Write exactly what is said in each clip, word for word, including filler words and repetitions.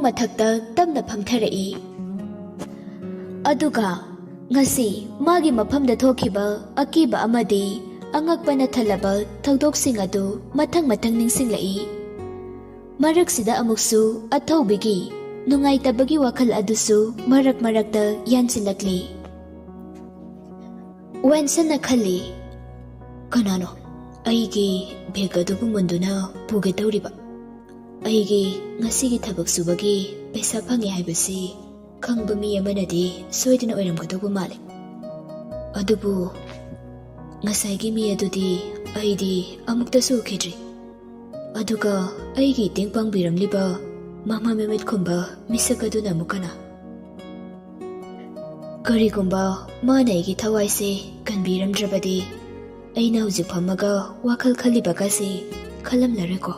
ꯃꯊꯛꯇ ꯇꯞꯅ ꯐꯝꯊꯔꯛꯏ꯫ ꯑꯗꯨꯒ ꯉꯁꯤ ꯃꯥꯒꯤ ꯃꯐꯝꯗ ꯊꯣꯛꯈꯤꯕ ꯑꯀꯤꯕ ꯑꯃꯗꯤ ꯑꯉꯛꯄꯅ ꯊꯜꯂꯕ ꯊꯧꯗꯣꯛꯁꯤꯡ ꯑꯗꯨ ꯃꯊꯪ ꯃꯊꯪ ꯅꯤꯡꯁꯤꯡꯂꯛꯏ꯫ ꯃꯔꯛꯁꯤꯗ ꯑꯃꯨꯛꯁꯨ ꯑꯊꯧꯕꯤꯒꯤ ꯅꯨꯡꯉꯥꯏꯇꯕꯒꯤ ꯋꯥꯈꯜ ꯑꯗꯨꯁꯨ ꯃꯔꯛ ꯃꯔꯛꯇ ꯌꯥꯟꯁꯤꯜꯂꯛꯂꯤ꯫ ꯋꯦꯟꯁꯟꯅ ꯈꯜꯂꯤ, "ꯀꯅꯥꯅꯣ ꯑꯩꯒꯤ ꯕꯦꯒ ꯑꯗꯨꯕꯨ ꯃꯨꯟꯗꯨꯅ ꯄꯨꯒꯦ ꯇꯧꯔꯤꯕ? ꯑꯩꯒꯤ ꯉꯁꯤꯒꯤ ꯊꯕꯛ ꯁꯨꯕꯒꯤ ꯄꯩꯁꯥ ꯐꯪꯉꯦ ꯍꯥꯏꯕꯁꯤ ꯈꯪꯕ ꯃꯤ ꯑꯃꯅꯗꯤ ꯁꯣꯏꯗꯅ ꯑꯣꯏꯔꯝꯒꯗꯧꯕ ꯃꯥꯜꯂꯤ꯫ ꯑꯗꯨꯕꯨ ꯉꯁꯥꯏꯒꯤ ꯃꯤ ꯑꯗꯨꯗꯤ ꯑꯩꯗꯤ ꯑꯃꯨꯛꯇꯁꯨ ꯎꯈꯤꯗ꯭ꯔꯤ꯫ ꯑꯗꯨꯒ ꯑꯩꯒꯤ ꯏꯇꯦꯡ ꯄꯥꯡꯕꯤꯔꯝꯂꯤꯕ ꯃꯃꯥ ꯃꯃꯤꯠ ꯈꯨꯝꯕ ꯃꯤꯁꯛ ꯑꯗꯨꯅ ꯑꯃꯨꯛ ꯀꯅꯥ? ꯀꯔꯤꯒꯨꯝꯕ ꯃꯥꯅ ꯑꯩꯒꯤ ꯊꯋꯥꯏꯁꯦ ꯀꯟꯕꯤꯔꯝꯗ꯭ꯔꯕꯗꯤ ꯑꯩꯅ ꯍꯧꯖꯤꯛ ꯐꯝꯃꯒ ꯋꯥꯈꯜ ꯈꯜꯂꯤꯕꯒꯁꯤ ꯈꯜꯂꯝꯂꯔꯣꯏꯀꯣ꯫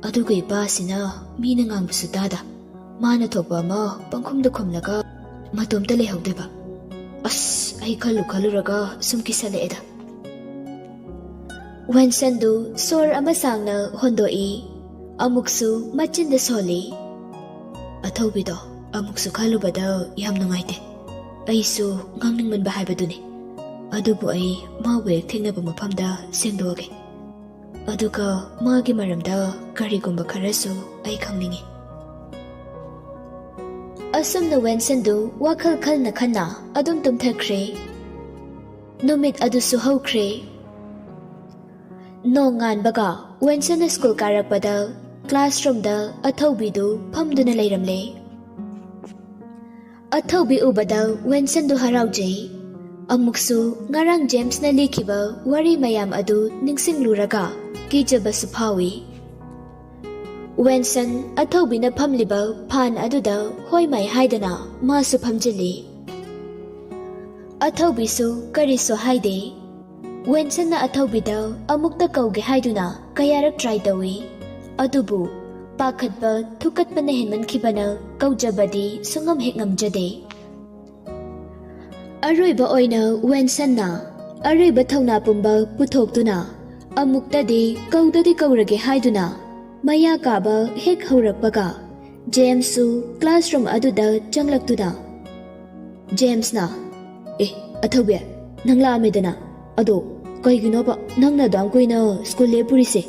ꯑꯗꯨꯒ ꯏꯄꯥꯁꯤꯅ ꯃꯤꯅ ꯉꯥꯡꯕꯁꯨ ꯇꯥꯗ, ꯃꯥꯅ ꯊꯣꯛꯄ ꯑꯃ ꯄꯪꯈꯨꯝꯗ ꯈꯨꯝꯂꯒ ꯃꯇꯣꯝꯇ ꯂꯩꯍꯧꯗꯣꯏꯕ꯫ ꯑꯁ, ꯑꯩ ꯈꯜꯂꯨ ꯈꯜꯂꯨꯔꯒ ꯁꯨꯝ ꯀꯤꯁꯜꯂꯛꯑꯦꯗ꯫" ꯋꯦꯟꯁꯟꯗꯨ ꯁꯣꯔ ꯑꯃ ꯁꯥꯡꯅ ꯍꯣꯟꯗꯣꯛꯏ꯫ ꯑꯃꯨꯛꯁꯨ ꯃꯆꯤꯟꯗ ꯁꯣꯜꯂꯤ꯫ "ꯑꯊꯧꯕꯤꯗꯣ ꯑꯃꯨꯛꯁꯨ ꯈꯜꯂꯨꯕꯗ ꯌꯥꯝ ꯅꯨꯡꯉꯥꯏꯇꯦ꯫ ꯑꯩꯁꯨ ꯉꯥꯡꯅꯤꯡꯃꯟꯕ ꯍꯥꯏꯕꯗꯨꯅꯤ꯫ ꯑꯗꯨꯕꯨ ꯑꯩ ꯃꯥꯕꯨ ꯍꯦꯛ ꯊꯦꯡꯅꯕ ꯃꯐꯝꯗ ꯁꯦꯡꯗꯣꯛꯑꯒꯦ꯫ ꯑꯗꯨꯒ ꯃꯥꯒꯤ ꯃꯔꯝꯗ ꯀꯔꯤꯒꯨꯝꯕ ꯈꯔꯁꯨ ꯑꯩ ꯈꯪꯅꯤꯡꯏ꯫" ꯑꯁꯨꯝꯅ ꯋꯦꯟꯁꯟꯗꯨ ꯋꯥꯈꯜ ꯈꯟꯅ ꯈꯟꯅ ꯑꯗꯨꯝ ꯇꯨꯝꯊꯈ꯭ꯔꯦ꯫ ꯅꯨꯃꯤꯠ ꯑꯗꯨꯁꯨ ꯍꯧꯈ꯭ꯔꯦ꯫ ꯅꯣꯡꯉꯥꯟꯕꯒ ꯋꯦꯟꯁꯟꯅ ꯁ꯭ꯀꯨꯜ ꯀꯥꯔꯛꯄꯗ ꯀ꯭ꯂꯥꯁꯔꯨꯝꯗ ꯑꯊꯧꯕꯤꯗꯨ ꯐꯝꯗꯨꯅ ꯂꯩꯔꯝꯂꯦ꯫ ꯑꯊꯧꯕꯤ ꯎꯕꯗ ꯋꯦꯟꯁꯟꯗꯨ ꯍꯔꯥꯎꯖꯩ꯫ ꯑꯃꯨꯛꯁꯨ ꯉꯔꯥꯡ ꯖꯦꯝꯁꯅ ꯂꯤꯈꯤꯕ ꯋꯥꯔꯤ ꯃꯌꯥꯝ ꯑꯗꯨ ꯅꯤꯡꯁꯤꯡꯂꯨꯔꯒ ꯀꯤꯖꯕꯁꯨ ꯐꯥꯎꯏ꯫ ꯋꯦꯟꯁꯟ ꯑꯊꯧꯕꯤꯅ ꯐꯝꯂꯤꯕ ꯐꯥꯟ ꯑꯗꯨꯗ ꯍꯣꯏ ꯃꯥꯏ ꯍꯥꯏꯗꯅ ꯃꯥꯁꯨ ꯐꯝꯖꯤꯜꯂꯤ꯫ ꯑꯊꯧꯕꯤꯁꯨ ꯀꯔꯤꯁꯨ ꯍꯥꯏꯗꯦ꯫ ꯋꯦꯟꯁꯟꯅ ꯑꯊꯧꯕꯤꯗ ꯑꯃꯨꯛꯇ ꯀꯧꯒꯦ ꯍꯥꯏꯗꯨꯅ ꯀꯌꯥꯔꯛ ꯇ꯭ꯔꯥꯏ ꯇꯧꯏ, ꯑꯗꯨꯕꯨ ꯄꯥꯈꯠꯄ ꯊꯨꯀꯠꯄꯅ ꯍꯦꯟꯃꯟꯈꯤꯕꯅ ꯀꯧꯖꯕꯗꯤ ꯁꯨꯡꯉꯝ ꯍꯦꯛ ꯉꯝꯖꯗꯦ꯫ ꯑꯔꯣꯏꯕ ꯑꯣꯏꯅ ꯋꯦꯟꯁꯟꯅ ꯑꯔꯣꯏꯕ ꯊꯧꯅꯥ ꯄꯨꯝꯕ ꯄꯨꯊꯣꯛꯇꯨꯅ ꯑꯃꯨꯛꯇꯗꯤ ꯀꯧꯗꯗꯤ ꯀꯧꯔꯒꯦ ꯍꯥꯏꯗꯨꯅ ꯃꯌꯥ ꯀꯥꯕ ꯍꯦꯛ ꯍꯧꯔꯛꯄꯒ ꯖꯦꯝꯁꯁꯨ ꯀ꯭ꯂꯥꯁꯔꯨꯝ ꯑꯗꯨꯗ ꯆꯪꯂꯛꯇꯨꯅ ꯖꯦꯝꯁꯅ, "ꯑꯦ, ꯑꯊꯧꯕꯤ, ꯅꯪ ꯂꯥꯛꯑꯝꯃꯦꯗꯅ? ꯑꯗꯣ ꯀꯩꯒꯤꯅꯣꯕ ꯅꯪꯅ ꯑꯗꯨꯝ ꯀꯨꯏꯅ ꯁ꯭ꯀꯨꯜ ꯂꯦꯞꯄꯨꯔꯤꯁꯦ?"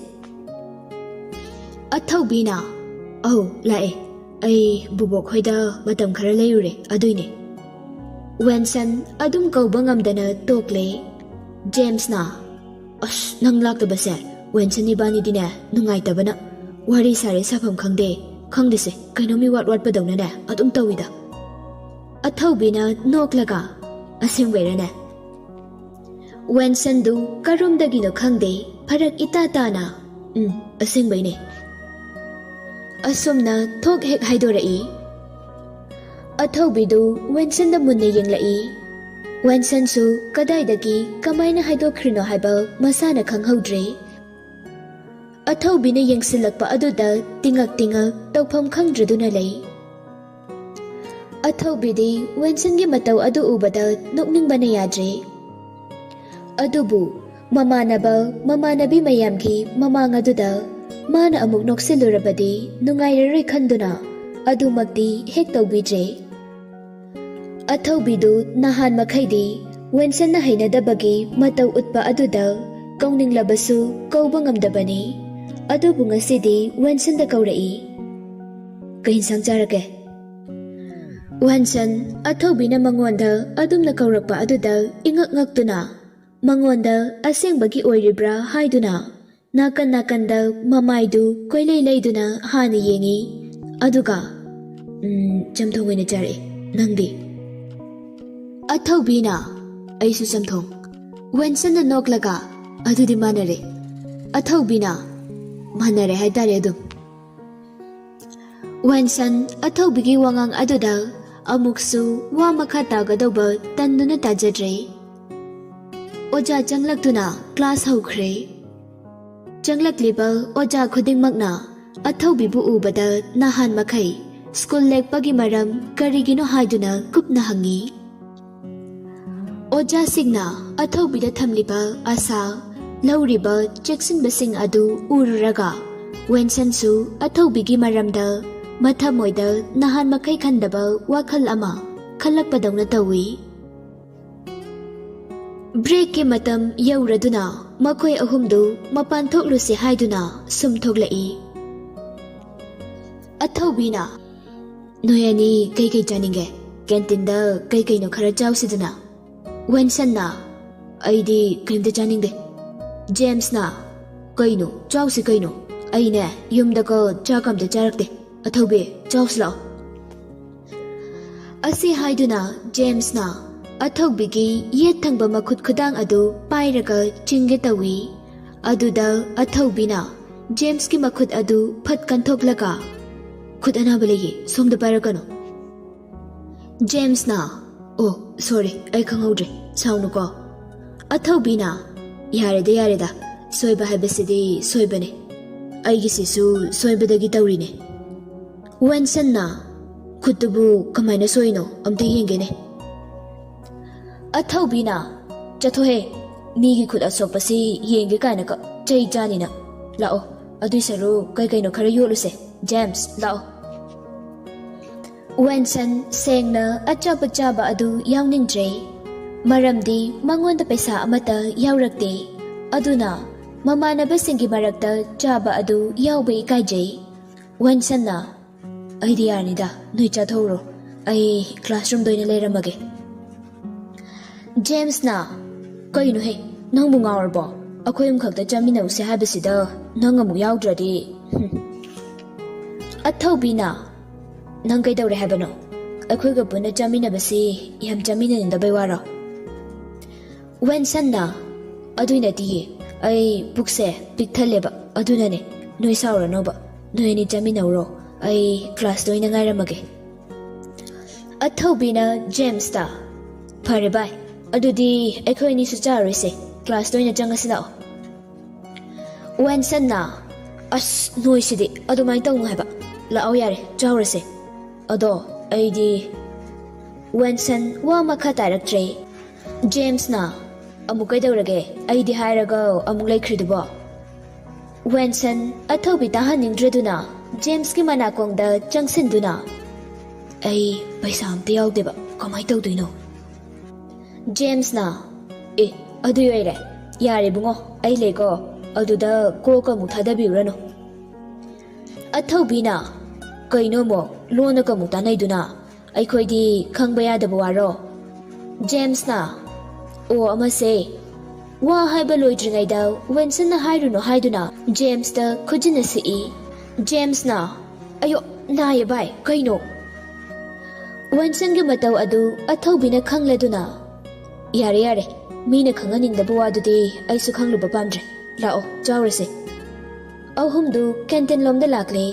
ꯑꯊꯧꯕꯤꯅ, "ꯑꯧ, ꯂꯥꯛꯑꯦ꯫ ꯑꯩ ꯕꯨꯕꯣꯛ ꯍꯣꯏꯗ ꯃꯇꯝ ꯈꯔ ꯂꯩꯔꯨꯔꯦ, ꯑꯗꯨꯏꯅꯦ꯫" ꯋꯦꯟꯁꯟ ꯑꯗꯨꯝ ꯀꯧꯕ ꯉꯝꯗꯅ ꯇꯣꯛꯂꯦ꯫ ꯖꯦꯝꯁꯅ, "ꯑꯁ, ꯅꯪ ꯂꯥꯛꯇꯕꯁꯦ ꯋꯦꯟꯁꯟ ꯏꯕꯥꯅꯤꯗꯤꯅꯦ ꯅꯨꯡꯉꯥꯏꯇꯕꯅ ꯋꯥꯔꯤ ꯁꯥꯔꯦ ꯁꯥꯐꯝ ꯈꯪꯗꯦ꯫ ꯈꯪꯗꯦꯁꯦ, ꯀꯩꯅꯣꯝ ꯏꯋꯥꯠ ꯋꯥꯠꯄꯗꯧꯅꯅꯦ ꯑꯗꯨꯝ ꯇꯧꯋꯤꯗ꯫" ꯑꯊꯧꯕꯤꯅ ꯅꯣꯛꯂꯒ, "ꯑꯁꯦꯡꯕꯩꯔꯅꯦ?" ꯋꯦꯟꯁꯟꯗꯨ ꯀꯔꯣꯝꯗꯒꯤꯅꯣ ꯈꯪꯗꯦ, ꯐꯔꯛ ꯏꯇꯥ ꯇꯥꯅ, "ꯎꯝ, ꯑꯁꯦꯡꯕꯩꯅꯦ꯫" ꯑꯁꯨꯝꯅ ꯊꯣꯛ ꯍꯦꯛ ꯍꯥꯏꯗꯣꯔꯛꯏ꯫ ꯑꯊꯧꯕꯤꯗꯨ ꯋꯦꯟꯁꯟꯗ ꯃꯨꯟꯅ ꯌꯦꯡꯂꯛꯏ꯫ ꯋꯦꯟꯁꯟꯁꯨ ꯀꯗꯥꯏꯗꯒꯤ ꯀꯃꯥꯏꯅ ꯍꯥꯏꯗꯣꯛꯈ꯭ꯔꯤꯅꯣ ꯍꯥꯏꯕ ꯃꯁꯥꯅ ꯈꯪꯍꯧꯗ꯭ꯔꯦ꯫ ꯑꯊꯧꯕꯤꯅ ꯌꯦꯡꯁꯤꯜꯂꯛꯄ ꯑꯗꯨꯗ ꯇꯤꯉꯛ ꯇꯤꯉꯛ ꯇꯧꯐꯝ ꯈꯪꯗ꯭ꯔꯗꯨꯅ ꯂꯩ꯫ ꯑꯊꯧꯕꯤꯗꯤ ꯋꯦꯟꯁꯟꯒꯤ ꯃꯇꯧ ꯑꯗꯨ ꯎꯕꯗ ꯅꯣꯛꯅꯤꯡꯕꯅ ꯌꯥꯗ꯭ꯔꯦ꯫ ꯑꯗꯨꯕꯨ ꯃꯃꯥꯟꯅꯕ ꯃꯃꯥꯟꯅꯕꯤ ꯃꯌꯥꯝꯒꯤ ꯃꯃꯥꯡ ꯑꯗꯨꯗ ꯃꯥꯅ ꯑꯃꯨꯛ ꯅꯣꯛꯁꯤꯜꯂꯨꯔꯕꯗꯤ ꯅꯨꯡꯉꯥꯏꯔꯔꯣꯏ ꯈꯟꯗꯨꯅ ꯑꯗꯨꯃꯛꯇꯤ ꯍꯦꯛ ꯇꯧꯕꯤꯗ꯭ꯔꯦ꯫ ꯑꯊꯧꯕꯤꯗꯨ ꯅꯍꯥꯟ ꯃꯈꯩꯗꯤ ꯋꯦꯟꯁꯟꯅ ꯍꯩꯅꯗꯕꯒꯤ ꯃꯇꯧ ꯎꯠꯄ ꯑꯗꯨꯗ ꯀꯧꯅꯤꯡꯂꯕꯁꯨ ꯀꯧꯕ ꯉꯝꯗꯕꯅꯤ꯫ ꯑꯗꯨꯕꯨ ꯉꯁꯤꯗꯤ ꯋꯦꯟꯁꯟꯗ ꯀꯧꯔꯛꯏ꯫ "ꯀꯩ ꯏꯟꯁꯥꯡ ꯆꯥꯔꯒꯦ?" ꯋꯦꯟꯁꯟ ꯑꯊꯧꯕꯤꯅ ꯃꯉꯣꯟꯗ ꯑꯗꯨꯝꯅ ꯀꯧꯔꯛꯄ ꯑꯗꯨꯗ ꯏꯉꯛ ꯉꯛꯇꯨꯅ ꯃꯉꯣꯟꯗ ꯑꯁꯦꯡꯕꯒꯤ ꯑꯣꯏꯔꯤꯕ꯭ꯔꯥ ꯍꯥꯏꯗꯨꯅ ꯅꯥꯀꯟ ꯅꯥꯀꯟꯗ ꯃꯃꯥꯏꯗꯨ ꯀꯣꯏꯂꯩ ꯂꯩꯗꯨꯅ ꯍꯥꯟꯅ ꯌꯦꯡꯉꯤ꯫ ꯑꯗꯨꯒ, "ꯎꯝ, ꯆꯝꯊꯣꯡ ꯑꯣꯏꯅ ꯆꯥꯔꯛꯑꯦ꯫ ꯅꯪꯗꯤ?" ꯑꯊꯧꯕꯤꯅ, "ꯑꯩꯁꯨ ꯆꯝꯊꯣꯡ꯫" ꯋꯦꯟꯁꯟꯅ ꯅꯣꯛꯂꯒ, "ꯑꯗꯨꯗꯤ ꯃꯥꯟꯅꯔꯦ꯫" ꯑꯊꯧꯕꯤꯅ, "ꯃꯥꯟꯅꯔꯦ ꯍꯥꯏꯇꯥꯔꯦ ꯑꯗꯨꯝ꯫" ꯋꯦꯟꯁꯟ ꯑꯊꯧꯕꯤꯒꯤ ꯋꯥꯉꯥꯡ ꯑꯗꯨꯗ ꯑꯃꯨꯛꯁꯨ ꯋꯥ ꯃꯈꯥ ꯇꯥꯒꯗꯧꯕ ꯇꯟꯗꯨꯅ ꯇꯥꯖꯗ꯭ꯔꯦ꯫ ꯑꯣꯖꯥ ꯆꯪꯂꯛꯇꯨꯅ ꯀ꯭ꯂꯥꯁ ꯍꯧꯈ꯭ꯔꯦ꯫ ꯆꯪꯂꯛꯂꯤꯕ ꯑꯣꯖꯥ ꯈꯨꯗꯤꯡꯃꯛꯅ ꯑꯊꯧꯕꯤꯕꯨ ꯎꯕꯗ ꯅꯍꯥꯟ ꯃꯈꯩ ꯁ꯭ꯀꯨꯜ ꯂꯦꯛꯄꯒꯤ ꯃꯔꯝ ꯀꯔꯤꯒꯤꯅꯣ ꯍꯥꯏꯗꯨꯅ ꯀꯨꯞꯅ ꯍꯪꯉꯤ꯫ ꯑꯣꯖꯥꯁꯤꯡꯅ ꯑꯊꯧꯕꯤꯗ ꯊꯝꯂꯤꯕ ꯑꯁꯥ, ꯂꯧꯔꯤꯕ ꯆꯦꯛꯁꯤꯟꯕꯁꯤꯡ ꯑꯗꯨ ꯎꯔꯨꯔꯒ ꯋꯦꯟꯁꯟꯁꯨ ꯑꯊꯧꯕꯤꯒꯤ ꯃꯔꯝꯗ ꯃꯊꯃꯣꯏꯗ ꯅꯍꯥꯟ ꯃꯈꯩ ꯈꯟꯗꯕ ꯋꯥꯈꯜ ꯑꯃ ꯈꯜꯂꯛꯄꯗꯧꯅ ꯇꯧꯏ꯫ ꯕ꯭ꯔꯦꯛꯀꯤ ꯃꯇꯝ ꯌꯧꯔꯗꯨꯅ ꯃꯈꯣꯏ ꯑꯍꯨꯝꯗꯨ ꯃꯄꯥꯟ ꯊꯣꯛꯂꯨꯁꯤ ꯍꯥꯏꯗꯨꯅ ꯁꯨꯝ ꯊꯣꯛꯂꯛꯏ꯫ ꯑꯊꯧꯕꯤꯅ, "ꯅꯣꯏ ꯑꯅꯤ ꯀꯩꯀꯩ ꯆꯥꯅꯤꯡꯒꯦ? ꯀꯦꯟꯇꯤꯟꯗ ꯀꯩꯀꯩꯅꯣ ꯈꯔ ꯆꯥꯎꯁꯤꯗꯅ?" ꯋꯦꯟꯁꯟꯅ, "ꯑꯩꯗꯤ ꯀꯔꯤꯝꯇ ꯆꯥꯅꯤꯡꯗꯦ꯫" ꯖꯦꯝꯁꯅ, "ꯀꯩꯅꯣ, ꯆꯥꯎꯁꯤ ꯀꯩꯅꯣ꯫ ꯑꯩꯅꯦ, ꯌꯨꯝꯗꯀꯣ ꯆꯥꯛ ꯑꯝꯇ ꯆꯥꯔꯛꯇꯦ꯫ ꯑꯊꯧꯕꯤ, ꯆꯥꯎꯁꯤ ꯂꯥꯛꯑꯣ꯫" ꯑꯁꯤ ꯍꯥꯏꯗꯨꯅ ꯖꯦꯝꯁꯅ ꯑꯊꯧꯕꯤꯒꯤ ꯌꯦꯠ ꯊꯪꯕ ꯃꯈꯨꯠ ꯈꯨꯗꯥꯡ ꯑꯗꯨ ꯄꯥꯏꯔꯒ ꯆꯤꯡꯒꯦ ꯇꯧꯏ꯫ ꯑꯗꯨꯗ ꯑꯊꯧꯕꯤꯅ ꯖꯦꯝꯁꯀꯤ ꯃꯈꯨꯠ ꯑꯗꯨ ꯐꯠ ꯀꯟꯊꯣꯛꯂꯒ, "ꯈꯨꯠ ꯑꯅꯥꯕ ꯂꯩꯌꯦ, ꯁꯣꯝꯗ ꯄꯥꯏꯔꯛꯀꯅꯨ꯫" ꯖꯦꯝꯁꯅ, "ꯑꯣ, ꯁꯣꯔꯤ, ꯑꯩ ꯈꯪꯍꯧꯗ꯭ꯔꯦ, ꯁꯥꯎꯅꯨꯀꯣ꯫" ꯑꯊꯧꯕꯤꯅ, "ꯌꯥꯔꯦꯗ, ꯌꯥꯔꯦꯗ, ꯁꯣꯏꯕ ꯍꯥꯏꯕꯁꯤꯗꯤ ꯁꯣꯏꯕꯅꯦ꯫ ꯑꯩꯒꯤꯁꯤꯁꯨ ꯁꯣꯏꯕꯗꯒꯤ ꯇꯧꯔꯤꯅꯦ꯫" ꯋꯦꯟꯁꯟꯅ, "ꯈꯨꯠꯇꯨꯕꯨ ꯀꯃꯥꯏꯅ ꯁꯣꯛꯏꯅꯣ? ꯑꯝꯇ ꯌꯦꯡꯒꯦꯅꯦ꯫" ꯑꯊꯧꯕꯤꯅ, "ꯆꯠꯊꯣꯛꯍꯦ, ꯃꯤꯒꯤ ꯈꯨꯠ ꯑꯁꯣꯛꯄꯁꯤ ꯌꯦꯡꯒꯦ ꯀꯥꯏꯅꯒ ꯆꯩ ꯆꯥꯅꯤꯅ꯫ ꯂꯥꯛꯑꯣ, ꯑꯗꯨꯏ ꯁꯔꯨꯛ ꯀꯩ ꯀꯩꯅꯣ ꯈꯔ ꯌꯣꯠꯂꯨꯁꯦ꯫ ꯖꯦꯝꯁ, ꯂꯥꯛꯑꯣ꯫" ꯋꯦꯟꯁꯟ ꯁꯦꯡꯅ ꯑꯆꯥꯄꯣꯠ ꯆꯥꯕ ꯑꯗꯨ ꯌꯥꯎꯅꯤꯡꯗ꯭ꯔꯦ, ꯃꯔꯝꯗꯤ ꯃꯉꯣꯟꯗ ꯄꯩꯁꯥ ꯑꯃꯠꯇ ꯌꯥꯎꯔꯛꯇꯦ꯫ ꯑꯗꯨꯅ ꯃꯃꯥꯟꯅꯕꯁꯤꯡꯒꯤ ꯃꯔꯛꯇ ꯆꯥꯕ ꯑꯗꯨ ꯌꯥꯎꯕ ꯏꯀꯥꯏꯖꯩ꯫ ꯋꯦꯟꯁꯟꯅ, "ꯑꯩꯗꯤ ꯌꯥꯔꯅꯤꯗ, ꯅꯣꯏ ꯆꯥꯊꯣꯛꯎꯔꯣ, ꯑꯩ ꯀ꯭ꯂꯥꯁꯔꯨꯝꯗ ꯑꯣꯏꯅ ꯂꯩꯔꯝꯃꯒꯦ꯫" ꯖꯦꯝꯁꯅ, "ꯀꯩꯅꯣꯍꯦ, ꯅꯪꯕꯨ ꯉꯥꯎꯔꯕꯣ? ꯑꯩꯈꯣꯏ ꯑꯍꯨꯝꯈꯛꯇ ꯆꯥꯃꯤꯟꯅꯧꯁꯦ ꯍꯥꯏꯕꯁꯤꯗ ꯅꯪ ꯑꯃꯨꯛ ꯌꯥꯎꯗ꯭ꯔꯗꯤ, ꯍꯨꯝ꯫" ꯑꯊꯧꯕꯤꯅ, "ꯅꯪ ꯀꯩꯗꯧꯔꯦ ꯍꯥꯏꯕꯅꯣ? ꯑꯩꯈꯣꯏꯒ ꯄꯨꯟꯅ ꯆꯥꯃꯤꯟꯅꯕꯁꯤ ꯌꯥꯝ ꯆꯥꯃꯤꯟꯅꯅꯤꯡꯗꯕꯩ ꯋꯥꯔꯣ?" ꯋꯦꯟꯁꯟꯅ, "ꯑꯗꯨꯏ ꯅꯠꯇꯤꯌꯦ, ꯑꯩ ꯄꯨꯛꯁꯦ ꯄꯤꯛ ꯊꯜꯂꯦꯕ, ꯑꯗꯨꯅꯅꯦ꯫ ꯅꯣꯏ ꯁꯥꯎꯔꯅꯣꯕ, ꯅꯣꯏ ꯑꯅꯤ ꯆꯥꯃꯤꯟꯅꯧꯔꯣ, ꯑꯩ ꯀ꯭ꯂꯥꯁꯇ ꯑꯣꯏꯅ ꯉꯥꯏꯔꯝꯃꯒꯦ꯫" ꯑꯊꯧꯕꯤꯅ ꯖꯦꯝꯁꯇ, "ꯐꯔꯦ ꯚꯥꯏ, ꯑꯗꯨꯗꯤ ꯑꯩꯈꯣꯏ ꯑꯅꯤꯁꯨ ꯆꯥꯔꯣꯏꯁꯦ, ꯀ꯭ꯂꯥꯁꯇ ꯑꯣꯏꯅ ꯆꯪꯉꯁꯤ ꯂꯥꯛꯑꯣ꯫" ꯋꯦꯟꯁꯟꯅ, "ꯑꯁ, ꯅꯣꯏꯁꯤꯗꯤ ꯑꯗꯨꯃꯥꯏꯅ ꯇꯧꯅꯨ ꯍꯥꯏꯕ꯫ ꯂꯥꯛꯑꯣ ꯌꯥꯔꯦ, ꯆꯥꯎꯔꯁꯦ꯫ ꯑꯗꯣ ꯑꯩꯗꯤ꯫" ꯋꯦꯟꯁꯟ ꯋꯥ ꯃꯈꯥ ꯇꯥꯔꯛꯇ꯭ꯔꯦ꯫ ꯖꯦꯝꯁꯅ, "ꯑꯃꯨꯛ ꯀꯩꯗꯧꯔꯒꯦ? ꯑꯩꯗꯤ ꯍꯥꯏꯔꯒ ꯑꯃꯨꯛ ꯂꯩꯈ꯭ꯔꯤꯗꯨꯕꯣ?" ꯋꯦꯟꯁꯟ ꯑꯊꯧꯕꯤ ꯇꯥꯍꯟꯅꯤꯡꯗ꯭ꯔꯗꯨꯅ, ꯖꯦꯝꯁꯀꯤ ꯃꯅꯥꯀꯣꯡꯗ ꯆꯪꯁꯤꯟꯗꯨꯅ, "ꯑꯩ ꯄꯩꯁꯥ ꯑꯝꯇ ꯌꯥꯎꯗꯦꯕ, ꯀꯃꯥꯏꯅ ꯇꯧꯗꯣꯏꯅꯣ?" ꯖꯦꯝꯁꯅ, "ꯑꯦ, ꯑꯗꯨꯏ ꯑꯣꯏꯔꯦ, ꯌꯥꯔꯦ ꯏꯕꯨꯡꯉꯣ, ꯑꯩ ꯂꯩꯀꯣ, ꯑꯗꯨꯗ ꯀꯣꯛꯀ ꯑꯃꯨꯛ ꯊꯥꯗꯕꯤꯔꯨꯔꯅꯨ꯫" ꯑꯊꯧꯕꯤꯅ, "ꯀꯩꯅꯣ ꯑꯃꯨꯛ ꯂꯣꯟꯅꯒ ꯑꯃꯨꯛ ꯇꯥꯟꯅꯩꯗꯨꯅ? ꯑꯩꯈꯣꯏꯗꯤ ꯈꯪꯕ ꯌꯥꯗꯕ ꯋꯥꯔꯣ?" ꯖꯦꯝꯁꯅ, "ꯑꯣ, ꯑꯃꯁꯦ꯫" ꯋꯥ ꯍꯥꯏꯕ ꯂꯣꯏꯗ꯭ꯔꯤꯉꯩꯗ ꯋꯤꯟꯁꯟꯅ ꯍꯥꯏꯔꯨꯅꯨ ꯍꯥꯏꯗꯨꯅ ꯖꯦꯝꯁꯇ ꯈꯨꯖꯤꯟꯅ ꯁꯤꯛꯏ꯫ ꯖꯦꯝꯁꯅ, "ꯑꯌꯣ, ꯅꯥꯏꯌꯦ ꯚꯥꯏ, ꯀꯩꯅꯣ?" ꯋꯤꯟꯁꯟꯒꯤ ꯃꯇꯧ ꯑꯗꯨ ꯑꯊꯧꯕꯤꯅ ꯈꯪꯂꯗꯨꯅ, "ꯌꯥꯔꯦ, ꯌꯥꯔꯦ, ꯃꯤꯅ ꯈꯪꯍꯟꯅꯤꯡꯗꯕ ꯋꯥꯗꯨꯗꯤ ꯑꯩꯁꯨ ꯈꯪꯂꯨꯕ ꯄꯥꯝꯗ꯭ꯔꯦ꯫ ꯂꯥꯛꯑꯣ, ꯆꯥꯎꯔꯁꯦ꯫" ꯑꯍꯨꯝꯗꯨ ꯀꯦꯟꯇꯤꯟ ꯂꯣꯝꯗ ꯂꯥꯛꯂꯦ꯫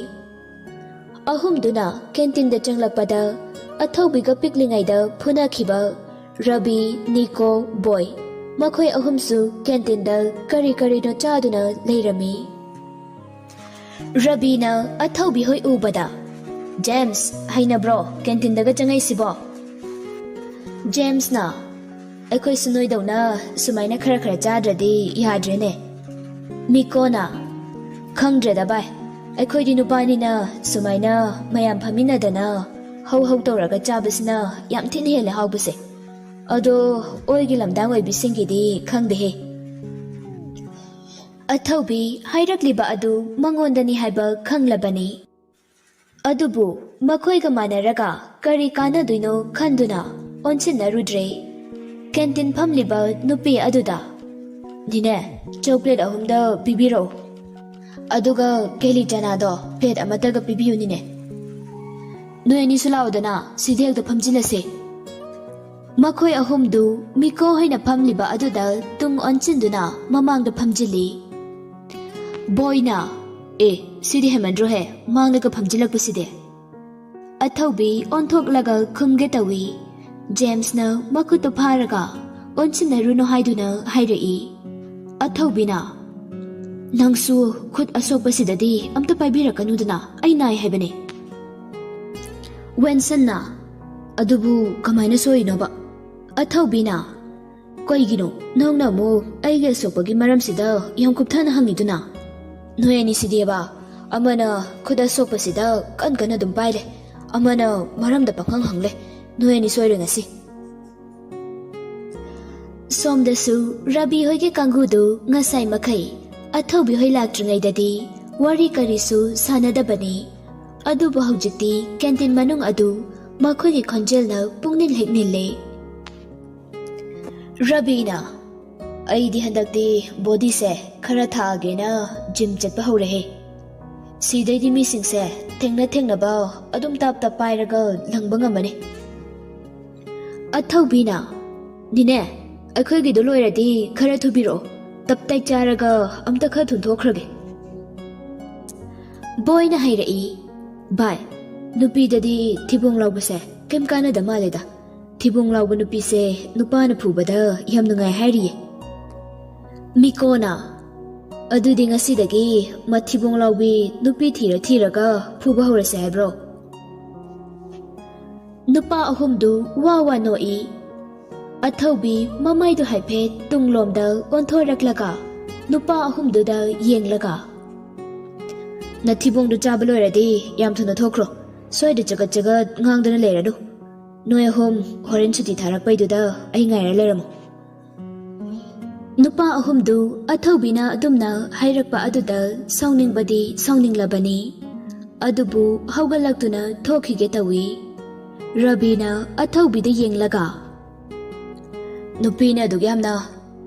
ꯑꯍꯨꯝꯗꯨꯅ ꯀꯦꯟꯇꯤꯟꯗ ꯆꯪꯂꯛꯄꯗ ꯑꯊꯧꯕꯤꯒ ꯄꯤꯛꯂꯤꯉꯩꯗ ꯐꯨꯅꯈꯤꯕ ꯔꯕꯤ, ꯅꯤꯀꯣ, ꯕꯣꯏ, ꯃꯈꯣꯏ ꯑꯍꯨꯝꯁꯨ ꯀꯦꯟꯇꯤꯟꯗ ꯀꯔꯤ ꯀꯔꯤꯅꯣ ꯆꯥꯗꯨꯅ ꯂꯩꯔꯝꯃꯤ꯫ ꯔꯕꯤꯅ ꯑꯊꯧꯕꯤ ꯍꯣꯏ ꯎꯕꯗ, "ꯖꯦꯝꯁ, ꯍꯩꯅꯕ꯭ꯔꯣ ꯀꯦꯟꯇꯤꯟꯗꯒ ꯆꯪꯉꯛꯏꯁꯤꯕꯣ?" ꯖꯦꯝꯁꯅ, "ꯑꯩꯈꯣꯏꯁꯨ ꯅꯣꯏꯗꯧꯅ ꯁꯨꯃꯥꯏꯅ ꯈꯔ ꯈꯔ ꯆꯥꯗ꯭ꯔꯗꯤ ꯌꯥꯗ꯭ꯔꯦꯅꯦ꯫" ꯃꯤꯀꯣꯅ, "ꯈꯪꯗ꯭ꯔꯦꯗ ꯚꯥꯏ, ꯑꯩꯈꯣꯏꯗꯤ ꯅꯨꯄꯥꯅꯤꯅ ꯁꯨꯃꯥꯏꯅ ꯃꯌꯥꯝ ꯐꯝꯃꯤꯟꯅꯗꯅ ꯍꯧ ꯍꯧ ꯇꯧꯔꯒ ꯆꯥꯕꯁꯤꯅ ꯌꯥꯝ ꯊꯤꯅ ꯍꯦꯜꯂꯦ ꯍꯥꯎꯕꯁꯦ꯫ ꯑꯗꯣ ꯑꯣꯏꯒꯤ ꯂꯝꯗꯥꯡ ꯑꯣꯏꯕꯤꯁꯤꯡꯒꯤꯗꯤ ꯈꯪꯗꯦꯍꯦ꯫" ꯑꯊꯧꯕꯤ ꯍꯥꯏꯔꯛꯂꯤꯕ ꯑꯗꯨ ꯃꯉꯣꯟꯗꯅꯤ ꯍꯥꯏꯕ ꯈꯪꯂꯕꯅꯤ꯫ ꯑꯗꯨꯕꯨ ꯃꯈꯣꯏꯒ ꯃꯥꯟꯅꯔꯒ ꯀꯔꯤ ꯀꯥꯟꯅꯗꯣꯏꯅꯣ ꯈꯟꯗꯨꯅ ꯑꯣꯟꯁꯤꯟꯅꯔꯨꯗ꯭ꯔꯦ꯫ ꯀꯦꯟꯇꯤꯟ ꯐꯝꯂꯤꯕ ꯅꯨꯄꯤ ꯑꯗꯨꯗ, "ꯅꯤꯅꯦ, ꯆꯧ ꯄ꯭ꯂꯦꯠ ꯑꯍꯨꯝꯗ ꯄꯤꯕꯤꯔꯛꯑꯣ꯫ ꯑꯗꯨꯒ ꯀꯦꯂꯤ ꯆꯅꯥꯗꯣ ꯄ꯭ꯂꯦꯠ ꯑꯃꯠꯇꯒ ꯄꯤꯕꯤꯌꯨꯅꯤꯅꯦ꯫ ꯅꯣꯏ ꯑꯅꯤꯁꯨ ꯂꯥꯛꯑꯣꯗꯅ, ꯁꯤꯗ ꯍꯦꯛꯇ ꯐꯝꯖꯤꯜꯂꯁꯦ꯫" ꯃꯈꯣꯏ ꯑꯍꯨꯝꯗꯨ ꯃꯤꯀꯣ ꯍꯣꯏꯅ ꯐꯝꯂꯤꯕ ꯑꯗꯨꯗ ꯇꯨꯡ ꯑꯣꯟꯁꯤꯟꯗꯨꯅ ꯃꯃꯥꯡꯗ ꯐꯝꯖꯤꯜꯂꯤ꯫ ꯕꯣꯏꯅ, "ꯑꯦ, ꯁꯤꯗꯤ ꯍꯦꯃꯟꯗ꯭ꯔꯣꯍꯦ, ꯃꯥꯡꯗꯒ ꯐꯝꯖꯤꯜꯂꯛꯄꯁꯤꯗꯤ?" ꯑꯊꯧꯕꯤ ꯑꯣꯟꯊꯣꯛꯂꯒ ꯈꯨꯝꯒꯦ ꯇꯧꯏ꯫ ꯖꯦꯝꯁꯅ ꯃꯈꯨꯠꯇꯨ ꯐꯥꯔꯒ ꯑꯣꯟꯁꯤꯟꯅꯔꯨꯅꯨ ꯍꯥꯏꯗꯨꯅ ꯍꯥꯏꯔꯛꯏ꯫ ꯑꯊꯧꯕꯤꯅ, "ꯅꯪꯁꯨ ꯈꯨꯠ ꯑꯁꯣꯛꯄꯁꯤꯗꯗꯤ ꯑꯝꯇ ꯄꯥꯏꯕꯤꯔꯛꯀꯅꯨꯗꯅ, ꯑꯩ ꯅꯥꯏ ꯍꯥꯏꯕꯅꯦ꯫" ꯋꯦꯟꯁꯟꯅ, "ꯑꯗꯨꯕꯨ ꯀꯃꯥꯏꯅ ꯁꯣꯛꯏꯅꯣꯕ?" ꯑꯊꯧꯕꯤꯅ, "ꯀꯩꯒꯤꯅꯣ ꯅꯪꯅ ꯑꯃꯨꯛ ꯑꯩꯒꯤ ꯑꯁꯣꯛꯄꯒꯤ ꯃꯔꯝꯁꯤꯗ ꯌꯥꯝ ꯀꯨꯞꯊꯅ ꯍꯪꯉꯤꯗꯨꯅ? ꯅꯣꯏ ꯑꯅꯤꯁꯤꯗꯤꯕ ꯑꯃꯅ ꯈꯨꯠ ꯑꯁꯣꯛꯄꯁꯤꯗ ꯀꯟ ꯀꯟꯅ ꯑꯗꯨꯝ ꯄꯥꯏꯔꯦ, ꯑꯃꯅ ꯃꯔꯝꯗ ꯄꯪꯍꯪ ꯍꯪꯂꯦ꯫ ꯅꯣꯏ ꯑꯅꯤ ꯁꯣꯏꯔꯣꯏ ꯉꯁꯤ꯫ ꯁꯣꯝꯗꯁꯨ ꯔꯕꯤ ꯍꯣꯏꯒꯤ ꯀꯥꯡꯒꯨꯗꯨ ꯉꯁꯥꯏ ꯃꯈꯩ ꯑꯊꯧꯕꯤ ꯍꯣꯏ ꯂꯥꯛꯇ꯭ꯔꯤꯉꯩꯗꯗꯤ ꯋꯥꯔꯤ ꯀꯔꯤꯁꯨ ꯁꯥꯟꯅꯗꯕꯅꯤ꯫ ꯑꯗꯨꯕꯨ ꯍꯧꯖꯤꯛꯇꯤ ꯀꯦꯟꯇꯤꯟ ꯃꯅꯨꯡ ꯑꯗꯨ ꯃꯈꯣꯏꯒꯤ ꯈꯣꯟꯖꯦꯜꯅ ꯄꯨꯡꯅꯤꯜ ꯍꯦꯛ ꯅꯤꯜꯂꯦ꯫ ꯔꯕꯤꯅ, "ꯑꯩꯗꯤ ꯍꯟꯗꯛꯇꯤ ꯕꯣꯗꯤꯁꯦ ꯈꯔ ꯊꯥꯒꯦꯅ ꯖꯤꯝ ꯆꯠꯄ ꯍꯧꯔꯦꯍꯦ꯫ ꯁꯤꯗꯩꯗꯤ ꯃꯤꯁꯤꯡꯁꯦ ꯊꯦꯡꯅ ꯊꯦꯡꯅꯕ ꯑꯗꯨꯝ ꯇꯞ ꯇꯞ ꯄꯥꯏꯔꯒ ꯂꯪꯕ ꯉꯝꯃꯅꯤ꯫" ꯑꯊꯧꯕꯤꯅ, "ꯅꯤꯅꯦ, ꯑꯩꯈꯣꯏꯒꯤꯗꯣ ꯂꯣꯏꯔꯗꯤ ꯈꯔ ꯊꯨꯕꯤꯔꯛꯑꯣ꯫ ꯇꯞ ꯇꯥꯏ ꯆꯥꯔꯒ ꯑꯝꯇ ꯈꯔ ꯊꯨꯟꯊꯣꯛꯈ꯭ꯔꯒꯦ꯫" ꯕꯣꯏꯅ ꯍꯥꯏꯔꯛꯏ, "ꯚꯥꯏ, ꯅꯨꯄꯤꯗꯗꯤ ꯊꯤꯕꯣꯡ ꯂꯥꯎꯕꯁꯦ ꯀꯩꯝ ꯀꯥꯟꯅꯗ ꯃꯥꯜꯂꯦꯗ꯫ ꯊꯤꯕꯣꯡ ꯂꯥꯎꯕ ꯅꯨꯄꯤꯁꯦ ꯅꯨꯄꯥꯅ ꯐꯨꯕꯗ ꯌꯥꯝ ꯅꯨꯡꯉꯥꯏ ꯍꯥꯏꯔꯤꯌꯦ꯫" ꯃꯤꯀꯣꯅ, "ꯑꯗꯨꯗꯤ ꯉꯁꯤꯗꯒꯤ ꯃꯊꯤꯕꯣꯡ ꯂꯥꯎꯕꯤ ꯅꯨꯄꯤ ꯊꯤꯔ ꯊꯤꯔꯒ ꯐꯨꯕ ꯍꯧꯔꯁꯦ ꯍꯥꯏꯕ꯭ꯔꯣ?" ꯅꯨꯄꯥ ꯑꯍꯨꯝꯗꯨ ꯋꯥ ꯋꯥ ꯅꯣꯛꯏ꯫ ꯑꯊꯧꯕꯤ ꯃꯃꯥꯏꯗꯨ ꯍꯥꯏꯐꯦꯠ ꯇꯨꯡꯂꯣꯝꯗ ꯑꯣꯟꯊꯣꯔꯛꯂꯒ ꯅꯨꯄꯥ ꯑꯍꯨꯝꯗꯨꯗ ꯌꯦꯡꯂꯒ, "ꯅꯊꯤꯕꯣꯡꯗꯨ ꯆꯥꯕ ꯂꯣꯏꯔꯗꯤ ꯌꯥꯝ ꯊꯨꯅ ꯊꯣꯛꯈ꯭ꯔꯣ꯫ ꯁ꯭ꯋꯥꯏꯗ ꯆꯒꯠ ꯆꯒꯠ ꯉꯥꯡꯗꯅ ꯂꯩꯔꯅꯨ꯫ ꯅꯣꯏ ꯑꯍꯨꯝ ꯍꯣꯔꯦꯟ ꯁꯨꯇꯤ ꯊꯥꯔꯛꯄꯩꯗꯨꯗ ꯑꯩ ꯉꯥꯏꯔ ꯂꯩꯔꯝꯃꯣ꯫" ꯅꯨꯄꯥ ꯑꯍꯨꯝꯗꯨ ꯑꯊꯧꯕꯤꯅ ꯑꯗꯨꯝꯅ ꯍꯥꯏꯔꯛꯄ ꯑꯗꯨꯗ ꯁꯥꯎꯅꯤꯡꯕꯗꯤ ꯁꯥꯎꯅꯤꯡꯂꯕꯅꯤ꯫ ꯑꯗꯨꯕꯨ ꯍꯧꯒꯠꯂꯛꯇꯨꯅ ꯊꯣꯛꯈꯤꯒꯦ ꯇꯧꯏ꯫ ꯔꯕꯤꯅ ꯑꯊꯧꯕꯤꯗ ꯌꯦꯡꯂꯒ, "ꯅꯨꯄꯤꯅ ꯑꯗꯨꯛ ꯌꯥꯝꯅ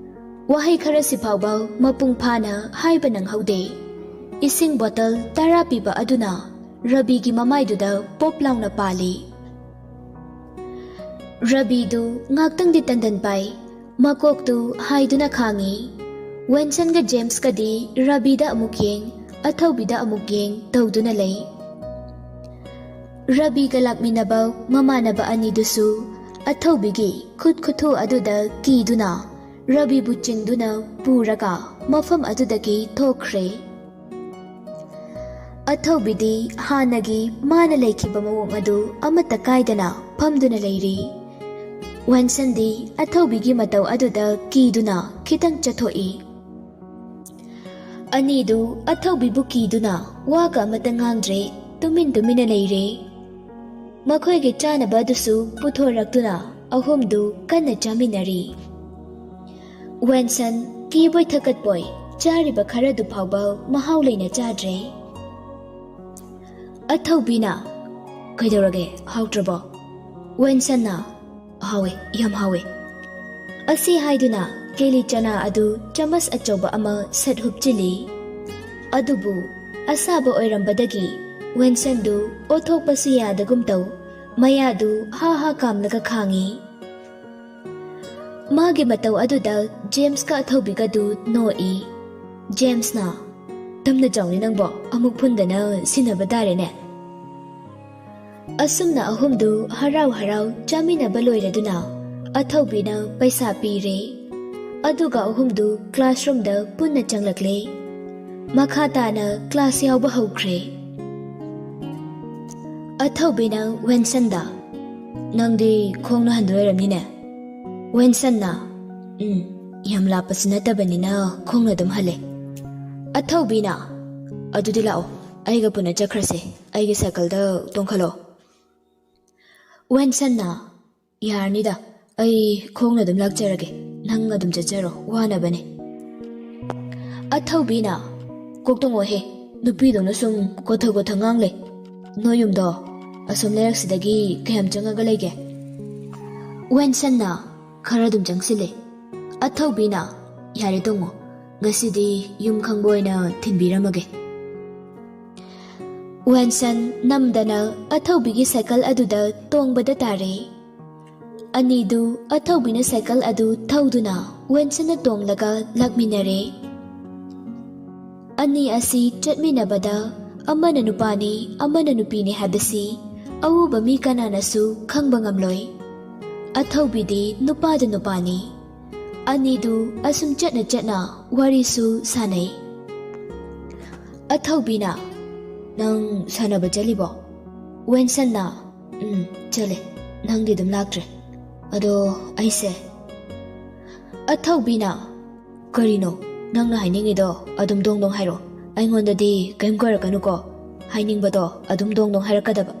ꯋꯥꯍꯩ ꯈꯔꯁꯤ ꯐꯥꯎꯕ ꯃꯄꯨꯡ ꯐꯥꯅ ꯍꯥꯏꯕ ꯅꯪꯍꯧꯗꯦ꯫ ꯏꯁꯤꯡ ꯕꯣꯇꯜ ꯇꯔꯥ ꯄꯤꯕ ꯑꯗꯨꯅ ꯔꯕꯤꯒꯤ ꯃꯃꯥꯏꯗꯨꯗ ꯄꯣꯞ ꯂꯥꯎꯅ ꯄꯥꯜꯂꯤ꯫ ꯔꯕꯤꯗꯨ ꯉꯥꯛꯇꯪꯗꯤ ꯇꯟꯗꯟ ꯄꯥꯏ꯫ ꯃꯀꯣꯛꯇꯨ ꯍꯥꯏꯗꯨꯅ ꯈꯥꯡꯉꯤ꯫ ꯋꯦꯟꯁꯟꯒ ꯖꯦꯝꯁꯀꯗꯤ ꯔꯕꯤꯗ ꯑꯃꯨꯛ ꯌꯦꯡ, ꯑꯊꯧꯕꯤꯗ ꯑꯃꯨꯛ ꯌꯦꯡ ꯇꯧꯗꯨꯅ ꯂꯩ꯫ ꯔꯕꯤꯒ ꯂꯥꯛꯃꯤꯟꯅꯕ ꯃꯃꯥꯟꯅꯕ ꯑꯅꯤꯗꯨꯁꯨ ꯑꯊꯧꯕꯤꯒꯤ ꯈꯨꯠ ꯈꯨꯊꯨ ꯑꯗꯨꯗ ꯀꯤꯗꯨꯅ ꯔꯕꯤꯕꯨ ꯆꯤꯡꯗꯨꯅ ꯄꯨꯔꯒ ꯃꯐꯝ ꯑꯗꯨꯗꯒꯤ ꯊꯣꯛꯈ꯭ꯔꯦ꯫ ꯑꯊꯧꯕꯤꯗꯤ ꯍꯥꯟꯅꯒꯤ ꯃꯥꯅ ꯂꯩꯈꯤꯕ ꯃꯑꯣꯡ ꯑꯗꯨ ꯑꯃꯠꯇ ꯀꯥꯏꯗꯅ ꯐꯝꯗꯨꯅ ꯂꯩꯔꯤ꯫ ꯋꯦꯟꯁꯟꯗꯤ ꯑꯊꯧꯕꯤꯒꯤ ꯃꯇꯧ ꯑꯗꯨꯗ ꯀꯤꯗꯨꯅ ꯈꯤꯇꯪ ꯆꯠꯊꯣꯛꯏ꯫ ꯑꯅꯤꯗꯨ ꯑꯊꯧꯕꯤꯕꯨ ꯀꯤꯗꯨꯅ ꯋꯥꯒ ꯑꯃꯠꯇ ꯉꯥꯡꯗ꯭ꯔꯦ, ꯇꯨꯃꯤꯟ ꯇꯨꯃꯤꯟꯅ ꯂꯩꯔꯦ꯫ ꯃꯈꯣꯏꯒꯤ ꯆꯥꯅꯕ ꯑꯗꯨꯁꯨ ꯄꯨꯊꯣꯔꯛꯇꯨꯅ ꯑꯍꯨꯝꯗꯨ ꯀꯟꯅ ꯆꯥꯃꯤꯟꯅꯔꯤ꯫ ꯋꯦꯟꯁꯟ ꯀꯤꯕꯣꯏ ꯊꯀꯠꯄꯣꯏ ꯆꯥꯔꯤꯕ ꯈꯔꯗꯨ ꯐꯥꯎꯕ ꯃꯍꯥꯎ ꯂꯩꯅ ꯆꯥꯗ꯭ꯔꯦ꯫ ꯑꯊꯧꯕꯤꯅ, "ꯀꯩꯗꯧꯔꯒꯦ, ꯍꯥꯎꯇ꯭ꯔꯕꯣ?" ꯋꯦꯟꯁꯟꯅ, "ꯍꯥꯎꯋꯦ, ꯌꯥꯝ ꯍꯥꯎꯋꯦ" ꯑꯁꯤ ꯍꯥꯏꯗꯨꯅ ꯀꯦꯂꯤ ꯆꯅꯥ ꯑꯗꯨ ꯆꯃꯁ ꯑꯆꯧꯕ ꯑꯃ ꯁꯠ ꯍꯨꯞꯆꯤꯜꯂꯤ꯫ ꯑꯗꯨꯕꯨ ꯑꯁꯥꯕ ꯑꯣꯏꯔꯝꯕꯗꯒꯤ ꯋꯦꯟꯁꯟꯗꯨ ꯑꯣꯊꯣꯛꯄꯁꯨ ꯌꯥꯗꯒꯨꯝ ꯇꯧ, ꯃꯌꯥꯗꯨ ꯍꯥ ꯍꯥ ꯀꯥꯝꯂꯒ ꯈꯥꯡꯉꯤ꯫ ꯃꯥꯒꯤ ꯃꯇꯧ ꯑꯗꯨꯗ ꯖꯦꯝꯁꯀ ꯑꯊꯧꯕꯤꯒꯗꯨ ꯅꯣꯛꯏ꯫ ꯖꯦꯝꯁꯅ, "ꯇꯝꯅ ꯆꯥꯎꯅꯤ ꯅꯪꯕꯣ, ꯑꯃꯨꯛ ꯐꯨꯟꯗꯅ ꯁꯤꯟꯅꯕ ꯇꯥꯔꯦꯅꯦ"꯫ ꯑꯁꯨꯝꯅ ꯑꯍꯨꯝꯗꯨ ꯍꯔꯥꯎ ꯍꯔꯥꯎ ꯆꯥꯃꯤꯟꯅꯕ ꯂꯣꯏꯔꯗꯨꯅ ꯑꯊꯧꯕꯤꯅ ꯄꯩꯁꯥ ꯄꯤꯔꯦ꯫ ꯑꯗꯨꯒ ꯑꯍꯨꯝꯗꯨ ꯀ꯭ꯂꯥꯁꯔꯨꯝꯗ ꯄꯨꯟꯅ ꯆꯪꯂꯛꯂꯦ꯫ ꯃꯈꯥ ꯇꯥꯅ ꯀ꯭ꯂꯥꯁ ꯌꯥꯎꯕ ꯍꯧꯈ꯭ꯔꯦ꯫ ꯑꯊꯧꯕꯤꯅ ꯋꯦꯟꯁꯟꯗ, "ꯅꯪꯗꯤ ꯈꯣꯡꯅ ꯍꯟꯗꯣꯏ ꯑꯣꯏꯔꯝꯅꯤꯅꯦ?" ꯋꯦꯟꯁꯟꯅ, "ꯎꯝ, ꯌꯥꯝ ꯂꯥꯞꯄꯁꯨ ꯅꯠꯇꯕꯅꯤꯅ ꯈꯣꯡꯅ ꯑꯗꯨꯝ ꯍꯜꯂꯦ"꯫ ꯑꯊꯧꯕꯤꯅ, "ꯑꯗꯨꯗꯤ ꯂꯥꯛꯑꯣ, ꯑꯩꯒ ꯄꯨꯟꯅ ꯆꯠꯈ꯭ꯔꯁꯦ, ꯑꯩꯒꯤ ꯁꯥꯏꯀꯜꯗ ꯇꯣꯡꯈꯠꯂꯣ"꯫ ꯋꯦꯟꯁꯟꯅ, "ꯌꯥꯔꯅꯤꯗ, ꯑꯩ ꯈꯣꯡꯅ ꯑꯗꯨꯝ ꯂꯥꯛꯆꯔꯒꯦ, ꯅꯪ ꯑꯗꯨꯝ ꯆꯠꯆꯔꯣ, ꯋꯥꯅꯕꯅꯦ"꯫ ꯑꯊꯧꯕꯤꯅ, "ꯀꯣꯛ ꯇꯣꯡꯉꯣꯍꯦ, ꯅꯨꯄꯤꯗꯧꯅ ꯁꯨꯝ ꯀꯣꯊ ꯀꯣꯊ ꯉꯥꯡ ꯂꯩ꯫ ꯅꯣꯏ ꯌꯨꯝꯗꯣ ꯑꯁꯣꯝ ꯂꯩꯔꯛꯁꯤꯗꯒꯤ ꯀꯌꯥꯝ ꯆꯪꯉꯒ ꯂꯩꯒꯦ?" ꯋꯦꯟꯁꯟꯅ, "ꯈꯔ ꯑꯗꯨꯝ ꯆꯪꯁꯤꯜꯂꯦ"꯫ ꯑꯊꯧꯕꯤꯅ, "ꯌꯥꯔꯦ ꯇꯣꯡꯉꯣ, ꯉꯁꯤꯗꯤ ꯌꯨꯝ ꯈꯪꯕ ꯑꯣꯏꯅ ꯊꯤꯟꯕꯤꯔꯝꯃꯒꯦ"꯫ ꯋꯦꯟꯁꯟ ꯅꯝꯗꯅ ꯑꯊꯧꯕꯤꯒꯤ ꯁꯥꯏꯀꯜ ꯑꯗꯨꯗ ꯇꯣꯡꯕꯗ ꯇꯥꯔꯦ꯫ ꯑꯅꯤꯗꯨ ꯑꯊꯧꯕꯤꯅ ꯁꯥꯏꯀꯜ ꯑꯗꯨ ꯊꯧꯗꯨꯅ ꯋꯦꯟꯁꯟꯅ ꯇꯣꯡꯂꯒ ꯂꯥꯛꯃꯤꯟꯅꯔꯦ꯫ ꯑꯅꯤ ꯑꯁꯤ ꯆꯠꯃꯤꯟꯅꯕꯗ ꯑꯃꯅ ꯅꯨꯄꯥꯅꯤ, ꯑꯃꯅ ꯅꯨꯄꯤꯅꯤ ꯍꯥꯏꯕꯁꯤ ꯑꯎꯕ ꯃꯤ ꯀꯅꯥꯅꯁꯨ ꯈꯪꯕ ꯉꯝꯂꯣꯏ꯫ ꯑꯊꯧꯕꯤꯗꯤ ꯅꯨꯄꯥꯗ ꯅꯨꯄꯥꯅꯤ꯫ ꯑꯅꯤꯗꯨ ꯑꯁꯨꯝ ꯆꯠꯅ ꯆꯠꯅ ꯋꯥꯔꯤꯁꯨ ꯁꯥꯟꯅꯩ꯫ ꯑꯊꯧꯕꯤꯅ, "ꯅꯪ ꯁꯥꯟꯅꯕ ꯆꯠꯂꯤꯕꯣ?" ꯋꯦꯟꯁꯟꯅ, "ꯎꯝ, ꯆꯠꯂꯦ꯫ ꯅꯪꯗꯤ ꯑꯗꯨꯝ ꯂꯥꯛꯇ꯭ꯔꯦ꯫ ꯑꯗꯣ ꯑꯩꯁꯦ"꯫ ꯑꯊꯧꯕꯤꯅ, "ꯀꯔꯤꯅꯣ? ꯅꯪꯅ ꯍꯥꯏꯅꯤꯡꯉꯤꯗꯣ ꯑꯗꯨꯝ ꯗꯣꯡ ꯗꯣꯡ ꯍꯥꯏꯔꯣ꯫ ꯑꯩꯉꯣꯟꯗꯗꯤ ꯀꯔꯤꯝ ꯀꯣꯏꯔꯛꯀꯅꯨꯀꯣ꯫ ꯍꯥꯏꯅꯤꯡꯕꯗꯣ ꯑꯗꯨꯝ ꯗꯣꯡ ꯗꯣꯡ ꯍꯥꯏꯔꯛꯀꯗꯕ꯫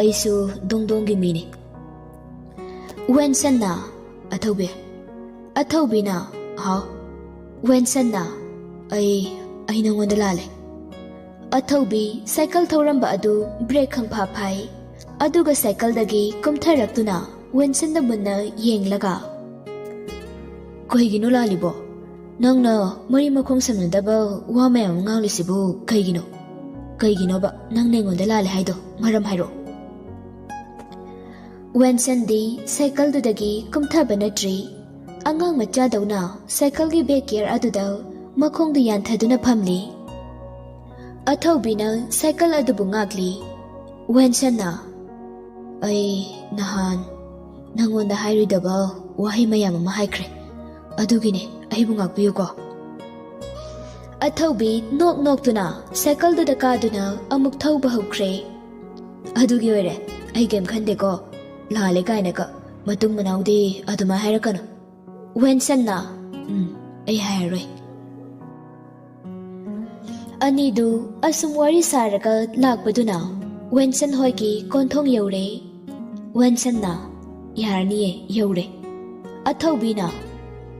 ꯑꯩꯁꯨ ꯗꯣꯡ ꯗꯣꯡꯒꯤ ꯃꯤꯅꯤ꯫ ꯋꯦꯟꯁꯟꯅ, "ꯑꯊꯧꯕꯤ꯫" ꯑꯊꯧꯕꯤꯅ, "ꯍꯥꯎ꯫" ꯋꯦꯟꯁꯟꯅ, "ꯑꯩ, ꯑꯩ ꯅꯉꯣꯟꯗ ꯂꯥꯜꯂꯦ꯫" ꯑꯊꯧꯕꯤ ꯁꯥꯏꯀꯜ ꯊꯧꯔꯝꯕ ꯑꯗꯨ ꯕ꯭ꯔꯦꯛ ꯈꯪꯐꯥ ꯐꯥꯏ꯫ ꯑꯗꯨꯒ ꯁꯥꯏꯀꯜꯗꯒꯤ ꯀꯨꯝꯊꯔꯛꯇꯨꯅ ꯋꯦꯟꯁꯟꯗ ꯃꯨꯟꯅ ꯌꯦꯡꯂꯒ, "ꯀꯩꯒꯤꯅꯣ ꯂꯥꯜꯂꯤꯕꯣ? ꯅꯪꯅ ꯃꯔꯤ ꯃꯈꯣꯡ ꯁꯝꯅꯗꯕ ꯋꯥ ꯃꯌꯥꯝ ꯑꯃ ꯉꯥꯡꯂꯤꯁꯤꯕꯨ ꯀꯩꯒꯤꯅꯣ? ꯀꯩꯒꯤꯅꯣꯕ ꯅꯪꯅ ꯑꯩꯉꯣꯟꯗ ꯂꯥꯜꯂꯦ ꯍꯥꯏꯗꯣ? ꯃꯔꯝ ꯍꯥꯏꯔꯛꯑꯣ꯫" ꯋꯦꯟꯁꯟꯗꯤ ꯁꯥꯏꯀꯜꯗꯨꯗꯒꯤ ꯀꯨꯝꯊꯕ ꯅꯠꯇ꯭ꯔꯤ꯫ ꯑꯉꯥꯡ ꯃꯆꯥꯗꯧꯅ ꯁꯥꯏꯀꯜꯒꯤ ꯕꯦꯛ ꯒꯤꯌꯔ ꯑꯗꯨꯗ ꯃꯈꯣꯡꯗꯨ ꯌꯥꯟꯊꯗꯨꯅ ꯐꯝꯂꯤ꯫ ꯑꯊꯧꯕꯤꯅ ꯁꯥꯏꯀꯜ ꯑꯗꯨꯕꯨ ꯉꯥꯛꯂꯤ꯫ ꯋꯦꯟꯁꯟꯅ, "ꯑꯩ ꯅꯍꯥꯟ ꯅꯪꯉꯣꯟꯗ ꯍꯥꯏꯔꯣꯏꯗꯕ ꯋꯥꯍꯩ ꯃꯌꯥꯝ ꯑꯃ ꯍꯥꯏꯈ꯭ꯔꯦ꯫ ꯑꯗꯨꯒꯤꯅꯦ, ꯑꯩꯕꯨ ꯉꯥꯛꯄꯤꯌꯨꯀꯣ꯫" ꯑꯊꯧꯕꯤ ꯅꯣꯛ ꯅꯣꯛꯇꯨꯅ ꯁꯥꯏꯀꯜꯗꯨꯗ ꯀꯥꯗꯨꯅ ꯑꯃꯨꯛ ꯊꯧꯕ ꯍꯧꯈ꯭ꯔꯦ꯫ "ꯑꯗꯨꯒꯤ ꯑꯣꯏꯔꯦ, ꯑꯩ ꯀꯩꯝ ꯈꯟꯗꯦꯀꯣ꯫ ꯂꯥꯜꯂꯦ ꯀꯥꯏꯅꯒ ꯃꯇꯨꯡ ꯃꯅꯥꯎꯗꯤ ꯑꯗꯨꯃꯥꯏ ꯍꯥꯏꯔꯛꯀꯅꯨ꯫" ꯋꯦꯟꯁꯟꯅ, "ꯎꯝ, ꯑꯩ ꯍꯥꯏꯔꯔꯣꯏ꯫" ꯑꯅꯤꯗꯨ ꯑꯁꯨꯝ ꯋꯥꯔꯤ ꯁꯥꯔꯒ ꯂꯥꯛꯄꯗꯨꯅ ꯋꯦꯟꯁꯟ ꯍꯣꯏꯒꯤ ꯀꯣꯟꯊꯣꯡ ꯌꯧꯔꯦ꯫ ꯋꯦꯟꯁꯟꯅ, "ꯌꯥꯔꯅꯤꯌꯦ, ꯌꯧꯔꯦ꯫" ꯑꯊꯧꯕꯤꯅ,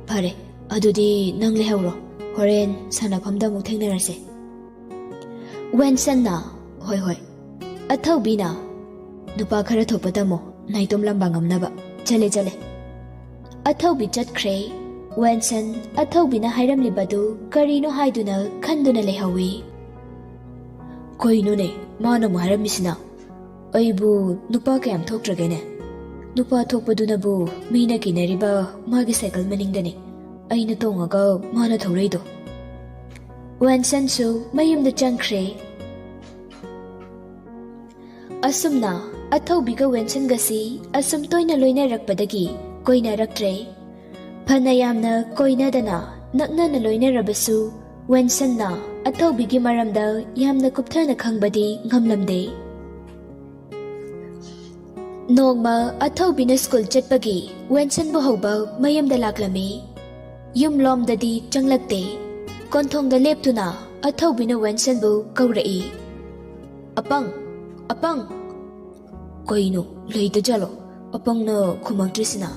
"ꯐꯔꯦ, ꯑꯗꯨꯗꯤ ꯅꯪ ꯂꯩꯍꯧꯔꯣ꯫ ꯍꯣꯔꯦꯟ ꯁꯥꯟꯅꯐꯝꯗ ꯑꯃꯨꯛ ꯊꯦꯡꯅꯔꯁꯦ꯫" ꯋꯦꯟꯁꯟꯅ, "ꯍꯣꯏ, ꯍꯣꯏ꯫" ꯑꯊꯧꯕꯤꯅ, "ꯅꯨꯄꯥ ꯈꯔ ꯊꯣꯛꯄ ꯇꯝꯃꯣ, ꯅꯥꯏꯇꯣꯝ ꯂꯝꯕꯥ ꯉꯝꯅꯕ꯫ ꯆꯠꯂꯦ, ꯆꯠꯂꯦ꯫" ꯑꯊꯧꯕꯤ ꯆꯠꯈ꯭ꯔꯦ꯫ ꯋꯦꯟꯁꯟ ꯑꯊꯧꯕꯤꯅ ꯍꯥꯏꯔꯝꯂꯤꯕꯗꯨ ꯀꯔꯤꯅꯣ ꯍꯥꯏꯗꯨꯅ ꯈꯟꯗꯨꯅ ꯂꯩꯍꯧꯏ꯫ "ꯀꯩꯅꯣꯅꯦ, ꯃꯥꯅ ꯑꯃꯨꯛ ꯍꯥꯏꯔꯝꯃꯤꯁꯤꯅ? ꯑꯩꯕꯨ ꯅꯨꯄꯥ ꯀꯌꯥꯝ ꯊꯣꯛꯇ꯭ꯔꯒꯦꯅꯦ? ꯅꯨꯄꯥ ꯊꯣꯛꯄꯗꯨꯅꯕꯨ ꯃꯤꯅ ꯀꯤꯅꯔꯤꯕ ꯃꯥꯒꯤ ꯁꯥꯏꯀꯜ ꯃꯅꯤꯡꯗꯅꯦ ꯑꯩꯅ ꯇꯣꯡꯉꯒ ꯃꯥꯅ ꯊꯧꯔꯛꯏꯗꯣ꯫" ꯋꯦꯟꯁꯟꯁꯨ ꯃꯌꯨꯝꯗ ꯆꯪꯈ꯭ꯔꯦ꯫ ꯑꯁꯨꯝꯅ ꯑꯊꯧꯕꯤꯒ ꯋꯦꯟꯁꯟꯒꯁꯤ ꯑꯁꯨꯝ ꯇꯣꯏꯅ ꯂꯣꯏꯅꯔꯛꯄꯗꯒꯤ ꯀꯣꯏꯅꯔꯛꯇ꯭ꯔꯦ꯫ ꯐꯅ ꯌꯥꯝꯅ ꯀꯣꯏꯅꯗꯅ ꯅꯛꯅꯅ ꯂꯣꯏꯅꯔꯕꯁꯨ, ꯋꯦꯟꯁꯟꯅ ꯑꯊꯧꯕꯤꯒꯤ ꯃꯔꯝꯗ ꯌꯥꯝꯅ ꯀꯨꯞꯊꯅ ꯈꯪꯕꯗꯤ ꯉꯝꯂꯝꯗꯦ꯫ ꯅꯣꯡꯃ ꯑꯊꯧꯕꯤꯅ ꯁ꯭ꯀꯨꯜ ꯆꯠꯄꯒꯤ ꯋꯦꯟꯁꯟꯕꯨ ꯍꯧꯕ ꯃꯌꯨꯝꯗ ꯂꯥꯛꯂꯝꯃꯤ꯫ ꯌꯨꯝꯂꯣꯝꯗꯗꯤ ꯆꯪꯂꯛꯇꯦ꯫ ꯀꯣꯟꯊꯣꯡꯗ ꯂꯦꯞꯇꯨꯅ ꯑꯊꯧꯕꯤꯅ ꯋꯦꯟꯁꯟꯕꯨ ꯀꯧꯔꯛꯏ꯫ "ꯑꯄꯪ! ꯑꯄꯪ!" ꯀꯩꯅꯣ, ꯂꯩꯇ ꯖꯥꯠꯂꯣ? ꯑꯄꯪꯅ ꯈꯨꯝꯃꯛꯇ꯭ꯔꯤꯁꯤꯅ꯫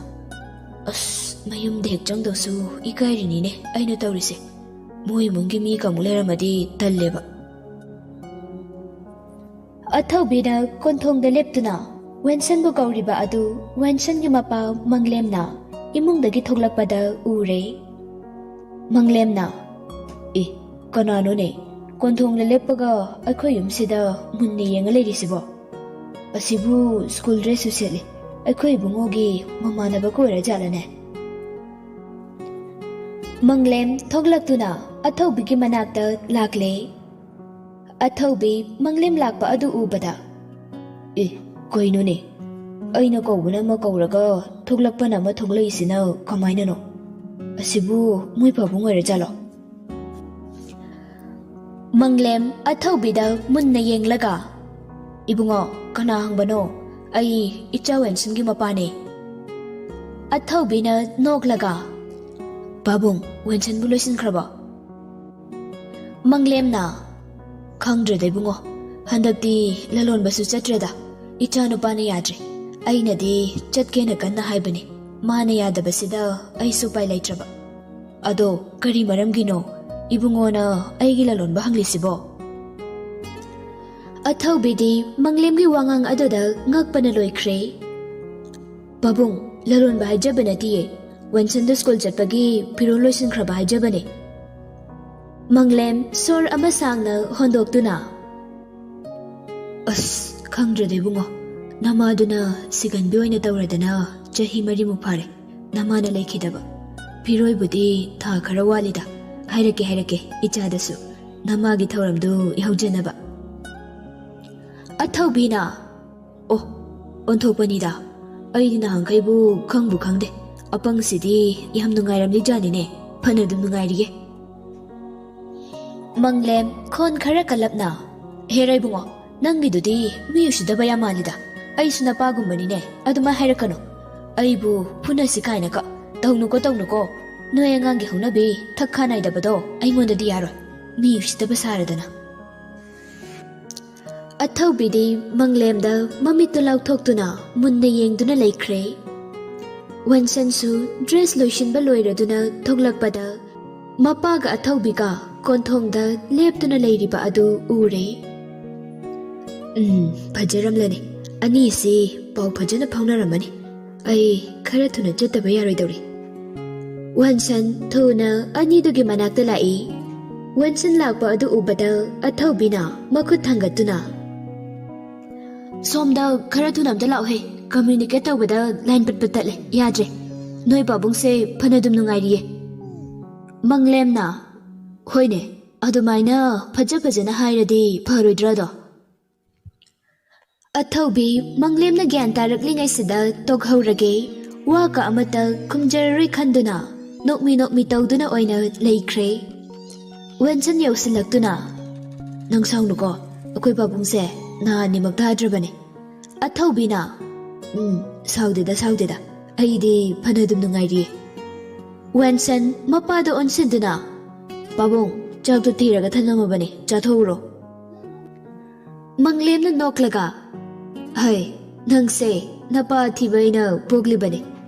ꯑꯁ, ꯃꯌꯨꯝꯗ ꯍꯦꯛ ꯆꯪꯗꯧꯁꯨ ꯏꯀꯥꯏꯔꯤꯅꯤꯅꯦ ꯑꯩꯅ ꯇꯧꯔꯤꯁꯦ꯫ ꯃꯣꯏ ꯏꯃꯨꯡꯒꯤ ꯃꯤꯒ ꯑꯃꯨꯛ ꯂꯩꯔꯝꯃꯗꯤ ꯇꯜꯂꯦꯕ꯫ ꯑꯊꯧꯕꯤꯅ ꯀꯣꯟꯊꯣꯡꯗ ꯂꯦꯞꯇꯨꯅ ꯋꯦꯟꯁꯟꯕꯨ ꯀꯧꯔꯤꯕ ꯑꯗꯨ ꯋꯦꯟꯁꯟꯒꯤ ꯃꯄꯥ ꯃꯪꯂꯦꯝꯅ ꯏꯃꯨꯡꯗꯒꯤ ꯊꯣꯛꯂꯛꯄꯗ ꯎꯔꯦ꯫ ꯃꯪꯂꯦꯝꯅ, "ꯑꯦ, ꯀꯅꯥꯅꯣꯅꯦ ꯀꯣꯟꯊꯣꯡꯗ ꯂꯦꯞꯄꯒ ꯑꯩꯈꯣꯏ ꯌꯨꯝꯁꯤꯗ ꯃꯨꯟꯅ ꯌꯦꯡꯉ ꯂꯩꯔꯤꯁꯤꯕꯣ? ꯑꯁꯤꯕꯨ ꯁ꯭ꯀꯨꯜ ꯗ꯭ꯔꯦꯁꯁꯨ ꯁꯦꯠꯂꯤ, ꯑꯩꯈꯣꯏ ꯏꯕꯨꯡꯉꯣꯒꯤ ꯃꯃꯥꯟꯅꯕ ꯑꯣꯏꯔ ꯖꯥꯠꯂꯅꯦ?" ꯃꯪꯂꯦꯝ ꯊꯣꯛꯂꯛꯇꯨꯅ ꯑꯊꯧꯕꯤꯒꯤ ꯃꯅꯥꯛꯇ ꯂꯥꯛꯂꯦ꯫ ꯑꯊꯧꯕꯤ ꯃꯪꯂꯦꯝ ꯂꯥꯛꯄ ꯑꯗꯨ ꯎꯕꯗ, "ꯑꯦ, ꯀꯩꯅꯣꯅꯦ? ꯑꯩꯅ ꯀꯧꯕꯅ ꯑꯃ ꯀꯧꯔꯒ ꯊꯣꯛꯂꯛꯄꯅ ꯑꯃ ꯊꯣꯛꯂꯛꯏꯁꯤꯅ ꯀꯃꯥꯏꯅꯅꯣ? ꯑꯁꯤꯕꯨ ꯃꯣꯏ ꯄꯥꯕꯨꯡ ꯑꯣꯏꯔ ꯖꯥꯠꯂꯣ?" ꯃꯪꯂꯦꯝ ꯑꯊꯧꯕꯤꯗ ꯃꯨꯟꯅ ꯌꯦꯡꯂꯒ, "ꯏꯕꯨꯡꯉꯣ, ꯀꯅꯥ ꯍꯪꯕꯅꯣ? ꯑꯩ ꯏꯆꯥ ꯋꯦꯟꯁꯟꯒꯤ ꯃꯄꯥꯅꯦ꯫" ꯑꯊꯧꯕꯤꯅ ꯅꯣꯛꯂꯒ, "ꯄꯥꯕꯨꯡ, ꯋꯦꯟꯁꯟꯕꯨ ꯂꯣꯏꯁꯤꯟꯈ꯭ꯔꯕꯣ?" ꯃꯪꯂꯦꯝꯅ, "ꯈꯪꯗ꯭ꯔꯦꯗ ꯏꯕꯨꯡꯉꯣ, ꯍꯟꯗꯛꯇꯤ ꯂꯂꯣꯟꯕꯁꯨ ꯆꯠꯇ꯭ꯔꯦꯗ, ꯏꯆꯥ ꯅꯨꯄꯥꯅ ꯌꯥꯗ꯭ꯔꯦ꯫ ꯑꯩꯅꯗꯤ ꯆꯠꯀꯦꯅ ꯀꯟꯅ ꯍꯥꯏꯕꯅꯤ, ꯃꯥꯅ ꯌꯥꯗꯕꯁꯤꯗ ꯑꯩꯁꯨ ꯎꯄꯥꯏ ꯂꯩꯇ꯭ꯔꯕ꯫ ꯑꯗꯣ ꯀꯔꯤ ꯃꯔꯝꯒꯤꯅꯣ? ꯏꯕꯨꯡꯉꯣꯅ ꯑꯩꯒꯤ ꯂꯂꯣꯟꯕ ꯍꯪꯂꯤꯁꯤꯕꯣ?" ꯑꯊꯧꯕꯤꯗꯤ ꯃꯪꯂꯦꯝꯒꯤ ꯋꯥꯉꯥꯡ ꯑꯗꯨꯗ ꯉꯛꯄꯅ ꯂꯣꯏꯈ꯭ꯔꯦ꯫ "ꯄꯥꯕꯨꯡ, ꯂꯂꯣꯟꯕ ꯍꯥꯏꯖꯕ ꯅꯠꯇꯤꯌꯦ, ꯋꯦꯟꯁꯟꯗ ꯁ꯭ꯀꯨꯜ ꯆꯠꯄꯒꯤ ꯐꯤꯔꯣꯜ ꯂꯣꯏꯁꯤꯟꯈ꯭ꯔꯕ ꯍꯥꯏꯖꯕꯅꯦ꯫" ꯃꯪꯂꯦꯝ ꯁꯣꯔ ꯑꯃ ꯁꯥꯡꯅ ꯍꯣꯟꯗꯣꯛꯇꯨꯅ, "ꯑꯁ, ꯈꯪꯗ꯭ꯔꯦꯗ ꯏꯕꯨꯡꯉꯣ, ꯅꯃꯥꯗꯨꯅ ꯁꯤꯒꯟꯕꯤ ꯑꯣꯏꯅ ꯇꯧꯔꯗꯅ ꯆꯍꯤ ꯃꯔꯤꯃꯨꯛ ꯐꯥꯔꯦ ꯅꯃꯥꯅ ꯂꯩꯈꯤꯗꯕ꯫ ꯐꯤꯔꯣꯏꯕꯨꯗꯤ ꯊꯥ ꯈꯔ ꯋꯥꯠꯂꯤꯗ, ꯍꯥꯏꯔꯛꯀꯦ, ꯍꯥꯏꯔꯛꯀꯦ ꯏꯆꯥꯗꯁꯨ, ꯅꯃꯥꯒꯤ ꯊꯧꯔꯝꯗꯨ ꯌꯥꯎꯖꯅꯕ꯫" ꯑꯊꯧꯕꯤꯅ, "ꯑꯣ, ꯑꯣꯟꯊꯣꯛꯄꯅꯤꯗ, ꯑꯩꯗꯤ ꯅꯍꯥꯟꯈꯩꯕꯨ ꯈꯪꯕꯨ ꯈꯪꯗꯦ꯫ ꯑꯄꯪꯁꯤꯗꯤ ꯌꯥꯝ ꯅꯨꯡꯉꯥꯏꯔꯝꯂꯤꯖꯥꯠꯅꯤꯅꯦ, ꯐꯅ ꯑꯗꯨꯝ ꯅꯨꯡꯉꯥꯏꯔꯤꯌꯦ꯫" ꯃꯪꯂꯦꯝ ꯈꯣꯟ ꯈꯔ ꯀꯜꯂꯞꯅ, "ꯍꯦꯔꯥ ꯏꯕꯨꯡꯉꯣ, ꯅꯪꯒꯤꯗꯨꯗꯤ ꯃꯤ ꯎꯁꯤꯠꯇꯕ ꯌꯥꯝ ꯃꯥꯜꯂꯤꯗ꯫ ꯑꯩꯁꯨ ꯅꯄꯥꯒꯨꯝꯕꯅꯤꯅꯦ, ꯑꯗꯨꯃꯥꯏ ꯍꯥꯏꯔꯛꯀꯅꯨ꯫ ꯑꯩꯕꯨ ꯐꯨꯅꯁꯤ ꯀꯥꯏꯅꯀ꯫ ꯇꯧꯅꯨꯀꯣ, ꯇꯧꯅꯨꯀꯣ꯫ ꯅꯣꯏ ꯑꯉꯥꯡꯒꯤ ꯍꯧꯅꯕꯤ ꯊꯛ ꯈꯥ ꯅꯥꯏꯗꯕꯗꯣ ꯑꯩꯉꯣꯟꯗꯗꯤ ꯌꯥꯔꯣꯏ, ꯃꯤ ꯎꯁꯤꯠꯇꯕ ꯁꯥꯔꯗꯅ꯫ ꯑꯊꯧꯕꯤꯗꯤ ꯃꯪꯂꯦꯝꯗ ꯃꯃꯤꯠꯇꯨ ꯂꯥꯎꯊꯣꯛꯇꯨꯅ ꯃꯨꯟꯅ ꯌꯦꯡꯗꯨꯅ ꯂꯩꯈ꯭ꯔꯦ꯫ ꯋꯟꯁꯟꯁꯨ ꯗ꯭ꯔꯦꯁ ꯂꯣꯏꯁꯤꯟꯕ ꯂꯣꯏꯔꯗꯨꯅ ꯊꯣꯛꯂꯛꯄꯗ ꯃꯄꯥꯒ ꯑꯊꯧꯕꯤꯒ ꯀꯣꯟꯊꯣꯡꯗ ꯂꯦꯞꯇꯨꯅ ꯂꯩꯔꯤꯕ ꯑꯗꯨ ꯎꯔꯦ꯫ ꯎꯝ, ꯐꯖꯔꯝꯂꯅꯤ꯫ ꯑꯅꯤꯁꯤ ꯄꯥꯎ ꯐꯖꯅ ꯐꯥꯎꯅꯔꯝꯃꯅꯤ꯫ ꯑꯩ ꯈꯔ ꯊꯨꯅ ꯆꯠꯇꯕ ꯌꯥꯔꯣꯏꯗꯧꯔꯤ꯫ ꯋꯟꯁꯟ ꯊꯨꯅ ꯑꯅꯤꯗꯨꯒꯤ ꯃꯅꯥꯛꯇ ꯂꯥꯛꯏ꯫ ꯋꯟꯁꯟ ꯂꯥꯛꯄ ꯑꯗꯨ ꯎꯕꯗ ꯑꯊꯧꯕꯤꯅ ꯃꯈꯨꯠ ꯊꯥꯡꯒꯠꯇꯨꯅ, "ꯁꯣꯝꯗ ꯈꯔ ꯊꯨꯅ ꯑꯝꯇ ꯂꯥꯛꯎꯍꯦ, ꯀꯝꯃ꯭ꯌꯨꯅꯤꯀꯦꯠ ꯇꯧꯕꯗ ꯂꯥꯏꯟ ꯄꯠ ꯄꯠ ꯇꯠꯂꯦ, ꯌꯥꯗ꯭ꯔꯦ꯫ ꯅꯣꯏ ꯄꯥꯕꯨꯡꯁꯦ ꯐꯅꯗꯨꯝ ꯅꯨꯡꯉꯥꯏꯔꯤꯌꯦ?" ꯃꯪꯂꯦꯝꯅ, "ꯍꯣꯏꯅꯦ, ꯑꯗꯨꯃꯥꯏꯅ ꯐꯖ ꯐꯖꯅ ꯍꯥꯏꯔꯗꯤ ꯐꯔꯣꯏꯗ꯭ꯔꯥꯗꯣ?" ꯑꯊꯧꯕꯤ ꯃꯪꯂꯦꯝꯅ ꯒ꯭ꯌꯥꯟ ꯇꯥꯔꯛꯂꯤꯉꯩꯁꯤꯗ ꯇꯣꯛꯍꯧꯔꯒꯦ, ꯋꯥ ꯀ ꯑꯃꯠꯇ ꯈꯨꯝꯖꯔꯔꯣꯏ ꯈꯟꯗꯨꯅ ꯅꯣꯛꯃꯤ ꯅꯣꯛꯃꯤ ꯇꯧꯗꯨꯅ ꯑꯣꯏꯅ ꯂꯩꯈ꯭ꯔꯦ꯫ ꯋꯦꯟꯁꯟ ꯌꯧꯁꯤꯜꯂꯛꯇꯨꯅ, "ꯅꯪ ꯁꯥꯎꯅꯨꯀꯣ, ꯑꯩꯈꯣꯏ ꯄꯥꯕꯨꯡꯁꯦ ꯅꯍꯥꯟꯅꯤꯃꯛ ꯇꯥꯗ꯭ꯔꯕꯅꯦ꯫" ꯑꯊꯧꯕꯤꯅ, "ꯎꯝ, ꯁꯥꯎꯗꯦꯗ, ꯁꯥꯎꯗꯦꯗ, ꯑꯩꯗꯤ ꯐꯅꯗꯨꯝ ꯅꯨꯡꯉꯥꯏꯔꯤꯌꯦ꯫" ꯋꯦꯟꯁꯟ ꯃꯄꯥꯗ ꯑꯣꯟꯁꯤꯟꯗꯨꯅ, "ꯄꯥꯕꯨꯡ, ꯆꯥꯛꯇꯣ ꯊꯤꯔꯒ ꯊꯅꯝꯃꯕꯅꯦ, ꯆꯥꯊꯣꯛꯎꯔꯣ꯫" ꯃꯪꯂꯦꯝꯅ ꯅꯣꯛꯂꯒ, "ꯍꯩ, ꯅꯪꯁꯦ ꯅꯄꯥ ꯑꯊꯤꯕ ꯑꯩꯅ ꯄꯣꯛꯂꯤꯕꯅꯦ꯫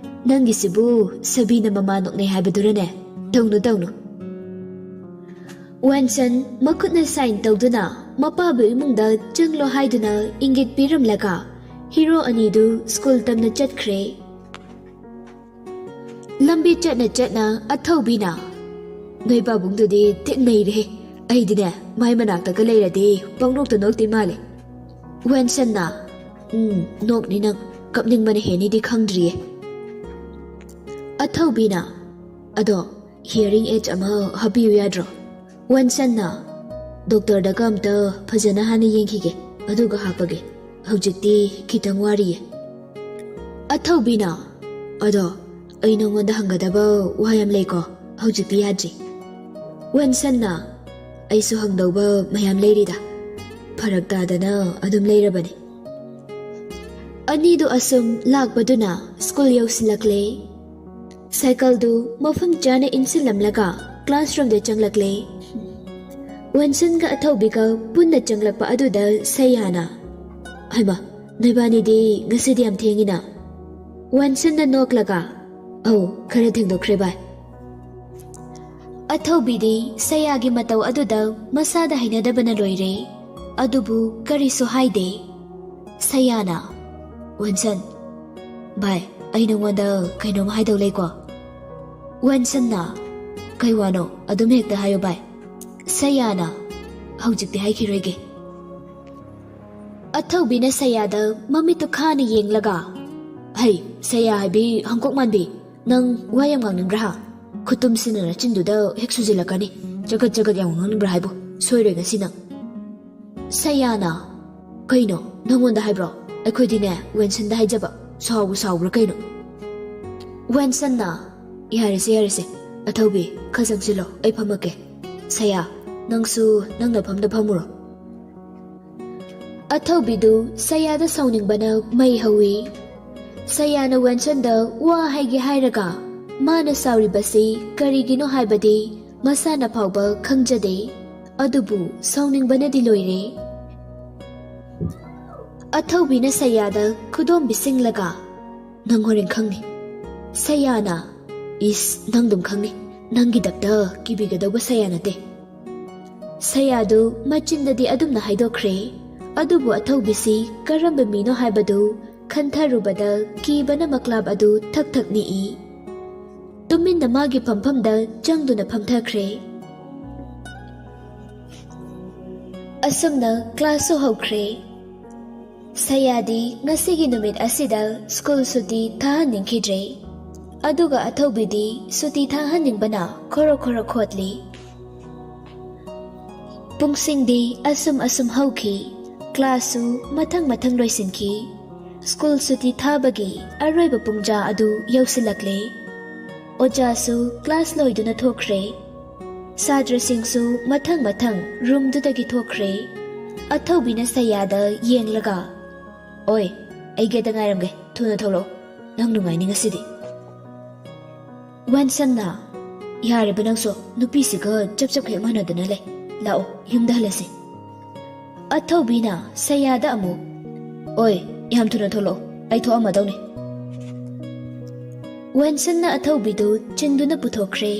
ꯅꯪꯒꯤꯁꯤꯕꯨ ꯁꯥꯕꯤꯅ ꯃꯃꯥ ꯅꯣꯛꯅꯩ ꯍꯥꯏꯕꯗꯨꯔꯅꯦ? ꯇꯧꯅꯨ, ꯇꯧꯅꯨ꯫" ꯋꯦꯟꯁꯟ ꯃꯈꯨꯠꯅ ꯁꯥꯏꯟ ꯇꯧꯗꯨꯅ ꯃꯄꯥꯕꯨ ꯏꯃꯨꯡꯗ ꯆꯪꯂꯣ ꯍꯥꯏꯗꯨꯅ ꯏꯪꯒꯤꯠ ꯄꯤꯔꯝꯂꯒ ꯍꯤꯔꯣ ꯑꯅꯤꯗꯨ ꯁ꯭ꯀꯨꯜ ꯇꯝꯅ ꯆꯠꯈ꯭ꯔꯦ꯫ ꯂꯝꯕꯤ ꯆꯠꯅ ꯆꯠꯅ ꯑꯊꯧꯕꯤꯅ, "ꯅꯣꯏ ꯄꯥꯕꯨꯡꯗꯨꯗꯤ ꯊꯤꯟ ꯅꯩꯔꯦꯍꯦ꯫ ꯑꯩꯗꯤꯅꯦ, ꯃꯥꯏ ꯃꯅꯥꯛꯇꯒ ꯂꯩꯔꯗꯤ ꯄꯪꯅꯣꯛꯇ ꯅꯣꯛꯇꯣꯏ ꯃꯥꯜꯂꯦ꯫" ꯋꯦꯟꯁꯟꯅ, "ꯎꯝ, ꯅꯣꯛꯅꯤ ꯅꯪ꯫ ꯀꯞꯅꯤꯡꯕꯅ ꯍꯦꯟꯅꯤꯗꯤ ꯈꯪꯗ꯭ꯔꯤꯌꯦ꯫" ꯑꯊꯧꯕꯤꯅ, "ꯑꯗꯣ ꯍꯤꯌꯔꯤꯡ ꯑꯦꯗ ꯑꯃ ꯍꯥꯞꯄꯤꯌꯨ ꯌꯥꯗ꯭ꯔꯣ?" ꯋꯦꯟꯁꯟꯅ, "ꯗꯣꯛꯇꯔꯗꯒ ꯑꯝꯇ ꯐꯖꯅ ꯍꯥꯟꯅ ꯌꯦꯡꯈꯤꯒꯦ, ꯑꯗꯨꯒ ꯍꯥꯞꯄꯒꯦ꯫ ꯍꯧꯖꯤꯛꯇꯤ ꯈꯤꯇꯪ ꯋꯥꯔꯤꯌꯦ꯫" ꯑꯊꯧꯕꯤꯅ, "ꯑꯗꯣ ꯑꯩ ꯅꯉꯣꯟꯗ ꯍꯪꯒꯗꯕ ꯋꯥ ꯌꯥꯝ ꯂꯩꯀꯣ, ꯍꯧꯖꯤꯛꯇꯤ ꯌꯥꯗ꯭ꯔꯤ꯫" ꯋꯦꯟꯁꯟꯅ, "ꯑꯩꯁꯨ ꯍꯪꯗꯧꯕ ꯃꯌꯥꯝ ꯂꯩꯔꯤꯗ, ꯐꯔꯛ ꯇꯥꯗꯅ ꯑꯗꯨꯝ ꯂꯩꯔꯕꯅꯤ꯫" ꯑꯅꯤꯗꯨ ꯑꯁꯨꯝ ꯂꯥꯛꯄꯗꯨꯅ ꯁ꯭ꯀꯨꯜ ꯌꯧꯁꯤꯜꯂꯛꯂꯦ꯫ ꯁꯥꯏꯀꯜꯗꯨ ꯃꯐꯝ ꯆꯥꯅ ꯏꯟꯁꯤꯜꯂꯝꯂꯒ ꯀ꯭ꯂꯥꯁꯔꯨꯝꯗ ꯆꯪꯂꯛꯂꯦ꯫ ꯋꯥꯟꯁꯟꯒ ꯑꯊꯧꯕꯤꯒ ꯄꯨꯟꯅ ꯆꯪꯂꯛꯄ ꯑꯗꯨꯗ ꯁꯌꯥꯅ, "ꯍꯩꯃꯥ, ꯅꯣꯏꯕꯥꯅꯤꯗꯤ ꯉꯁꯤꯗꯤ ꯌꯥꯝ ꯊꯦꯡꯉꯤꯅ?" ꯋꯥꯟꯁꯟꯅ ꯅꯣꯛꯂꯒ, "ꯑꯧ, ꯈꯔ ꯊꯦꯡꯗꯣꯛꯈ꯭ꯔꯦ ꯚꯥꯏ꯫" ꯑꯊꯧꯕꯤꯗꯤ ꯁꯌꯥꯒꯤ ꯃꯇꯧ ꯑꯗꯨꯗ ꯃꯁꯥꯗ ꯍꯩꯅꯗꯕꯅ ꯂꯣꯏꯔꯦ, ꯑꯗꯨꯕꯨ ꯀꯔꯤꯁꯨ ꯍꯥꯏꯗꯦ꯫ ꯁꯌꯥꯅ, "ꯋꯥꯟꯁꯟ, ꯚꯥꯏ, ꯑꯩ ꯅꯉꯣꯟꯗ ꯀꯩꯅꯣꯝ ꯍꯥꯏꯗꯧ ꯂꯩꯀꯣ꯫" ꯋꯥꯟꯁꯟꯅ, "ꯀꯩ ꯋꯥꯅꯣ? ꯑꯗꯨꯝ ꯍꯦꯛꯇ ꯍꯥꯏꯌꯣ ꯚꯥꯏ꯫" ꯁꯌꯥꯅ, "ꯍꯧꯖꯤꯛꯇꯤ ꯍꯥꯏꯈꯤꯔꯣꯏꯒꯦ꯫" ꯑꯊꯧꯕꯤꯅ ꯁꯌꯥꯗ ꯃꯃꯤꯠꯇꯨ ꯈꯥꯅ ꯌꯦꯡꯂꯒ, "ꯍꯩ, ꯁꯌꯥ ꯍꯥꯏꯕꯤ ꯍꯪꯀꯣꯛ ꯃꯥꯟꯕꯤ, ꯅꯪ ꯋꯥ ꯌꯥꯝ ꯉꯥꯡꯅꯤꯡꯕ꯭ꯔꯥ ꯍꯥ? ꯈꯨꯇꯨꯝꯁꯤꯅ ꯅꯆꯤꯟꯗꯨꯗ ꯍꯦꯛ ꯁꯨꯖꯤꯜꯂꯛꯀꯅꯤ꯫ ꯆꯒꯠ ꯆꯒꯠ ꯌꯥꯝ ꯉꯥꯡꯅꯤꯡꯕ꯭ꯔꯥ ꯍꯥꯏꯕꯨ? ꯁꯣꯏꯔꯣꯏ ꯉꯁꯤ ꯅꯪ꯫" ꯁꯌꯥꯅ, "ꯀꯩꯅꯣ? ꯅꯪꯉꯣꯟꯗ ꯍꯥꯏꯕ꯭ꯔꯣ? ꯑꯩꯈꯣꯏꯗꯤꯅꯦ, ꯋꯦꯟꯁꯟꯗ ꯍꯥꯏꯖꯕ꯫ ꯁꯥꯎꯕꯨ ꯁꯥꯎꯕ꯭ꯔꯥ ꯀꯩꯅꯣ?" ꯋꯦꯟꯁꯟꯅ, "ꯌꯥꯔꯦꯁꯦ, ꯌꯥꯔꯦꯁꯦ꯫ ꯑꯊꯧꯕꯤ, ꯈꯔ ꯆꯪꯁꯤꯜꯂꯣ, ꯑꯩ ꯐꯝꯃꯛꯀꯦ꯫ ꯁꯌꯥ, ꯅꯪꯁꯨ ꯅꯪ ꯅꯐꯝꯗ ꯐꯝꯃꯨꯔꯣ꯫" ꯑꯊꯧꯕꯤꯗꯨ ꯁꯌꯥꯗ ꯁꯥꯎꯅꯤꯡꯕꯅ ꯃꯩ ꯍꯧꯏ꯫ ꯁꯌꯥꯅ ꯋꯦꯟꯁꯟꯗ ꯋꯥ ꯍꯥꯏꯒꯦ ꯍꯥꯏꯔꯒ ꯃꯥꯅ ꯁꯥꯎꯔꯤꯕꯁꯤ ꯀꯔꯤꯒꯤꯅꯣ ꯍꯥꯏꯕꯗꯤ ꯃꯁꯥꯅ ꯐꯥꯎꯕ ꯈꯪꯖꯗꯦ꯫ ꯑꯗꯨꯕꯨ ꯁꯥꯎꯅꯤꯡꯕꯅꯗꯤ ꯂꯣꯏꯔꯦ꯫ ꯑꯊꯧꯕꯤꯅ ꯁꯌꯥꯗ ꯈꯨꯗꯣꯝ ꯄꯤꯁꯤꯡꯂꯒ, "ꯅꯪ ꯍꯣꯔꯦꯟ ꯈꯪꯅꯤ꯫" ꯁꯌꯥꯅ, "ꯏꯁ, ꯅꯪ ꯑꯗꯨꯝ ꯈꯪꯅꯤ꯫ ꯅꯪꯒꯤꯗꯞꯇ ꯀꯤꯕꯤꯒꯗꯧꯕ ꯁꯌꯥ ꯅꯠꯇꯦ꯫" ꯁꯌꯥꯗꯨ ꯃꯆꯤꯟꯗꯗꯤ ꯑꯗꯨꯝꯅ ꯍꯥꯏꯗꯣꯛꯈ꯭ꯔꯦ, ꯑꯗꯨꯕꯨ ꯑꯊꯧꯕꯤꯁꯤ ꯀꯔꯝꯕ ꯃꯤꯅꯣ ꯍꯥꯏꯕꯗꯨ ꯈꯟꯊꯔꯨꯕꯗ ꯀꯤꯕꯅ ꯃꯀ꯭ꯂꯥꯞ ꯑꯗꯨ ꯊꯛ ꯊꯛ ꯅꯤꯛꯏ꯫ ꯇꯨꯃꯤꯟꯅ ꯃꯥꯒꯤ ꯐꯝꯐꯝꯗ ꯆꯪꯗꯨꯅ ꯐꯝꯊꯈ꯭ꯔꯦ꯫ ꯑꯁꯨꯝꯅ ꯀ꯭ꯂꯥꯁꯁꯨ ꯍꯧꯈ꯭ꯔꯦ꯫ ꯁꯌꯥꯗꯤ ꯉꯁꯤꯒꯤ ꯅꯨꯃꯤꯠ ꯑꯁꯤꯗ ꯁ꯭ꯀꯨꯜ ꯁꯨꯇꯤ ꯊꯥꯍꯟꯅꯤꯡꯈꯤꯗ꯭ꯔꯦ꯫ ꯑꯗꯨꯒ ꯑꯊꯧꯕꯤꯗꯤ ꯁꯨꯇꯤ ꯊꯥꯍꯟꯅꯤꯡꯕꯅ ꯈꯣꯔꯣ ꯈꯣꯔꯣ ꯈꯣꯠꯂꯤ꯫ ꯄꯨꯡꯁꯤꯡꯗꯤ ꯑꯁꯨꯝ ꯑꯁꯨꯝ ꯍꯧꯈꯤ꯫ ꯀ꯭ꯂꯥꯁꯁꯨ ꯃꯊꯪ ꯃꯊꯪ ꯂꯣꯏꯁꯤꯟꯈꯤ꯫ ꯁ꯭ꯀꯨꯜ ꯁꯨꯇꯤ ꯊꯥꯕꯒꯤ ꯑꯔꯣꯏꯕ ꯄꯨꯡꯖꯥ ꯑꯗꯨ ꯌꯧꯁꯤꯜꯂꯛꯂꯦ꯫ ꯑꯣꯖꯥꯁꯨ ꯀ꯭ꯂꯥꯁ ꯂꯣꯏꯗꯨꯅ ꯊꯣꯛꯈ꯭ꯔꯦ꯫ ꯁꯥꯇ꯭ꯔꯁꯤꯡꯁꯨ ꯃꯊꯪ ꯃꯊꯪ ꯔꯨꯝꯗꯨꯗꯒꯤ ꯊꯣꯛꯈ꯭ꯔꯦ꯫ ꯑꯊꯧꯕꯤꯅ ꯁꯌꯥꯗ ꯌꯦꯡꯂꯒ, "ꯑꯣꯏ, ꯑꯩ ꯒꯦꯠꯇ ꯉꯥꯏꯔꯝꯒꯦ, ꯊꯨꯅ ꯊꯣꯛꯂꯛꯑꯣ, ꯅꯪ ꯅꯨꯡꯉꯥꯏꯅꯤ ꯉꯁꯤꯗꯤ꯫" ꯋꯦꯟꯁꯟꯅ, "ꯌꯥꯔꯦꯕ ꯅꯪꯁꯨ, ꯅꯨꯄꯤꯁꯤꯒ ꯆꯞ ꯆꯞ ꯍꯦꯛ ꯃꯥꯟꯅꯗꯅ ꯂꯩ꯫ ꯂꯥꯛꯑꯣ, ꯌꯨꯝꯗ ꯍꯜꯂꯁꯤ"꯫ ꯑꯊꯧꯕꯤꯅ ꯁꯌꯥꯗ ꯑꯃꯨꯛ, "ꯑꯣꯏ, ꯌꯥꯝ ꯊꯨꯅ ꯊꯣꯛꯂꯛꯑꯣ, ꯑꯩ ꯊꯣꯛꯑꯝꯃꯗꯧꯅꯤ"꯫ ꯋꯦꯟꯁꯟꯅ ꯑꯊꯧꯕꯤꯗꯨ ꯆꯤꯡꯗꯨꯅ ꯄꯨꯊꯣꯛꯈ꯭ꯔꯦ꯫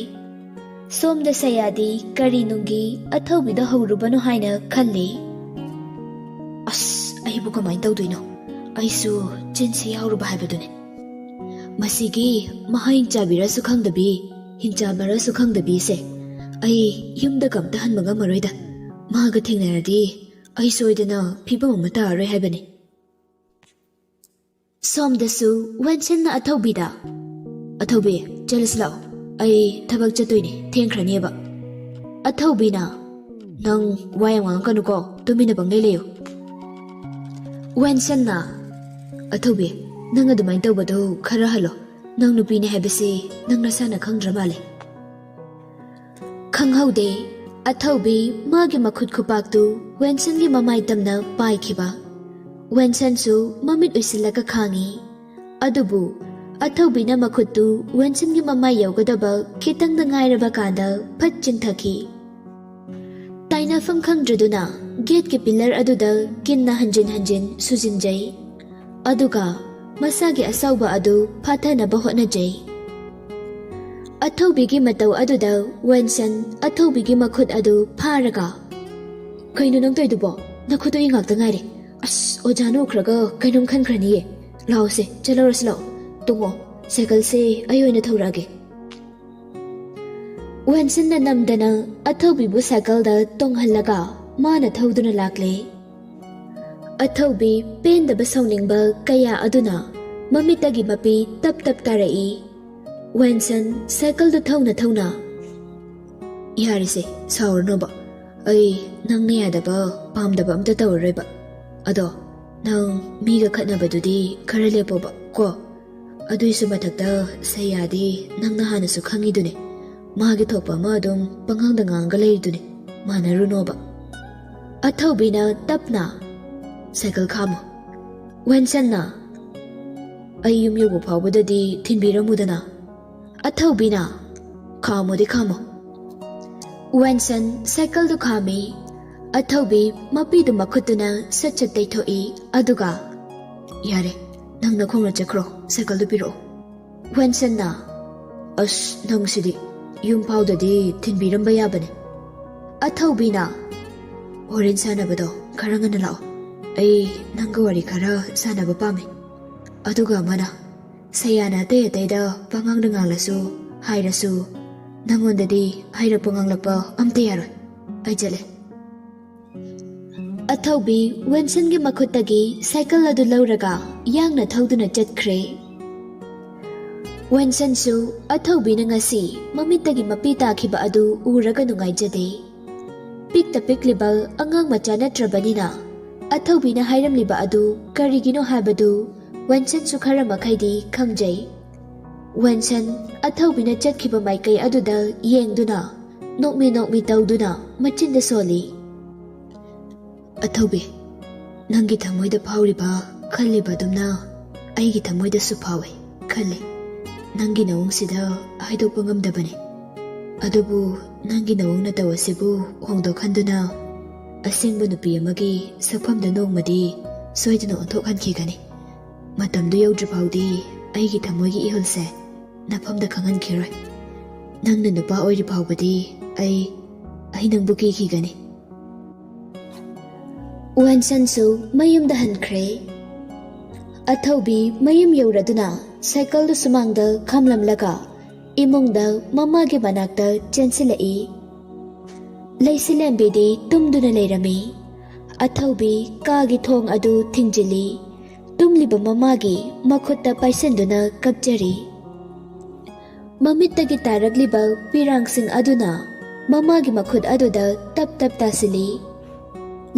ꯁꯣꯝꯗ ꯁꯌꯥꯗꯤ ꯀꯔꯤ ꯅꯨꯡꯒꯤ ꯑꯊꯧꯕꯤꯗꯣ ꯍꯧꯔꯨꯕꯅꯣ ꯍꯥꯏꯅ ꯈꯜꯂꯤ꯫ "ꯑꯁ, ꯑꯩꯕꯨ ꯀꯃꯥꯏꯅ ꯇꯧꯗꯣꯏꯅꯣ? ꯑꯩꯁꯨ ꯆꯤꯟꯁꯤ ꯌꯥꯎꯔꯨꯕ ꯍꯥꯏꯕꯗꯨꯅꯤ꯫ ꯃꯁꯤꯒꯤ ꯃꯍꯥ ꯍꯤꯡꯆꯥꯕꯤꯔꯁꯨ ꯈꯪꯗꯕꯤ, ꯍꯤꯡꯆꯥꯕꯔꯁꯨ ꯈꯪꯗꯕꯤꯁꯦ꯫ ꯑꯩ ꯌꯨꯝꯗ ꯀꯝꯇ ꯍꯟꯕ ꯉꯝꯃꯔꯣꯏꯗ꯫ ꯃꯥꯒ ꯊꯦꯡꯅꯔꯗꯤ ꯑꯩ ꯁꯣꯏꯗꯅ ꯐꯤꯕꯝ ꯑꯃ ꯇꯥꯔꯔꯣꯏ ꯍꯥꯏꯕꯅꯤ"꯫ ꯁꯣꯝꯗꯁꯨ ꯋꯦꯟꯁꯟꯅ ꯑꯊꯧꯕꯤꯗ, "ꯑꯊꯧꯕꯤ, ꯆꯠꯂꯁꯤ ꯂꯥꯛꯑꯣ, ꯑꯩ ꯊꯕꯛ ꯆꯠꯇꯣꯏꯅꯦ, ꯊꯦꯡꯈ꯭ꯔꯅꯦꯕ"꯫ ꯑꯊꯧꯕꯤꯅ, "ꯅꯪ ꯋꯥ ꯌꯥꯝ ꯉꯥꯡꯉꯛꯀꯅꯨꯀꯣ, ꯇꯨꯃꯤꯟꯅ ꯄꯪꯂꯩ ꯂꯩꯌꯨ"꯫ ꯋꯦꯟꯁꯟꯅ, "ꯑꯊꯧꯕꯤ, ꯅꯪ ꯑꯗꯨꯃꯥꯏꯅ ꯇꯧꯕꯗꯣ ꯈꯔ ꯍꯜꯂꯣ꯫ ꯅꯪ ꯅꯨꯄꯤꯅꯦ ꯍꯥꯏꯕꯁꯤ ꯅꯪ ꯅꯁꯥꯅ ꯈꯪꯗ꯭ꯔ ꯃꯥꯜꯂꯦ"꯫ ꯈꯪꯍꯧꯗꯦ, ꯑꯊꯧꯕꯤ ꯃꯥꯒꯤ ꯃꯈꯨꯠ ꯈꯨꯄꯥꯛꯇꯨ ꯋꯦꯟꯁꯟꯒꯤ ꯃꯃꯥꯏ ꯇꯝꯅ ꯄꯥꯏꯈꯤꯕ꯫ ꯋꯦꯟꯁꯟꯁꯨ ꯃꯃꯤꯠ ꯎꯏꯁꯤꯜꯂꯒ ꯈꯥꯡꯉꯤ꯫ ꯑꯗꯨꯕꯨ ꯑꯊꯧꯕꯤꯅ ꯃꯈꯨꯠꯇꯨ ꯋꯦꯟꯁꯟꯒꯤ ꯃꯃꯥꯏ ꯌꯧꯒꯗꯕ ꯈꯤꯇꯪꯗ ꯉꯥꯏꯔꯕ ꯀꯥꯟꯗ ꯐꯠ ꯆꯤꯡꯊꯈꯤ꯫ ꯇꯥꯏꯅꯐꯝ ꯈꯪꯗ꯭ꯔꯗꯨꯅ ꯒꯦꯠꯀꯤ ꯄꯤꯂꯔ ꯑꯗꯨꯗ ꯀꯤꯟꯅ ꯍꯟꯖꯤꯟ ꯍꯟꯖꯤꯟ ꯁꯨꯖꯤꯟꯖꯩ꯫ ꯑꯗꯨꯒ ꯃꯁꯥꯒꯤ ꯑꯁꯥꯎꯕ ꯑꯗꯨ ꯐꯥꯊꯅꯕ ꯍꯣꯠꯅꯖꯩ꯫ ꯑꯊꯧꯕꯤꯒꯤ ꯃꯇꯧ ꯑꯗꯨꯗ ꯋꯦꯟꯁꯟ ꯑꯊꯧꯕꯤꯒꯤ ꯃꯈꯨꯠ ꯑꯗꯨ ꯐꯥꯔꯒ, "ꯀꯩꯅꯣ ꯅꯪ ꯇꯧꯏꯗꯨꯕꯣ? ꯅꯈꯨꯠꯇꯣ ꯑꯩ ꯉꯥꯛꯇ ꯉꯥꯏꯔꯦ꯫ ꯑꯁ, ꯑꯣꯖꯥꯅ ꯎꯈ꯭ꯔꯒ ꯀꯩꯅꯣꯝ ꯈꯟꯈ꯭ꯔꯅꯤꯌꯦ꯫ ꯂꯥꯛꯑꯣꯁꯦ, ꯆꯠꯍꯧꯔꯁꯤ ꯂꯥꯛꯑꯣ꯫ ꯇꯣꯡꯉꯣ, ꯁꯥꯏꯀꯜꯁꯦ ꯑꯩ ꯑꯣꯏꯅ ꯊꯧꯔꯛꯑꯒꯦ"꯫ ꯋꯦꯟꯁꯟꯅ ꯅꯝꯗꯅ ꯑꯊꯧꯕꯤꯕꯨ ꯁꯥꯏꯀꯜꯗ ꯇꯣꯡꯍꯜꯂꯒ ꯃꯥꯅ ꯊꯧꯗꯨꯅ ꯂꯥꯛꯂꯦ꯫ ꯑꯊꯧꯕꯤ ꯄꯦꯟꯗꯕ ꯁꯥꯎꯅꯤꯡꯕ ꯀꯌꯥ ꯑꯗꯨꯅ ꯃꯃꯤꯠꯇꯒꯤ ꯃꯄꯤ ꯇꯞ ꯇꯞ ꯇꯥꯔꯛꯏ꯫ ꯋꯦꯟꯁꯟ ꯁꯥꯏꯀꯜꯗꯨ ꯊꯧꯅ ꯊꯧꯅ, "ꯌꯥꯔꯦꯁꯦ, ꯁꯥꯎꯔꯅꯣꯕ꯫ ꯑꯩ ꯅꯪꯅ ꯌꯥꯗꯕ, ꯄꯥꯝꯗꯕ ꯑꯝꯇ ꯇꯧꯔꯔꯣꯏꯕ꯫ ꯑꯗꯣ ꯅꯪ ꯃꯤꯒ ꯈꯠꯅꯕꯗꯨꯗꯤ ꯈꯔ ꯂꯦꯞꯄꯣꯕ ꯀꯣ꯫ ꯑꯗꯨꯏꯁꯨ ꯃꯊꯛꯇ ꯁꯌꯥꯗꯤ ꯅꯪꯅ ꯍꯥꯟꯅꯁꯨ ꯈꯪꯉꯤꯗꯨꯅꯤ꯫ ꯃꯥꯒꯤ ꯊꯣꯛꯄ ꯑꯃ ꯑꯗꯨꯝ ꯄꯉꯥꯡꯗ ꯉꯥꯡꯉꯒ ꯂꯩꯔꯤꯗꯨꯅꯤ꯫ ꯃꯥꯟꯅꯔꯨꯅꯣꯕ"꯫ ꯑꯊꯧꯕꯤꯅ ꯇꯞꯅ, "ꯁꯥꯏꯀꯜ ꯈꯥꯝꯃꯨ"꯫ ꯋꯦꯟꯁꯟꯅ, "ꯑꯩ ꯌꯨꯝ ꯌꯧꯕ ꯐꯥꯎꯕꯗꯗꯤ ꯊꯤꯟꯕꯤꯔꯝꯃꯨꯗꯅ"꯫ ꯑꯊꯧꯕꯤꯅ, "ꯈꯥꯝꯃꯣꯗꯤ ꯈꯥꯝꯃꯣ꯫" ꯋꯦꯟꯁꯟ ꯁꯥꯏꯀꯜꯗꯨ ꯈꯥꯝꯃꯤ꯫ ꯑꯊꯧꯕꯤ ꯃꯄꯤꯗꯨ ꯃꯈꯨꯠꯇꯨꯅ ꯁꯠ ꯁꯠ ꯇꯩꯊꯣꯛꯏ, ꯑꯗꯨꯒ, "ꯌꯥꯔꯦ, ꯅꯪ ꯅꯈꯣꯡꯅ ꯆꯠꯈ꯭ꯔꯣ, ꯁꯥꯏꯀꯜꯗꯨ ꯄꯤꯔꯛꯑꯣ꯫" ꯋꯦꯟꯁꯟꯅ, "ꯑꯁ, ꯅꯪꯁꯤꯗꯤ, ꯌꯨꯝ ꯐꯥꯎꯗꯗꯤ ꯊꯤꯟꯕꯤꯔꯝꯕ ꯌꯥꯕꯅꯦ꯫" ꯑꯊꯧꯕꯤꯅ, "ꯍꯣꯔꯦꯟ ꯁꯥꯟꯅꯕꯗꯣ ꯈꯔ ꯉꯟꯅ ꯂꯥꯛꯑꯣ꯫ ꯑꯩ ꯅꯪꯒ ꯋꯥꯔꯤ ꯈꯔ ꯁꯥꯟꯅꯕ ꯄꯥꯝꯃꯤ꯫ ꯑꯗꯨꯒ ꯑꯃꯅ, ꯁꯌꯥꯅ ꯑꯇꯩ ꯑꯇꯩꯗ ꯄꯉꯥꯡꯗ ꯉꯥꯡꯂꯁꯨ, ꯍꯥꯏꯔꯁꯨ, ꯅꯪꯉꯣꯟꯗꯗꯤ ꯍꯥꯏꯔꯛꯄ ꯉꯥꯡꯂꯛꯄ ꯑꯝꯇ ꯌꯥꯔꯣꯏ꯫ ꯑꯩ ꯆꯠꯂꯦ꯫" ꯑꯊꯧꯕꯤ ꯋꯦꯟꯁꯟꯒꯤ ꯃꯈꯨꯠꯇꯒꯤ ꯁꯥꯏꯀꯜ ꯑꯗꯨ ꯂꯧꯔꯒ ꯌꯥꯡꯅ ꯊꯧꯗꯨꯅ ꯆꯠꯈ꯭ꯔꯦ꯫ ꯋꯦꯟꯁꯟꯁꯨ ꯑꯊꯧꯕꯤꯅ ꯉꯁꯤ ꯃꯃꯤꯠꯇꯒꯤ ꯃꯄꯤ ꯇꯥꯈꯤꯕ ꯑꯗꯨ ꯎꯔꯒ ꯅꯨꯡꯉꯥꯏꯖꯗꯦ꯫ ꯄꯤꯛꯇ ꯄꯤꯛꯂꯤꯕ ꯑꯉꯥꯡ ꯃꯆꯥ ꯅꯠꯇ꯭ꯔꯕꯅꯤꯅ, ꯑꯊꯧꯕꯤꯅ ꯍꯥꯏꯔꯝꯂꯤꯕ ꯑꯗꯨ ꯀꯔꯤꯒꯤꯅꯣ ꯍꯥꯏꯕꯗꯨ ꯋꯦꯟꯁꯟꯁꯨ ꯈꯔ ꯃꯈꯩꯗꯤ ꯈꯪꯖꯩ꯫ ꯋꯦꯟꯁꯟ ꯑꯊꯧꯕꯤꯅ ꯆꯠꯈꯤꯕ ꯃꯥꯏꯀꯩ ꯑꯗꯨꯗ ꯌꯦꯡꯗꯨꯅ, ꯅꯣꯛꯃꯤ ꯅꯣꯛꯃꯤ ꯇꯧꯗꯨꯅ ꯃꯆꯤꯟꯗ ꯁꯣꯜꯂꯤ꯫ "ꯑꯊꯧꯕꯤ, ꯅꯪꯒꯤ ꯊꯃꯣꯏꯗ ꯐꯥꯎꯔꯤꯕ, ꯈꯜꯂꯤꯕ ꯑꯗꯨꯝꯅ ꯑꯩꯒꯤ ꯊꯃꯣꯏꯗꯁꯨ ꯐꯥꯎꯏ, ꯈꯜꯂꯤ꯫ ꯅꯪꯒꯤ ꯅꯑꯣꯡꯁꯤꯗ ꯍꯥꯏꯗꯣꯛꯄ ꯉꯝꯗꯕꯅꯤ꯫ ꯑꯗꯨꯕꯨ ꯅꯪꯒꯤ ꯅꯑꯣꯡ ꯅꯇꯧ ꯑꯁꯤꯕꯨ ꯍꯣꯡꯗꯣꯛꯍꯟꯗꯨꯅ ꯑꯁꯦꯡꯕ ꯅꯨꯄꯤ ꯑꯃꯒꯤ ꯁꯛꯐꯝꯗ ꯅꯣꯡꯃꯗꯤ ꯁꯣꯏꯗꯅ ꯑꯣꯟꯊꯣꯛꯍꯟꯈꯤꯒꯅꯤ꯫ ꯃꯇꯝꯗꯨ ꯌꯧꯗ꯭ꯔꯤ ꯐꯥꯎꯗꯤ ꯑꯩꯒꯤ ꯊꯃꯣꯏꯒꯤ ꯏꯍꯨꯜꯁꯦ ꯅꯐꯝꯗ ꯈꯪꯍꯟꯈꯤꯔꯣꯏ꯫ ꯅꯪꯅ ꯅꯨꯄꯥ ꯑꯣꯏꯔꯤ ꯐꯥꯎꯕꯗꯤ ꯑꯩ, ꯑꯩ ꯅꯪꯕꯨ ꯀꯤꯈꯤꯒꯅꯤ꯫" ꯋꯦꯟꯁꯟꯁꯨ ꯃꯌꯨꯝꯗ ꯍꯟꯈ꯭ꯔꯦ꯫ ꯑꯊꯧꯕꯤ ꯃꯌꯨꯝ ꯌꯧꯔꯗꯨꯅ ꯁꯥꯏꯀꯜꯗꯨ ꯁꯨꯃꯥꯡꯗ ꯈꯝꯂꯝꯂꯒ ꯏꯃꯨꯡꯗ ꯃꯃꯥꯒꯤ ꯃꯅꯥꯛꯇ ꯆꯦꯟꯁꯤꯜꯂꯛꯏ꯫ ꯂꯩꯁꯤꯂꯦꯝꯕꯤꯗꯤ ꯇꯨꯝꯗꯨꯅ ꯂꯩꯔꯝꯃꯤ꯫ ꯑꯊꯧꯕꯤ ꯀꯥꯒꯤ ꯊꯣꯡ ꯑꯗꯨ ꯊꯤꯡꯖꯤꯜꯂꯤ꯫ ꯇꯨꯝꯂꯤꯕ ꯃꯃꯥꯒꯤ ꯃꯈꯨꯠꯇ ꯄꯥꯏꯁꯤꯟꯗꯨꯅ ꯀꯞꯆꯔꯤ꯫ ꯃꯃꯤꯠꯇꯒꯤ ꯇꯥꯔꯛꯂꯤꯕ ꯄꯤꯔꯥꯡꯁꯤꯡ ꯑꯗꯨꯅ ꯃꯃꯥꯒꯤ ꯃꯈꯨꯠ ꯑꯗꯨꯗ ꯇꯞ ꯇꯞ ꯇꯥꯁꯤꯜꯂꯤ꯫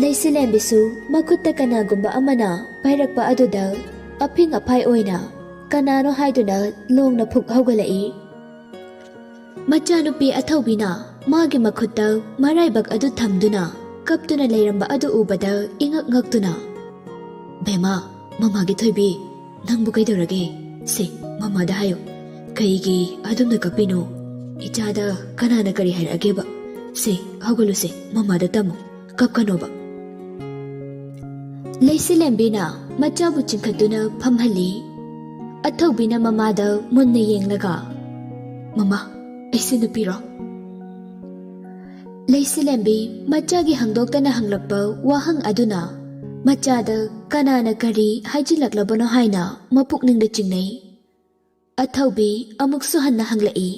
ꯂꯩꯁꯤꯂꯦꯝꯕꯤꯁꯨ ꯃꯈꯨꯠꯇ ꯀꯅꯥꯒꯨꯝꯕ ꯑꯃꯅ ꯄꯥꯏꯔꯛꯄ ꯑꯗꯨꯗ ꯑꯐꯤꯡ ꯑꯐꯥꯏ ꯑꯣꯏꯅ ꯀꯅꯥꯅꯣ ꯍꯥꯏꯗꯨꯅ ꯂꯣꯡꯅ ꯐꯨꯛ ꯍꯧꯒꯠꯂꯛꯏ꯫ ꯃꯆꯥꯅꯨꯄꯤ ꯑꯊꯧꯕꯤꯅ ꯃꯥꯒꯤ ꯃꯈꯨꯠꯇ ꯃꯔꯥꯏꯕꯛ ꯑꯗꯨ ꯊꯝꯗꯨꯅ ꯀꯞꯇꯨꯅ ꯂꯩꯔꯝꯕ ꯑꯗꯨ ꯎꯕꯗ ꯏꯉꯛ ꯉꯛꯇꯨꯅ, "ꯕꯦꯃꯥ, ꯃꯃꯥꯒꯤ ꯊꯣꯏꯕꯤ, ꯅꯪꯕꯨ ꯀꯩꯗꯧꯔꯒꯦ? ꯁꯦ, ꯃꯃꯥꯗ ꯍꯥꯏꯌꯨ, ꯀꯩꯒꯤ ꯑꯗꯨꯝꯅ ꯀꯞꯄꯤꯅꯣ? ꯏꯆꯥꯗ ꯀꯅꯥꯅ ꯀꯔꯤ ꯍꯥꯏꯔꯛꯑꯒꯦꯕ? ꯁꯦ, ꯍꯧꯒꯠꯂꯨꯁꯦ, ꯃꯃꯥꯗ ꯇꯝꯃꯨ, ꯀꯞꯀꯅꯣꯕ꯫ ꯂꯩꯁꯤꯂꯦꯝꯕꯤꯅ ꯃꯆꯥꯕꯨ ꯆꯤꯡꯈꯠꯇꯨꯅ ꯐꯝꯍꯜꯂꯤ꯫ ꯑꯊꯧꯕꯤꯅ ꯃꯃꯥꯗ ꯃꯨꯟꯅ ꯌꯦꯡꯂꯒ, "ꯃꯃꯥ, ꯑꯩꯁꯦ ꯅꯨꯄꯤꯔꯣ?" ꯂꯩꯁꯤꯂꯦꯝꯕꯤ ꯃꯆꯥꯒꯤ ꯍꯪꯗꯣꯛꯇꯅ ꯍꯪꯂꯛꯄ ꯋꯥꯍꯪ ꯑꯗꯨꯅ ꯃꯆꯥꯗ ꯀꯅꯥꯅ ꯀꯔꯤ ꯍꯥꯏꯖꯤꯜꯂꯛꯂꯕꯅꯣ ꯍꯥꯏꯅ ꯃꯄꯨꯛꯅꯤꯡꯗ ꯆꯤꯡꯅꯩ꯫ ꯑꯊꯧꯕꯤ ꯑꯃꯨꯛꯁꯨ ꯍꯟꯅ ꯍꯪꯂꯛꯏ,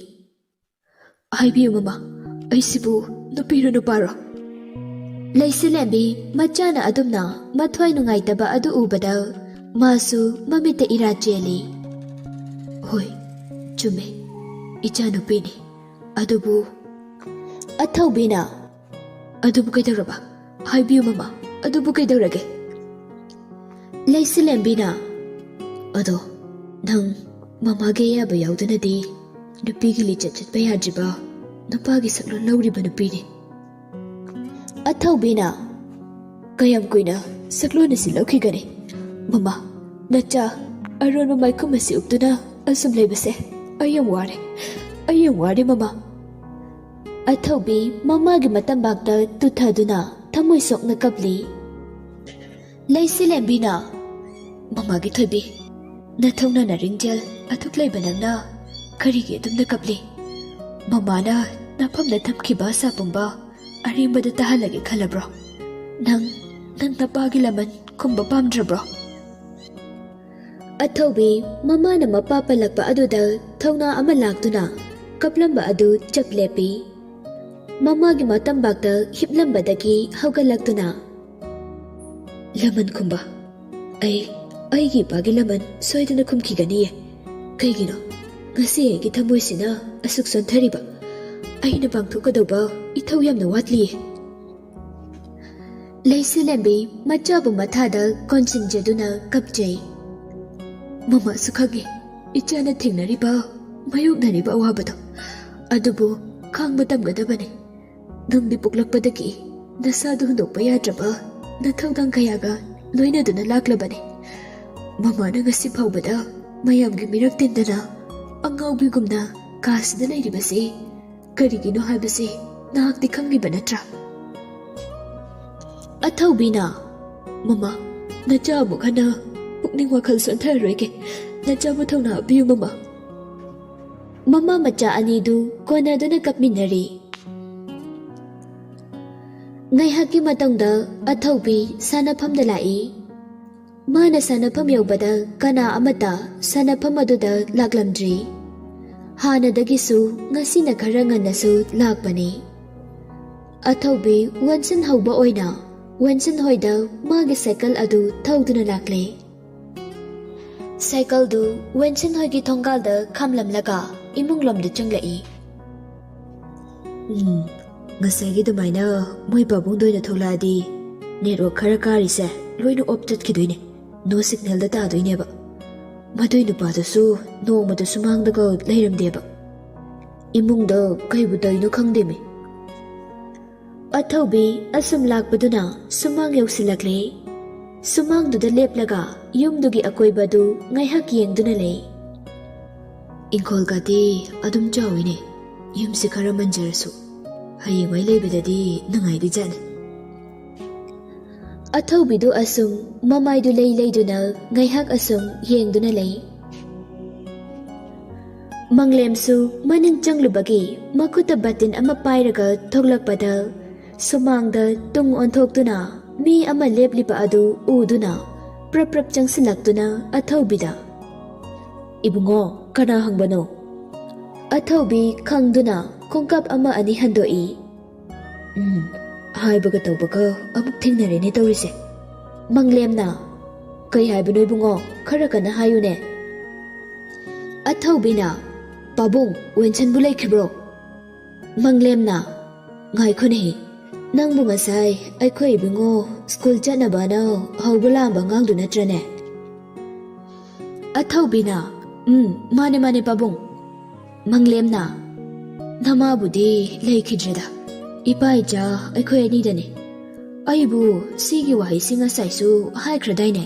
"ꯍꯥꯏꯕꯤꯌꯨ ꯃꯃꯥ, ꯑꯩꯁꯤꯕꯨ ꯅꯨꯄꯤꯔꯣ ꯅꯨꯄꯥꯔꯣ?" ꯂꯩꯁꯤꯂꯦꯝꯕꯤ ꯃꯆꯥꯅ ꯑꯗꯨꯝꯅ ꯃꯊ꯭ꯋꯥꯏ ꯅꯨꯡꯉꯥꯏꯇꯕ ꯑꯗꯨ ꯎꯕꯗ ꯃꯥꯁꯨ ꯃꯃꯤꯠꯇ ꯏꯔꯥ ꯆꯦꯜꯂꯤ꯫ "ꯍꯣꯏ, ꯆꯨꯝꯃꯦ, ꯏꯆꯥꯅꯨꯄꯤꯅꯤ꯫ ꯑꯗꯨꯕꯨ," ꯑꯊꯧꯕꯤꯅ, "ꯑꯗꯨꯕꯨ ꯀꯩꯗꯧꯔꯕ? ꯍꯥꯏꯕꯤꯌꯨ ꯃꯃꯥ, ꯑꯗꯨꯕꯨ ꯀꯩꯗꯧꯔꯒꯦ?" ꯂꯩꯁꯤꯂꯦꯝꯕꯤꯅ, "ꯑꯗꯣ ꯅꯪ ꯃꯃꯥꯒꯤ ꯑꯌꯥꯕ ꯌꯥꯎꯗꯅꯗꯤ ꯅꯨꯄꯤꯒꯤ ꯂꯤꯆꯠ ꯆꯠꯄ ꯌꯥꯗ꯭ꯔꯤꯕ, ꯅꯨꯄꯥꯒꯤ ꯁꯛꯂꯣꯟ ꯂꯧꯔꯤꯕ ꯅꯨꯄꯤꯅꯤ꯫" ꯑꯊꯧꯕꯤꯅ, "ꯀꯌꯥꯝ ꯀꯨꯏꯅ ꯁꯛꯂꯣꯟ ꯑꯁꯤ ꯂꯧꯈꯤꯒꯅꯤ? ꯃꯃꯥ, ꯅꯆꯥ ꯑꯔꯣꯟꯕ ꯃꯥꯏꯈꯨꯝ ꯑꯁꯤ ꯎꯞꯇꯨꯅ ꯑꯁꯨꯝ ꯂꯩꯕꯁꯦ ꯑꯩ ꯌꯥꯝ ꯋꯥꯔꯦ, ꯑꯩ ꯌꯥꯝ ꯋꯥꯔꯦ ꯃꯃꯥ꯫" ꯑꯊꯧꯕꯤ ꯃꯃꯥꯒꯤ ꯃꯇꯝꯕꯥꯛꯇ ꯇꯨꯊꯗꯨꯅ ꯊꯃꯣꯏ ꯁꯣꯛꯅ ꯀꯞꯂꯤ꯫ ꯂꯩꯁꯤꯂꯦꯝꯕꯤꯅ, "ꯃꯃꯥꯒꯤ ꯊꯣꯏꯕꯤ, ꯅꯊꯧꯅꯥ ꯅꯔꯤꯡꯖꯦꯜ ꯑꯗꯨꯛ ꯂꯩꯕ ꯅꯪꯅ ꯀꯔꯤꯒꯤ ꯑꯗꯨꯝꯅ ꯀꯞꯂꯤ? ꯃꯃꯥꯅ ꯅꯐꯝꯗ ꯊꯝꯈꯤꯕ ꯑꯁꯥ ꯄꯨꯝꯕ ꯑꯔꯦꯝꯕꯗ ꯇꯥꯍꯜꯂꯒꯦ ꯈꯜꯂꯕ꯭ꯔꯣ? ꯅꯪ, ꯅꯪ ꯅꯄꯥꯒꯤ ꯂꯃꯟ ꯈꯨꯝꯕ ꯄꯥꯝꯗ꯭ꯔꯕ꯭ꯔꯣ?" ꯑꯊꯧꯕꯤ ꯃꯃꯥꯅ ꯃꯄꯥ ꯄꯜꯂꯛꯄ ꯑꯗꯨꯗ ꯊꯧꯅꯥ ꯑꯃ ꯂꯥꯛꯇꯨꯅ ꯀꯞꯂꯝꯕ ꯑꯗꯨ ꯆꯞ ꯂꯦꯞꯄꯤ꯫ ꯃꯃꯥꯒꯤ ꯃꯇꯝꯕꯥꯛꯇ ꯍꯤꯞꯂꯝꯕꯗꯒꯤ ꯍꯧꯒꯠꯂꯛꯇꯨꯅ, "ꯂꯃꯟ ꯈꯨꯝꯕ? ꯑꯩ, ꯑꯩꯒꯤ ꯏꯄꯥꯒꯤ ꯂꯃꯟ ꯁꯣꯏꯗꯅ ꯈꯨꯝꯈꯤꯒꯅꯤꯌꯦ꯫ ꯀꯩꯒꯤꯅꯣ ꯉꯁꯤ ꯑꯩꯒꯤ ꯊꯃꯣꯏꯁꯤꯅ ꯑꯁꯨꯛ ꯁꯣꯟꯊꯔꯤꯕ? ꯑꯩꯅ ꯄꯥꯡꯊꯣꯛꯀꯗꯧꯕ ꯏꯊꯧ ꯌꯥꯝꯅ ꯋꯥꯠꯂꯤꯌꯦ꯫" ꯂꯩꯁꯤꯂꯦꯝꯕꯤ ꯃꯆꯥꯕꯨ ꯃꯊꯥꯗ ꯀꯣꯟꯁꯤꯟꯖꯗꯨꯅ ꯀꯞꯆꯩ꯫ "ꯃꯃꯥꯁꯨ ꯈꯪꯉꯤ ꯏꯆꯥꯅ ꯊꯦꯡꯅꯔꯤꯕ, ꯃꯥꯌꯣꯛꯅꯔꯤꯕ ꯑꯋꯥꯕꯗꯣ꯫ ꯑꯗꯨꯕꯨ ꯈꯥꯡꯕ ꯇꯝꯒꯗꯕꯅꯤ꯫ ꯅꯪꯗꯤ ꯄꯣꯛꯂꯛꯄꯗꯒꯤ ꯅꯁꯥꯗꯨ ꯍꯨꯟꯗꯣꯛꯄ ꯌꯥꯗ꯭ꯔꯕ ꯅꯊꯧꯗꯥꯡ ꯀꯌꯥꯒ ꯂꯣꯏꯅꯗꯨꯅ ꯂꯥꯛꯂꯕꯅꯤ꯫ ꯃꯃꯥꯅ ꯉꯁꯤ ꯐꯥꯎꯕꯗ ꯃꯌꯥꯝꯒꯤ ꯃꯤꯔꯛ ꯇꯤꯟꯗꯅ ꯑꯉꯥꯎꯕꯤꯒꯨꯝꯅ ꯀꯥꯁꯤꯗ ꯂꯩꯔꯤꯕꯁꯤ ꯀꯔꯤꯒꯤꯅꯣ ꯍꯥꯏꯕꯁꯤ ꯅꯍꯥꯛꯇꯤ ꯈꯪꯂꯤꯕ ꯅꯠꯇ꯭ꯔꯥ? ꯑꯊꯧꯕꯤꯅ, "ꯃꯃꯥ, ꯅꯆꯥ ꯑꯃꯨꯛ ꯍꯟꯅ ꯄꯨꯛꯅꯤꯡ ꯋꯥꯈꯜ ꯁꯣꯟꯊꯔꯔꯣꯏꯒꯦ꯫ ꯅꯆꯥꯕꯨ ꯊꯧꯅꯥ ꯍꯥꯞꯄꯤꯌꯨ, ꯃꯃꯥ꯫" ꯃꯃꯥ ꯃꯆꯥ ꯑꯅꯤꯗꯨ ꯀꯣꯟꯅꯗꯨꯅ ꯀꯞꯃꯤꯟꯅꯔꯤ꯫ ꯉꯥꯏꯍꯥꯛꯀꯤ ꯃꯇꯨꯡꯗ ꯑꯊꯧꯕꯤ ꯁꯥꯟꯅꯐꯝꯗ ꯂꯥꯛꯏ꯫ ꯃꯥꯅ ꯁꯥꯟꯅꯐꯝ ꯌꯧꯕꯗ ꯀꯅꯥ ꯑꯃꯠꯇ ꯁꯥꯟꯅꯐꯝ ꯑꯗꯨꯗ ꯂꯥꯛꯂꯝꯗ꯭ꯔꯤ꯫ ꯍꯥꯟꯅꯗꯒꯤꯁꯨ ꯉꯁꯤꯅ ꯈꯔ ꯉꯟꯅꯁꯨ ꯂꯥꯛꯄꯅꯤ꯫ ꯑꯊꯧꯕꯤ ꯋꯟꯁꯟ ꯍꯧꯕ ꯑꯣꯏꯅ ꯋꯟꯁꯟ ꯍꯣꯏꯗ ꯃꯥꯒꯤ ꯁꯥꯏꯀꯜ ꯑꯗꯨ ꯊꯧꯗꯨꯅ ꯂꯥꯛꯂꯦ꯫ ꯁꯥꯏꯀꯜꯗꯨ ꯋꯟꯁꯟ ꯍꯣꯏꯒꯤ ꯊꯣꯡꯒꯥꯜꯗ ꯈꯥꯝꯂꯝꯂꯒ ꯏꯃꯨꯡꯂꯣꯝꯗ ꯆꯪꯂꯛꯏ꯫ "ꯎꯝ, ꯉꯁꯥꯏꯒꯤ ꯑꯗꯨꯃꯥꯏꯅ ꯃꯣꯏ ꯄꯥꯕꯨꯡꯗ ꯑꯣꯏꯅ ꯊꯣꯛꯂꯛꯑꯗꯤ ꯅꯦꯠꯋꯥꯛ ꯈꯔ ꯀꯥꯔꯤꯁꯦ ꯂꯣꯏꯅ ꯑꯣꯞ ꯆꯠꯈꯤꯗꯣꯏꯅꯦ꯫ ꯅꯣ ꯁꯤꯒꯅꯦꯜꯗ ꯇꯥꯗꯣꯏꯅꯦꯕ꯫ ꯃꯗꯨꯏ ꯅꯨꯄꯥꯗꯨꯁꯨ ꯅꯣꯡꯃꯗ ꯁꯨꯃꯥꯡꯗꯒ ꯂꯩꯔꯝꯗꯦꯕ꯫ ꯏꯃꯨꯡꯗ ꯀꯩꯕꯨ ꯇꯧꯔꯤꯅꯣ ꯈꯪꯗꯦꯃꯤ꯫" ꯑꯊꯧꯕꯤ ꯑꯁꯨꯝ ꯂꯥꯛꯄꯗꯨꯅ ꯁꯨꯃꯥꯡ ꯌꯧꯁꯤꯜꯂꯛꯂꯦ꯫ ꯁꯨꯃꯥꯡꯗꯨꯗ ꯂꯦꯞꯂꯒ ꯌꯨꯝꯗꯨꯒꯤ ꯑꯀꯣꯏꯕꯗꯨ ꯉꯥꯏꯍꯥꯛ ꯌꯦꯡꯗꯨꯅ ꯂꯩ꯫ "ꯏꯪꯈꯣꯜꯒꯗꯤ ꯑꯗꯨꯝ ꯆꯥꯎꯏꯅꯦ꯫ ꯌꯨꯝꯁꯤ ꯈꯔ ꯃꯟꯖꯔꯁꯨ ꯍꯌꯦꯡꯋꯥꯏ ꯂꯩꯕꯗꯗꯤ ꯅꯨꯡꯉꯥꯏꯗꯣꯏꯖꯥꯠꯅꯤ꯫" ꯑꯊꯧꯕꯤꯗꯨ ꯑꯁꯨꯝ ꯃꯃꯥꯏꯗꯨ ꯂꯩ ꯂꯩꯗꯨꯅ ꯉꯥꯏꯍꯥꯛ ꯑꯁꯨꯝ ꯌꯦꯡꯗꯨꯅ ꯂꯩ꯫ ꯃꯪꯂꯦꯝꯁꯨ ꯃꯅꯤꯡ ꯆꯪꯂꯨꯕꯒꯤ ꯃꯈꯨꯠꯇ ꯕꯇꯤꯟ ꯑꯃ ꯄꯥꯏꯔꯒ ꯊꯣꯛꯂꯛꯄꯗ, ꯁꯨꯃꯥꯡꯗ ꯇꯨꯡ ꯑꯣꯟꯊꯣꯛꯇꯨꯅ ꯃꯤ ꯑꯃ ꯂꯦꯞꯂꯤꯕ ꯑꯗꯨ ꯎꯗꯨꯅ ꯄ꯭ꯔꯞ ꯄ꯭ꯔꯞ ꯆꯪꯁꯤꯜꯂꯛꯇꯨꯅ ꯑꯊꯧꯕꯤꯗ, "ꯏꯕꯨꯡꯉꯣ, ꯀꯅꯥ ꯍꯪꯕꯅꯣ?" ꯑꯊꯧꯕꯤ ꯈꯪꯗꯨꯅ ꯈꯣꯡꯀꯥꯞ ꯑꯃ ꯑꯅꯤ ꯍꯟꯗꯣꯛꯏ꯫ "ꯎꯝ, ꯍꯥꯏꯕꯒ ꯇꯧꯕꯒ ꯑꯃꯨꯛ ꯊꯦꯡꯅꯔꯦꯅꯦ ꯇꯧꯔꯤꯁꯦ꯫" ꯃꯪꯂꯦꯝꯅ, "ꯀꯩ ꯍꯥꯏꯕꯅꯣ ꯏꯕꯨꯡꯉꯣ? ꯈꯔ ꯀꯟꯅ ꯍꯥꯏꯌꯨꯅꯦ꯫" ꯑꯊꯧꯕꯤꯅ, "ꯄꯥꯕꯨꯡ, ꯋꯦꯟꯁꯟꯕꯨ ꯂꯩꯈꯤꯕ꯭ꯔꯣ?" ꯃꯪꯂꯦꯝꯅ, "ꯉꯥꯏꯈꯣꯅꯦꯍꯦ, ꯅꯪꯕꯨ ꯉꯁꯥꯏ ꯑꯩꯈꯣꯏ ꯏꯕꯨꯡꯉꯣ ꯁ꯭ꯀꯨꯜ ꯆꯠꯅꯕꯅ ꯍꯧꯕ ꯂꯥꯝꯕ ꯑꯉꯥꯡꯗꯨ ꯅꯠꯇ꯭ꯔꯅꯦ?" ꯑꯊꯧꯕꯤꯅ, "ꯎꯝ, ꯃꯥꯅꯦ, ꯃꯥꯅꯦ, ꯄꯥꯕꯨꯡ꯫" ꯃꯪꯂꯦꯝꯅ, "ꯅꯃꯥꯕꯨꯗꯤ ꯂꯩꯈꯤꯗ꯭ꯔꯦꯗ꯫ ꯏꯄꯥ ꯏꯆꯥ ꯑꯩꯈꯣꯏ ꯑꯅꯤꯗꯅꯦ꯫ ꯑꯩꯕꯨ ꯁꯤꯒꯤ ꯋꯥꯍꯩꯁꯤ ꯉꯁꯥꯏꯁꯨ ꯍꯥꯏꯈ꯭ꯔꯗꯥꯏꯅꯦ?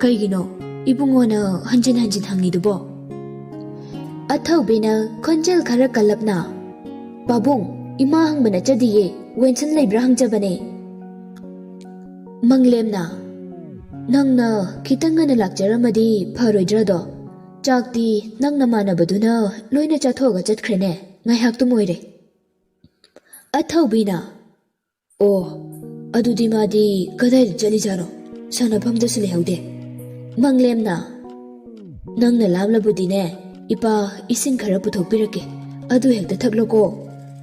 ꯀꯩꯒꯤꯅꯣ ꯏꯕꯨꯡꯉꯣꯅ ꯍꯟꯖꯤꯟ ꯍꯟꯖꯤꯟ ꯍꯪꯉꯤꯗꯨꯕꯣ?" ꯑꯊꯧꯕꯤꯅ ꯈꯣꯟꯖꯦꯜ ꯈꯔ ꯀꯜꯂꯞꯅ, "ꯄꯥꯕꯨꯡ, ꯏꯃꯥ ꯍꯪꯕ ꯅꯠꯆꯗꯤꯌꯦ, ꯋꯦꯟꯁꯟ ꯂꯩꯕ꯭ꯔꯥ ꯍꯪꯖꯕꯅꯦ꯫" ꯃꯪꯂꯦꯝꯅ, "ꯅꯪꯅ ꯈꯤꯇꯪ ꯉꯟꯅ ꯂꯥꯛꯆꯔꯝꯃꯗꯤ ꯐꯔꯣꯏꯗ꯭ꯔꯗꯣ? ꯆꯥꯛꯇꯤ ꯅꯪ ꯅꯃꯥꯟꯅꯕꯗꯨꯅ ꯂꯣꯏꯅ ꯆꯥꯊꯣꯛꯑꯒ ꯆꯠꯈ꯭ꯔꯦꯅꯦ, ꯉꯥꯏꯍꯥꯛꯇꯨꯝ ꯑꯣꯏꯔꯦ꯫" ꯑꯊꯧꯕꯤꯅ, "ꯑꯣ, ꯑꯗꯨꯗꯤ ꯃꯥꯗꯤ ꯀꯗꯥꯏꯗ ꯆꯠꯂꯤꯖꯥꯠꯅꯣ? ꯁꯥꯟꯅꯐꯝꯗꯁꯨ ꯂꯩꯍꯧꯗꯦ꯫" ꯃꯪꯂꯦꯝꯅ, "ꯅꯪꯅ ꯂꯥꯝꯂꯕꯨꯗꯤꯅꯦ, ꯏꯄꯥ ꯏꯁꯤꯡ ꯈꯔ ꯄꯨꯊꯣꯛꯄꯤꯔꯛꯀꯦ, ꯑꯗꯨ ꯍꯦꯛꯇ ꯊꯛꯂꯣꯀꯣ꯫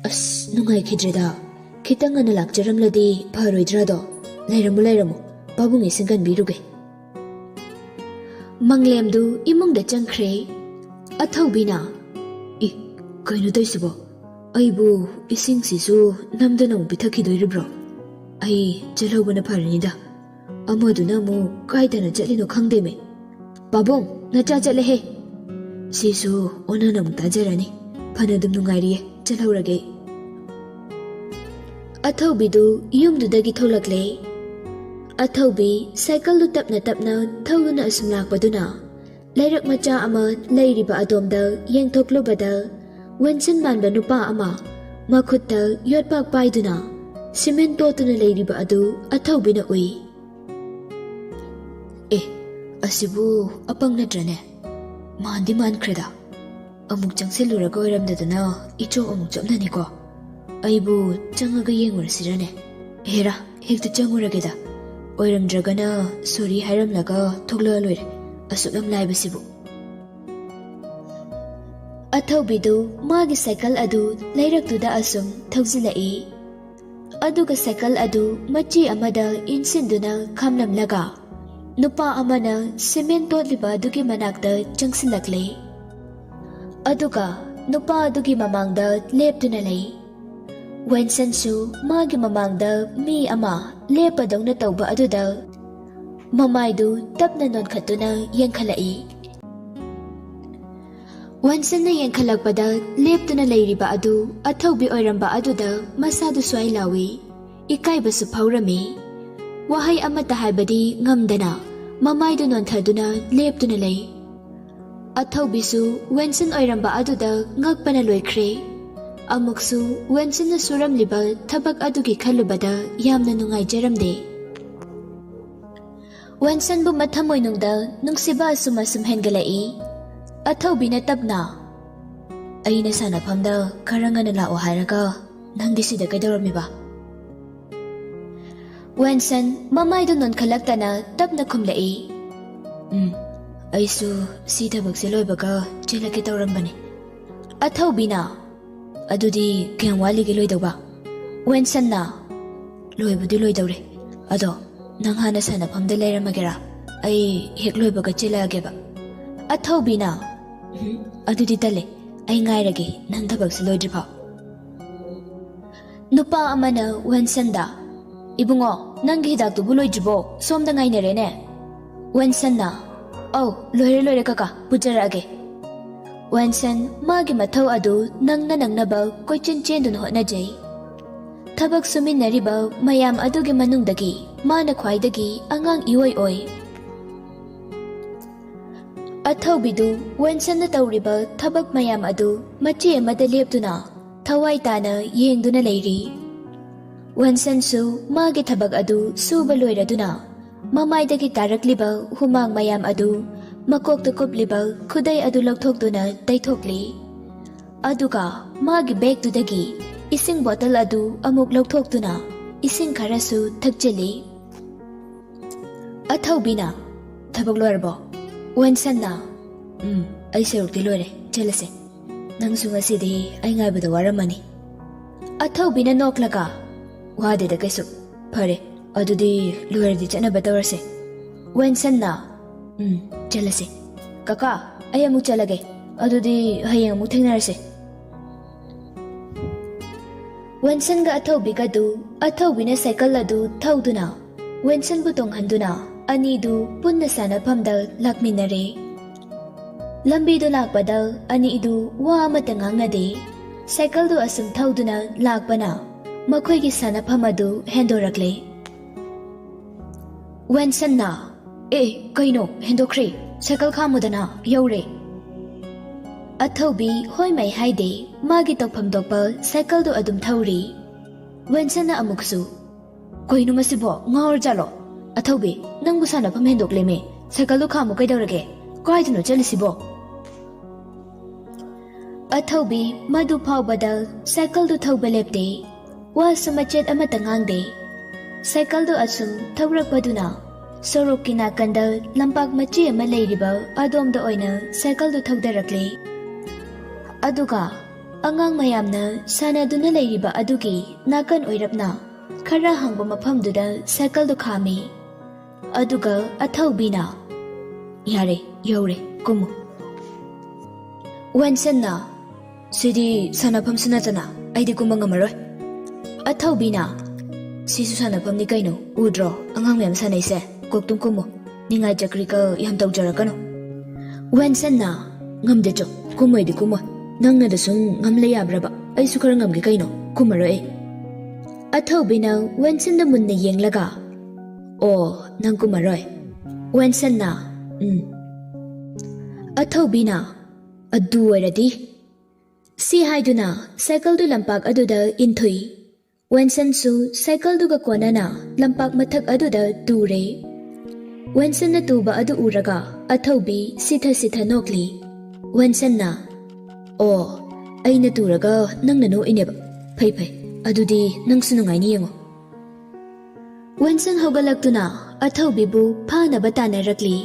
ꯑꯁ, ꯅꯨꯡꯉꯥꯏꯈꯤꯗ꯭ꯔꯦꯗ꯫ ꯈꯤꯇꯪ ꯉꯟꯅ ꯂꯥꯛꯆꯔꯝꯂꯗꯤ ꯐꯔꯣꯏꯗ꯭ꯔꯥꯗꯣ? ꯂꯩꯔꯝꯃꯨ, ꯂꯩꯔꯝꯃꯨ, ꯄꯥꯕꯨꯡ ꯏꯁꯤꯡ ꯀꯟꯕꯤꯔꯨꯒꯦ꯫" ꯃꯪꯂꯦꯝꯗꯨ ꯏꯃꯨꯡꯗ ꯆꯪꯈ꯭ꯔꯦ꯫ ꯑꯊꯧꯕꯤꯅ, "ꯏ, ꯀꯩꯅꯣ ꯇꯧꯏꯁꯤꯕꯣ? ꯑꯩꯕꯨ ꯏꯁꯤꯡꯁꯤꯁꯨ ꯅꯝꯗꯅ ꯑꯃꯨꯛ ꯄꯤꯊꯛꯈꯤꯗꯣꯔꯤꯕ꯭ꯔꯣ? ꯑꯩ ꯆꯠꯍꯧꯕꯅ ꯐꯔꯅꯤꯗ꯫ ꯑꯃꯗꯨꯅ ꯑꯃꯨꯛ ꯀꯥꯏꯗꯅ ꯆꯠꯂꯤꯅꯣ ꯈꯪꯗꯦꯃꯦ꯫ ꯄꯥꯕꯨꯡ, ꯅꯆꯥ ꯆꯠꯂꯦꯍꯦ꯫ ꯁꯤꯁꯨ ꯑꯣꯟꯅꯅ ꯑꯃꯨꯛ ꯇꯥꯖꯔꯅꯤ꯫ ꯐꯅ ꯑꯗꯨꯝ ꯅꯨꯡꯉꯥꯏꯔꯤꯌꯦ, ꯆꯠꯍꯧꯔꯒꯦ ꯑꯩ꯫" ꯑꯊꯧꯕꯤꯗꯨ ꯌꯨꯝꯗꯨꯗꯒꯤ ꯊꯣꯛꯂꯛꯂꯦ꯫ ꯑꯊꯧꯕꯤ ꯁꯥꯏꯀꯜꯗꯨ ꯇꯞꯅ ꯇꯞꯅ ꯊꯧꯗꯨꯅ ꯑꯁꯨꯝ ꯂꯥꯛꯄꯗꯨꯅ ꯂꯩꯔꯛ ꯃꯆꯥ ꯑꯃ ꯂꯩꯔꯤꯕ ꯑꯗꯣꯝꯗ ꯌꯦꯡꯊꯣꯛꯂꯨꯕꯗ ꯋꯦꯟꯁꯟ ꯃꯥꯟꯕ ꯅꯨꯄꯥ ꯑꯃ ꯃꯈꯨꯠꯇ ꯌꯣꯠꯄꯥꯛ ꯄꯥꯏꯗꯨꯅ ꯁꯤꯃꯦꯟ ꯇꯣꯠꯇꯨꯅ ꯂꯩꯔꯤꯕ ꯑꯗꯨ ꯑꯊꯧꯕꯤꯅ ꯎꯏ꯫ "ꯑꯦ, ꯑꯁꯤꯕꯨ ꯑꯄꯪ ꯅꯠꯇ꯭ꯔꯅꯦ? ꯃꯥꯟꯗꯤ ꯃꯥꯟꯈ꯭ꯔꯦꯗ꯫ ꯑꯃꯨꯛ ꯆꯪꯁꯤꯜꯂꯨꯔꯒ ꯑꯣꯏꯔꯝꯗꯗꯅ ꯏꯆꯣꯞ ꯑꯃꯨꯛ ꯆꯣꯞꯅꯅꯤꯀꯣ꯫ ꯑꯩꯕꯨ ꯆꯪꯉꯒ ꯌꯦꯡꯉꯨꯔꯁꯤꯔꯅꯦ? ꯍꯦꯔꯥ, ꯍꯦꯛꯇ ꯆꯪꯉꯨꯔꯒꯦꯗ꯫ ꯑꯣꯏꯔꯝꯗ꯭ꯔꯒꯅ ꯁꯣꯔꯤ ꯍꯥꯏꯔꯝꯂꯒ ꯊꯣꯛꯂꯛꯑ ꯂꯣꯏꯔꯦ, ꯑꯁꯨꯛ ꯌꯥꯝ ꯂꯥꯏꯕꯁꯤꯕꯨ꯫" ꯑꯊꯧꯕꯤꯗꯨ ꯃꯥꯒꯤ ꯁꯥꯏꯀꯜ ꯑꯗꯨ ꯂꯩꯔꯛꯇꯨꯗ ꯑꯁꯨꯝ ꯊꯧꯖꯤꯜꯂꯛꯏ꯫ ꯑꯗꯨꯒ ꯁꯥꯏꯀꯜ ꯑꯗꯨ ꯃꯆꯤ ꯑꯃꯗ ꯏꯟꯁꯤꯟꯗꯨꯅ ꯈꯥꯝꯂꯝꯂꯒ ꯅꯨꯄꯥ ꯑꯃꯅ ꯁꯤꯃꯦꯟ ꯇꯣꯠꯂꯤꯕ ꯑꯗꯨꯒꯤ ꯃꯅꯥꯛꯇ ꯆꯪꯁꯤꯜꯂꯛꯂꯦ꯫ ꯑꯗꯨꯒ ꯅꯨꯄꯥ ꯑꯗꯨꯒꯤ ꯃꯃꯥꯡꯗ ꯂꯦꯞꯇꯨꯅ ꯂꯩ꯫ ꯋꯦꯟꯁꯟꯁꯨ ꯃꯥꯒꯤ ꯃꯃꯥꯡꯗ ꯃꯤ ꯑꯃ ꯂꯦꯞꯄꯗꯧꯅ ꯇꯧꯕ ꯑꯗꯨꯗ ꯃꯃꯥꯏꯗꯨ ꯇꯞꯅ ꯅꯣꯟꯈꯠꯇꯨꯅ ꯌꯦꯡꯈꯠꯂꯛꯏ꯫ ꯋꯦꯟꯁꯟꯅ ꯌꯦꯡꯈꯠꯂꯛꯄꯗ ꯂꯦꯞꯇꯨꯅ ꯂꯩꯔꯤꯕ ꯑꯗꯨ ꯑꯊꯧꯕꯤ ꯑꯣꯏꯔꯝꯕ ꯑꯗꯨꯗ ꯃꯁꯥꯗꯨ ꯁ꯭ꯋꯥꯏ ꯂꯥꯎꯏ꯫ ꯏꯀꯥꯏꯕꯁꯨ ꯐꯥꯎꯔꯝꯃꯤ꯫ ꯋꯥꯍꯩ ꯑꯃꯠꯇ ꯍꯥꯏꯕꯗꯤ ꯉꯝꯗꯅ ꯃꯃꯥꯏꯗꯨ ꯅꯣꯟꯊꯗꯨꯅ ꯂꯦꯞꯇꯨꯅ ꯂꯩ꯫ ꯑꯊꯧꯕꯤꯁꯨ ꯋꯦꯟꯁꯟ ꯑꯣꯏꯔꯝꯕ ꯑꯗꯨꯗ ꯉꯛꯄꯅ ꯂꯣꯏꯈ꯭ꯔꯦ꯫ ꯑꯃꯨꯛꯁꯨ ꯋꯦꯟꯁꯟꯅ ꯁꯨꯔꯝꯂꯤꯕ ꯊꯕꯛ ꯑꯗꯨꯒꯤ ꯈꯜꯂꯨꯕꯗ ꯌꯥꯝꯅ ꯅꯨꯡꯉꯥꯏꯖꯔꯝꯗꯦ꯫ ꯋꯦꯟꯁꯟꯕꯨ ꯃꯊꯃꯣꯏꯅꯨꯡꯗ ꯅꯨꯡꯁꯤꯕ ꯑꯁꯨꯝ ꯑꯁꯨꯝ ꯍꯦꯟꯒꯠꯂꯛꯏ꯫ ꯑꯊꯧꯕꯤꯅ ꯇꯞꯅ, "ꯑꯩꯅ ꯁꯥꯟꯅꯐꯝꯗ ꯈꯔ ꯉꯟꯅ ꯂꯥꯛꯑꯣ ꯍꯥꯏꯔꯒ ꯅꯪꯗꯤ ꯁꯤꯗ ꯀꯩꯗꯧꯔꯝꯃꯤꯕ?" ꯋꯦꯟꯁꯟ ꯃꯃꯥꯏꯗꯨ ꯅꯣꯟꯈꯠꯂꯛꯇꯅ ꯇꯞꯅ ꯈꯨꯝꯂꯛꯏ, "ꯎꯝ, ꯑꯩꯁꯨ ꯁꯤ ꯊꯕꯛꯁꯦ ꯂꯣꯏꯕꯒ ꯆꯦꯜꯂꯛꯀꯦ ꯇꯧꯔꯝꯕꯅꯤ꯫" ꯑꯊꯧꯕꯤꯅ, "ꯑꯗꯨꯗꯤ ꯀꯌꯥꯝ ꯋꯥꯠꯂꯤꯒꯦ ꯂꯣꯏꯗꯧꯕ?" ꯋꯦꯟꯁꯟꯅ, "ꯂꯣꯏꯕꯨꯗꯤ ꯂꯣꯏꯗꯧꯔꯦ, ꯑꯗꯣ ꯅꯪ ꯍꯥꯟꯅ ꯁꯥꯟꯅꯐꯝꯗ ꯂꯩꯔꯝꯃꯒꯦꯔꯥ? ꯑꯩ ꯍꯦꯛ ꯂꯣꯏꯕꯒ ꯆꯦꯜꯂꯛꯑꯒꯦꯕ꯫" ꯑꯊꯧꯕꯤꯅ, "ꯎꯝ, ꯑꯗꯨꯗꯤ ꯇꯜꯂꯦ, ꯑꯩ ꯉꯥꯏꯔꯒꯦ ꯅꯪ ꯊꯕꯛꯁꯦ ꯂꯣꯏꯗ꯭ꯔꯤꯐꯥꯎ꯫" ꯅꯨꯄꯥ ꯑꯃꯅ ꯋꯦꯟꯁꯟꯗ, "ꯏꯕꯨꯡꯉꯣ, ꯅꯪꯒꯤ ꯍꯤꯗꯥꯛꯇꯨꯕꯨ ꯂꯣꯏꯗ꯭ꯔꯤꯕꯣ? ꯁꯣꯝꯗ ꯉꯥꯏꯅꯔꯦꯅꯦ꯫" ꯋꯦꯟꯁꯟꯅ, "ꯑꯧ, ꯂꯣꯏꯔꯦ ꯂꯣꯏꯔꯦ ꯀꯀꯥ, ꯄꯨꯖꯔꯛꯑꯒꯦ꯫" ꯋꯦꯟꯁꯟ ꯃꯥꯒꯤ ꯃꯊꯧ ꯑꯗꯨ ꯅꯪꯅ ꯅꯪꯅꯕ ꯀꯣꯏꯆꯦꯟ ꯆꯦꯟꯗꯨꯅ ꯍꯣꯠꯅꯖꯩ꯫ ꯊꯕꯛ ꯁꯨꯃꯤꯟꯅꯔꯤꯕ ꯃꯌꯥꯝ ꯑꯗꯨꯒꯤ ꯃꯅꯨꯡꯗꯒꯤ ꯃꯥꯅ ꯈ꯭ꯋꯥꯏꯗꯒꯤ ꯑꯉꯥꯡ ꯏꯑꯣꯏ ꯑꯣꯏ꯫ ꯑꯊꯧꯕꯤꯗꯨ ꯋꯦꯟꯁꯟꯅ ꯇꯧꯔꯤꯕ ꯊꯕꯛ ꯃꯌꯥꯝ ꯑꯗꯨ ꯃꯆꯦ ꯑꯃꯗ ꯂꯦꯞꯇꯨꯅ ꯊꯋꯥꯏ ꯇꯥꯅ ꯌꯦꯡꯗꯨꯅ ꯂꯩꯔꯤ꯫ ꯋꯦꯟꯁꯟꯁꯨ ꯃꯥꯒꯤ ꯊꯕꯛ ꯑꯗꯨ ꯁꯨꯕ ꯂꯣꯏꯔꯗꯨꯅ ꯃꯃꯥꯏꯗꯒꯤ ꯇꯥꯔꯛꯂꯤꯕ ꯍꯨꯃꯥꯡ ꯃꯌꯥꯝ ꯑꯗꯨ ꯃꯀꯣꯛꯇ ꯀꯨꯞꯂꯤꯕ ꯈꯨꯗꯩ ꯑꯗꯨ ꯂꯧꯊꯣꯛꯇꯨꯅ ꯇꯩꯊꯣꯛꯂꯤ꯫ ꯑꯗꯨꯒ ꯃꯥꯒꯤ ꯕꯦꯒꯇꯨꯗꯒꯤ ꯏꯁꯤꯡ ꯕꯣꯇꯜ ꯑꯗꯨ ꯑꯃꯨꯛ ꯂꯧꯊꯣꯛꯇꯨꯅ ꯏꯁꯤꯡ ꯈꯔꯁꯨ ꯊꯛꯆꯤꯜꯂꯤ꯫ ꯑꯊꯧꯕꯤꯅ, "ꯊꯕꯛ ꯂꯣꯏꯔꯕꯣ?" ꯋꯦꯟꯁꯟꯅ, "ꯎꯝ, ꯑꯩ ꯁꯔꯨꯛꯇꯤ ꯂꯣꯏꯔꯦ, ꯆꯠꯂꯁꯦ꯫ ꯅꯪꯁꯨ ꯉꯁꯤꯗꯤ ꯑꯩ ꯉꯥꯏꯕꯗ ꯋꯥꯔꯝꯃꯅꯤ꯫" ꯑꯊꯧꯕꯤꯅ ꯅꯣꯛꯂꯒ, "ꯋꯥꯗꯦꯗ ꯀꯩꯁꯨ꯫ ꯐꯔꯦ, ꯑꯗꯨꯗꯤ ꯂꯣꯏꯔꯗꯤ ꯆꯠꯅꯕ ꯇꯧꯔꯁꯦ꯫" ꯋꯦꯟꯁꯟꯅ, "ꯎꯝ, ꯆꯠꯂꯁꯦ꯫ ꯀꯀꯥ, ꯑꯩ ꯑꯃꯨꯛ ꯆꯠꯂꯒꯦ꯫ ꯑꯗꯨꯗꯤ ꯍꯌꯦꯡ ꯑꯃꯨꯛ ꯊꯦꯡꯅꯔꯁꯦ꯫" ꯋꯦꯟꯁꯟꯒ ꯑꯊꯧꯕꯤꯒꯗꯨ, ꯑꯊꯧꯕꯤꯅ ꯁꯥꯏꯀꯜ ꯑꯗꯨ ꯊꯧꯗꯨꯅ ꯋꯦꯟꯁꯟꯕꯨ ꯇꯣꯡꯍꯟꯗꯨꯅ ꯑꯅꯤꯗꯨ ꯄꯨꯟꯅ ꯁꯥꯟꯅꯐꯝꯗ ꯂꯥꯛꯃꯤꯟꯅꯔꯦ꯫ ꯂꯝꯕꯤꯗꯨ ꯂꯥꯛꯄꯗ ꯑꯅꯤꯗꯨ ꯋꯥ ꯑꯃꯠꯇ ꯉꯥꯡꯅꯗꯦ꯫ ꯁꯥꯏꯀꯜꯗꯨ ꯑꯁꯨꯝ ꯊꯧꯗꯨꯅ ꯂꯥꯛꯄꯅ ꯃꯈꯣꯏꯒꯤ ꯁꯥꯟꯅꯐꯝ ꯑꯗꯨ ꯍꯦꯟꯗꯣꯔꯛꯂꯦ꯫ ꯋꯦꯟꯁꯟꯅ, "ꯑꯦ, ꯀꯩꯅꯣ, ꯍꯦꯟꯗꯣꯛꯈ꯭ꯔꯦ꯫ ꯁꯥꯏꯀꯜ ꯈꯥꯝꯃꯨꯗꯅ, ꯌꯧꯔꯦ꯫" ꯑꯊꯧꯕꯤ ꯍꯣꯏ ꯃꯩ ꯍꯥꯏꯗꯦ, ꯃꯥꯒꯤ ꯇꯧꯐꯝ ꯊꯣꯛꯄ ꯁꯥꯏꯀꯜꯗꯨ ꯑꯗꯨꯝ ꯊꯧꯔꯤ꯫ ꯋꯦꯟꯁꯟꯅ ꯑꯃꯨꯛꯁꯨ, "ꯀꯩꯅꯣ ꯃꯁꯤꯕꯣ, ꯉꯥꯎꯔꯖꯥꯠꯂꯣ? ꯑꯊꯧꯕꯤ, ꯅꯪꯕꯨ ꯁꯥꯟꯅꯐꯝ ꯍꯦꯟꯗꯣꯛꯂꯦꯃꯦ, ꯁꯥꯏꯀꯜꯗꯨ ꯈꯥꯝꯃꯨ ꯀꯩꯗꯧꯔꯒꯦ? ꯀꯥꯏꯗꯅꯣ ꯆꯠꯂꯤꯁꯤꯕꯣ?" ꯑꯊꯧꯕꯤ ꯃꯗꯨ ꯐꯥꯎꯕꯗ ꯁꯥꯏꯀꯜꯗꯨ ꯊꯧꯕ ꯂꯦꯞꯇꯦ꯫ ꯋꯥꯁꯨ ꯃꯆꯦꯠ ꯑꯃꯠꯇ ꯉꯥꯡꯗꯦ꯫ ꯁꯥꯏꯀꯜꯗꯨ ꯑꯁꯨꯝ ꯊꯧꯔꯛꯄꯗꯨꯅ ꯁꯣꯔꯣꯛꯀꯤ ꯅꯥꯀꯟꯗ ꯂꯝꯄꯥꯛ ꯃꯆꯦ ꯑꯃ ꯂꯩꯔꯤꯕ ꯑꯗꯣꯝꯗ ꯑꯣꯏꯅ ꯁꯥꯏꯀꯜꯗꯨ ꯊꯧꯗꯔꯛꯂꯦ꯫ ꯑꯗꯨꯒ ꯑꯉꯥꯡ ꯃꯌꯥꯝꯅ ꯁꯥꯟꯅꯗꯨꯅ ꯂꯩꯔꯤꯕ ꯑꯗꯨꯒꯤ ꯅꯥꯀꯟ ꯑꯣꯏꯔꯞꯅ ꯈꯔ ꯍꯥꯡꯕ ꯃꯐꯝꯗꯨꯗ ꯁꯥꯏꯀꯜꯗꯨ ꯈꯥꯝꯃꯤ꯫ ꯑꯗꯨꯒ ꯑꯊꯧꯕꯤꯅ, "ꯌꯥꯔꯦ, ꯌꯧꯔꯦ, ꯀꯨꯝꯃꯨ꯫" ꯋꯦꯟꯁꯟꯅ, "ꯁꯤꯗꯤ ꯁꯥꯟꯅꯐꯝꯁꯨ ꯅꯠꯇꯅ ꯑꯩꯗꯤ ꯀꯨꯝꯕ ꯉꯝꯃꯔꯣꯏ꯫" ꯑꯊꯧꯕꯤꯅ, "ꯁꯤꯁꯨ ꯁꯥꯟꯅꯐꯝꯅꯤ ꯀꯩꯅꯣ, ꯎꯗ꯭ꯔꯣ ꯑꯉꯥꯡ ꯃꯌꯥꯝ ꯁꯥꯟꯅꯩꯁꯦ? ꯀꯣꯛꯇꯨꯝ ꯀꯨꯝꯃꯨ, ꯅꯤꯡꯉꯥꯏ ꯆꯀ꯭ꯔꯤꯀ ꯌꯥꯝ ꯇꯧꯖꯔꯛꯀꯅꯨ꯫" ꯋꯦꯟꯁꯟꯅ, "ꯉꯝꯗꯦ ꯆꯣ, ꯀꯨꯝꯃꯣꯏꯗꯤ ꯀꯨꯝꯃꯣꯏ꯫ ꯅꯪꯅꯗ ꯁꯨꯝ ꯉꯝ ꯂꯩ ꯌꯥꯕ꯭ꯔꯕ? ꯑꯩꯁꯨ ꯈꯔ ꯉꯝꯒꯦ ꯀꯩꯅꯣ, ꯀꯨꯝꯃꯔꯣꯏ ꯑꯩ꯫" ꯑꯊꯧꯕꯤꯅ ꯋꯦꯟꯁꯟꯗ ꯃꯨꯟꯅ ꯌꯦꯡꯂꯒ, "ꯑꯣ, ꯅꯪ ꯀꯨꯝꯃꯔꯣꯏ?" ꯋꯦꯟꯁꯟꯅ, "ꯎꯝ꯫" ꯑꯊꯧꯕꯤꯅ, "ꯑꯗꯨ ꯑꯣꯏꯔꯗꯤ꯫" ꯁꯤ ꯍꯥꯏꯗꯨꯅ ꯁꯥꯏꯀꯜꯗꯨ ꯂꯝꯄꯥꯛ ꯑꯗꯨꯗ ꯏꯟꯊꯨꯏ꯫ ꯋꯦꯟꯁꯟꯁꯨ ꯁꯥꯏꯀꯜꯗꯨꯒ ꯀꯣꯟꯅꯅ ꯂꯝꯄꯥꯛ ꯃꯊꯛ ꯑꯗꯨꯗ ꯇꯨꯔꯦ꯫ ꯋꯦꯟꯁꯟꯅ ꯇꯨꯕ ꯑꯗꯨ ꯎꯔꯒ ꯑꯊꯧꯕꯤ ꯁꯤꯊ ꯁꯤꯊ ꯅꯣꯛꯂꯤ꯫ ꯋꯦꯟꯁꯟꯅ, "ꯑꯣ, ꯑꯩꯅ ꯇꯨꯔꯒ ꯅꯪꯅ ꯅꯣꯛꯏꯅꯦꯕ꯫ ꯐꯩ ꯐꯩ, ꯑꯗꯨꯗꯤ ꯅꯪꯁꯨ ꯅꯨꯡꯉꯥꯏꯅꯤ ꯌꯦꯡꯉꯣ꯫" ꯋꯦꯟꯁꯟ ꯍꯧꯒꯠꯂꯛꯇꯨꯅ ꯑꯊꯧꯕꯤꯕꯨ ꯐꯥꯅꯕ ꯇꯥꯟꯅꯔꯛꯂꯤ꯫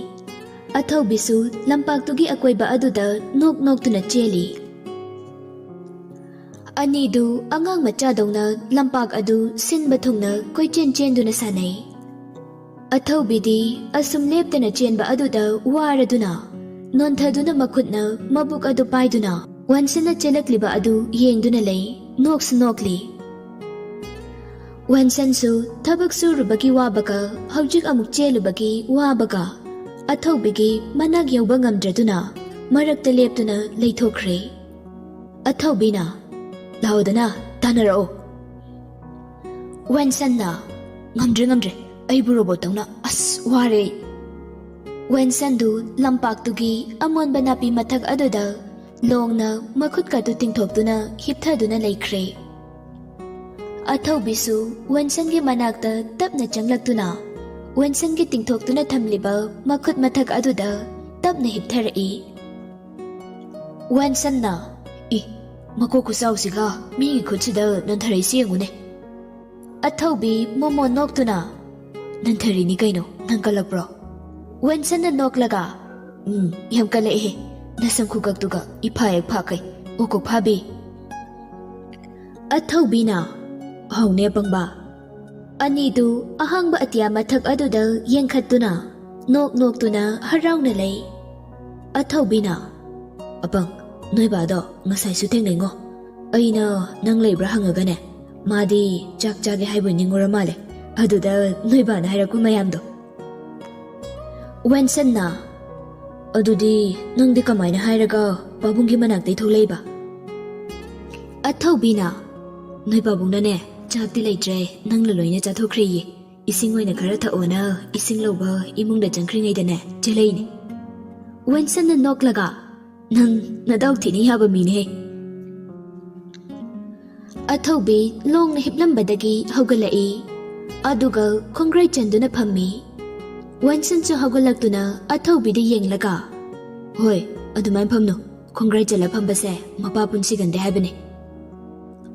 ꯑꯊꯧꯕꯤꯁꯨ ꯂꯝꯄꯥꯛꯇꯨꯒꯤ ꯑꯀꯣꯏꯕ ꯑꯗꯨꯗ ꯅꯣꯛ ꯅꯣꯛꯇꯨꯅ ꯆꯦꯜꯂꯤ꯫ ꯑꯅꯤꯗꯨ ꯑꯉꯥꯡ ꯃꯆꯥꯗꯧꯅ ꯂꯝꯄꯥꯛ ꯑꯗꯨ ꯁꯤꯟꯕ ꯊꯨꯡꯅ ꯀꯣꯏꯆꯦꯟ ꯆꯦꯟꯗꯨꯅ ꯁꯥꯟꯅꯩ꯫ ꯑꯊꯧꯕꯤꯗꯤ ꯑꯁꯨꯝ ꯂꯦꯞꯇꯅ ꯆꯦꯟꯕ ꯑꯗꯨꯗ ꯋꯥꯔꯗꯨꯅ, ꯅꯣꯟꯊꯗꯨꯅ ꯃꯈꯨꯠꯅ ꯃꯕꯨꯛ ꯑꯗꯨ ꯄꯥꯏꯗꯨꯅ ꯋꯦꯟꯁꯟꯅ ꯆꯦꯜꯂꯛꯂꯤꯕ ꯑꯗꯨ ꯌꯦꯡꯗꯨꯅ ꯂꯩ, ꯅꯣꯛꯁꯨ ꯅꯣꯛꯂꯤ꯫ ꯋꯦꯟꯁꯟꯁꯨ ꯊꯕꯛ ꯁꯨꯔꯨꯕꯒꯤ ꯋꯥꯕꯒ ꯍꯧꯖꯤꯛ ꯑꯃꯨꯛ ꯆꯦꯜꯂꯨꯕꯒꯤ ꯋꯥꯕꯒ ꯑꯊꯧꯕꯤꯒꯤ ꯃꯅꯥꯛ ꯌꯧꯕ ꯉꯝꯗ꯭ꯔꯗꯨꯅ ꯃꯔꯛꯇ ꯂꯦꯞꯇꯨꯅ ꯂꯩꯊꯣꯛꯈ꯭ꯔꯦ꯫ ꯑꯊꯧꯕꯤꯅ, "ꯂꯥꯛꯑꯣꯗꯅ, ꯇꯥꯟꯅꯔꯛꯑꯣ꯫" ꯋꯦꯟꯁꯟꯅ, "ꯉꯝꯗ꯭ꯔꯦ, ꯉꯝꯗ꯭ꯔꯦ, ꯑꯩꯕꯨ ꯔꯣꯕꯣꯠꯇꯧꯅ ꯑꯁ ꯋꯥꯔꯦ ꯑꯩ꯫" ꯋꯦꯟꯁꯟꯗꯨ ꯂꯝꯄꯥꯛꯇꯨꯒꯤ ꯑꯃꯣꯟꯕ ꯅꯥꯄꯤ ꯃꯊꯛ ꯑꯗꯨꯗ ꯂꯣꯡꯅ ꯃꯈꯨꯠꯀꯗꯨ ꯇꯤꯡꯊꯣꯛꯇꯨꯅ ꯍꯤꯞꯊꯗꯨꯅ ꯂꯩꯈ꯭ꯔꯦ꯫ ꯑꯊꯧꯕꯤꯁꯨ ꯋꯦꯟꯁꯟꯒꯤ ꯃꯅꯥꯛꯇ ꯇꯞꯅ ꯆꯪꯂꯛꯇꯨꯅ ꯋꯦꯟꯁꯟꯒꯤ ꯇꯤꯡꯊꯣꯛꯇꯨꯅ ꯊꯝꯂꯤꯕ ꯃꯈꯨꯠ ꯃꯊꯛ ꯑꯗꯨꯗ ꯇꯞꯅ ꯍꯤꯞꯊꯔꯛꯏ꯫ ꯋꯦꯟꯁꯟꯅ, "ꯏ, ꯃꯀꯣꯛ ꯈꯨꯆꯥꯎꯁꯤꯒ ꯃꯤꯒꯤ ꯈꯨꯠꯁꯤꯗ ꯅꯟꯊꯔꯛꯏꯁꯤ ꯌꯦꯡꯉꯨꯅꯦ꯫" ꯑꯊꯧꯕꯤ ꯃꯣꯃꯣ ꯅꯣꯛꯇꯨꯅ, "ꯅꯟꯊꯔꯤꯅꯤ ꯀꯩꯅꯣ, ꯅꯪ ꯀꯜꯂꯛꯄ꯭ꯔꯣ?" ꯋꯦꯟꯁꯟꯅ ꯅꯣꯛꯂꯒ, "ꯎꯝ, ꯌꯥꯝ ꯀꯜꯂꯛꯑꯦ, ꯅꯁꯝ ꯈꯨꯀꯛꯇꯨꯒ ꯏꯐꯥ ꯍꯦꯛ ꯐꯥꯈꯩ, ꯃꯀꯣꯛ ꯐꯥꯕꯤ꯫" ꯑꯊꯧꯕꯤꯅ, "ꯍꯧꯅꯦ ꯑꯄꯪꯕ꯫" ꯑꯅꯤꯗꯨ ꯑꯍꯥꯡꯕ ꯑꯇꯤꯌꯥ ꯃꯊꯛ ꯑꯗꯨꯗ ꯌꯦꯡꯈꯠꯇꯨꯅ ꯅꯣꯛ ꯅꯣꯛꯇꯨꯅ ꯍꯔꯥꯎꯅ ꯂꯩ꯫ ꯑꯊꯧꯕꯤꯅ, "ꯑꯄꯪ, ꯅꯣꯏꯕꯥꯗꯣ ꯉꯁꯥꯏꯁꯨ ꯊꯦꯡꯅꯩꯉꯣ꯫ ꯑꯩꯅ ꯅꯪ ꯂꯩꯕ꯭ꯔꯥ ꯍꯪꯉꯒꯅꯦ, ꯃꯥꯗꯤ ꯆꯥꯛ ꯆꯥꯒꯦ ꯍꯥꯏꯕꯣꯏ ꯅꯤꯡꯉꯨꯔ ꯃꯥꯜꯂꯦ꯫ ꯑꯗꯨꯗ ꯅꯣꯏꯕꯥꯅ ꯍꯥꯏꯔꯛꯄ ꯃꯌꯥꯝꯗꯣ꯫" ꯋꯦꯟꯁꯟꯅ, "ꯑꯗꯨꯗꯤ ꯅꯪꯗꯤ ꯀꯃꯥꯏꯅ ꯍꯥꯏꯔꯒ ꯄꯥꯕꯨꯡꯒꯤ ꯃꯅꯥꯛꯇꯩ ꯊꯣꯛꯂꯛꯏꯕ?" ꯑꯊꯧꯕꯤꯅ, "ꯅꯣꯏ ꯄꯥꯕꯨꯡꯅꯅꯦ, ꯆꯥꯛꯇꯤ ꯂꯩꯇ꯭ꯔꯦ, ꯅꯪꯅ ꯂꯣꯏꯅ ꯆꯥꯊꯣꯛꯈ꯭ꯔꯦꯌꯦ꯫ ꯏꯁꯤꯡ ꯑꯣꯏꯅ ꯈꯔ ꯊꯛꯑꯣꯅ ꯏꯁꯤꯡ ꯂꯧꯕ ꯏꯃꯨꯡꯗ ꯆꯪꯈ꯭ꯔꯤꯉꯩꯗꯅꯦ, ꯆꯦꯜꯂꯛꯏꯅꯦ꯫" ꯋꯦꯟꯁꯟꯅ ꯅꯣꯛꯂꯒ, "ꯅꯪ ꯅꯗꯥꯎ ꯊꯤꯅ ꯌꯥꯕ ꯃꯤꯅꯦꯍꯦ꯫" ꯑꯊꯧꯕꯤ ꯂꯣꯡꯅ ꯍꯤꯞꯂꯝꯕꯗꯒꯤ ꯍꯧꯒꯠꯂꯛꯏ꯫ ꯑꯗꯨꯒ ꯈꯣꯡꯒ꯭ꯔꯥꯏ ꯆꯟꯗꯨꯅ ꯐꯝꯃꯤ꯫ ꯋꯦꯟꯁꯟꯁꯨ ꯍꯧꯒꯠꯂꯛꯇꯨꯅ ꯑꯊꯧꯕꯤꯗ ꯌꯦꯡꯂꯒ, "ꯍꯣꯏ, ꯑꯗꯨꯃꯥꯏꯅ ꯐꯝꯅꯨ꯫ ꯈꯣꯡꯒ꯭ꯔꯥꯏ ꯆꯜꯂ ꯐꯝꯕꯁꯦ ꯃꯄꯥ ꯄꯨꯟꯁꯤꯒꯟꯗꯦ ꯍꯥꯏꯕꯅꯤ꯫"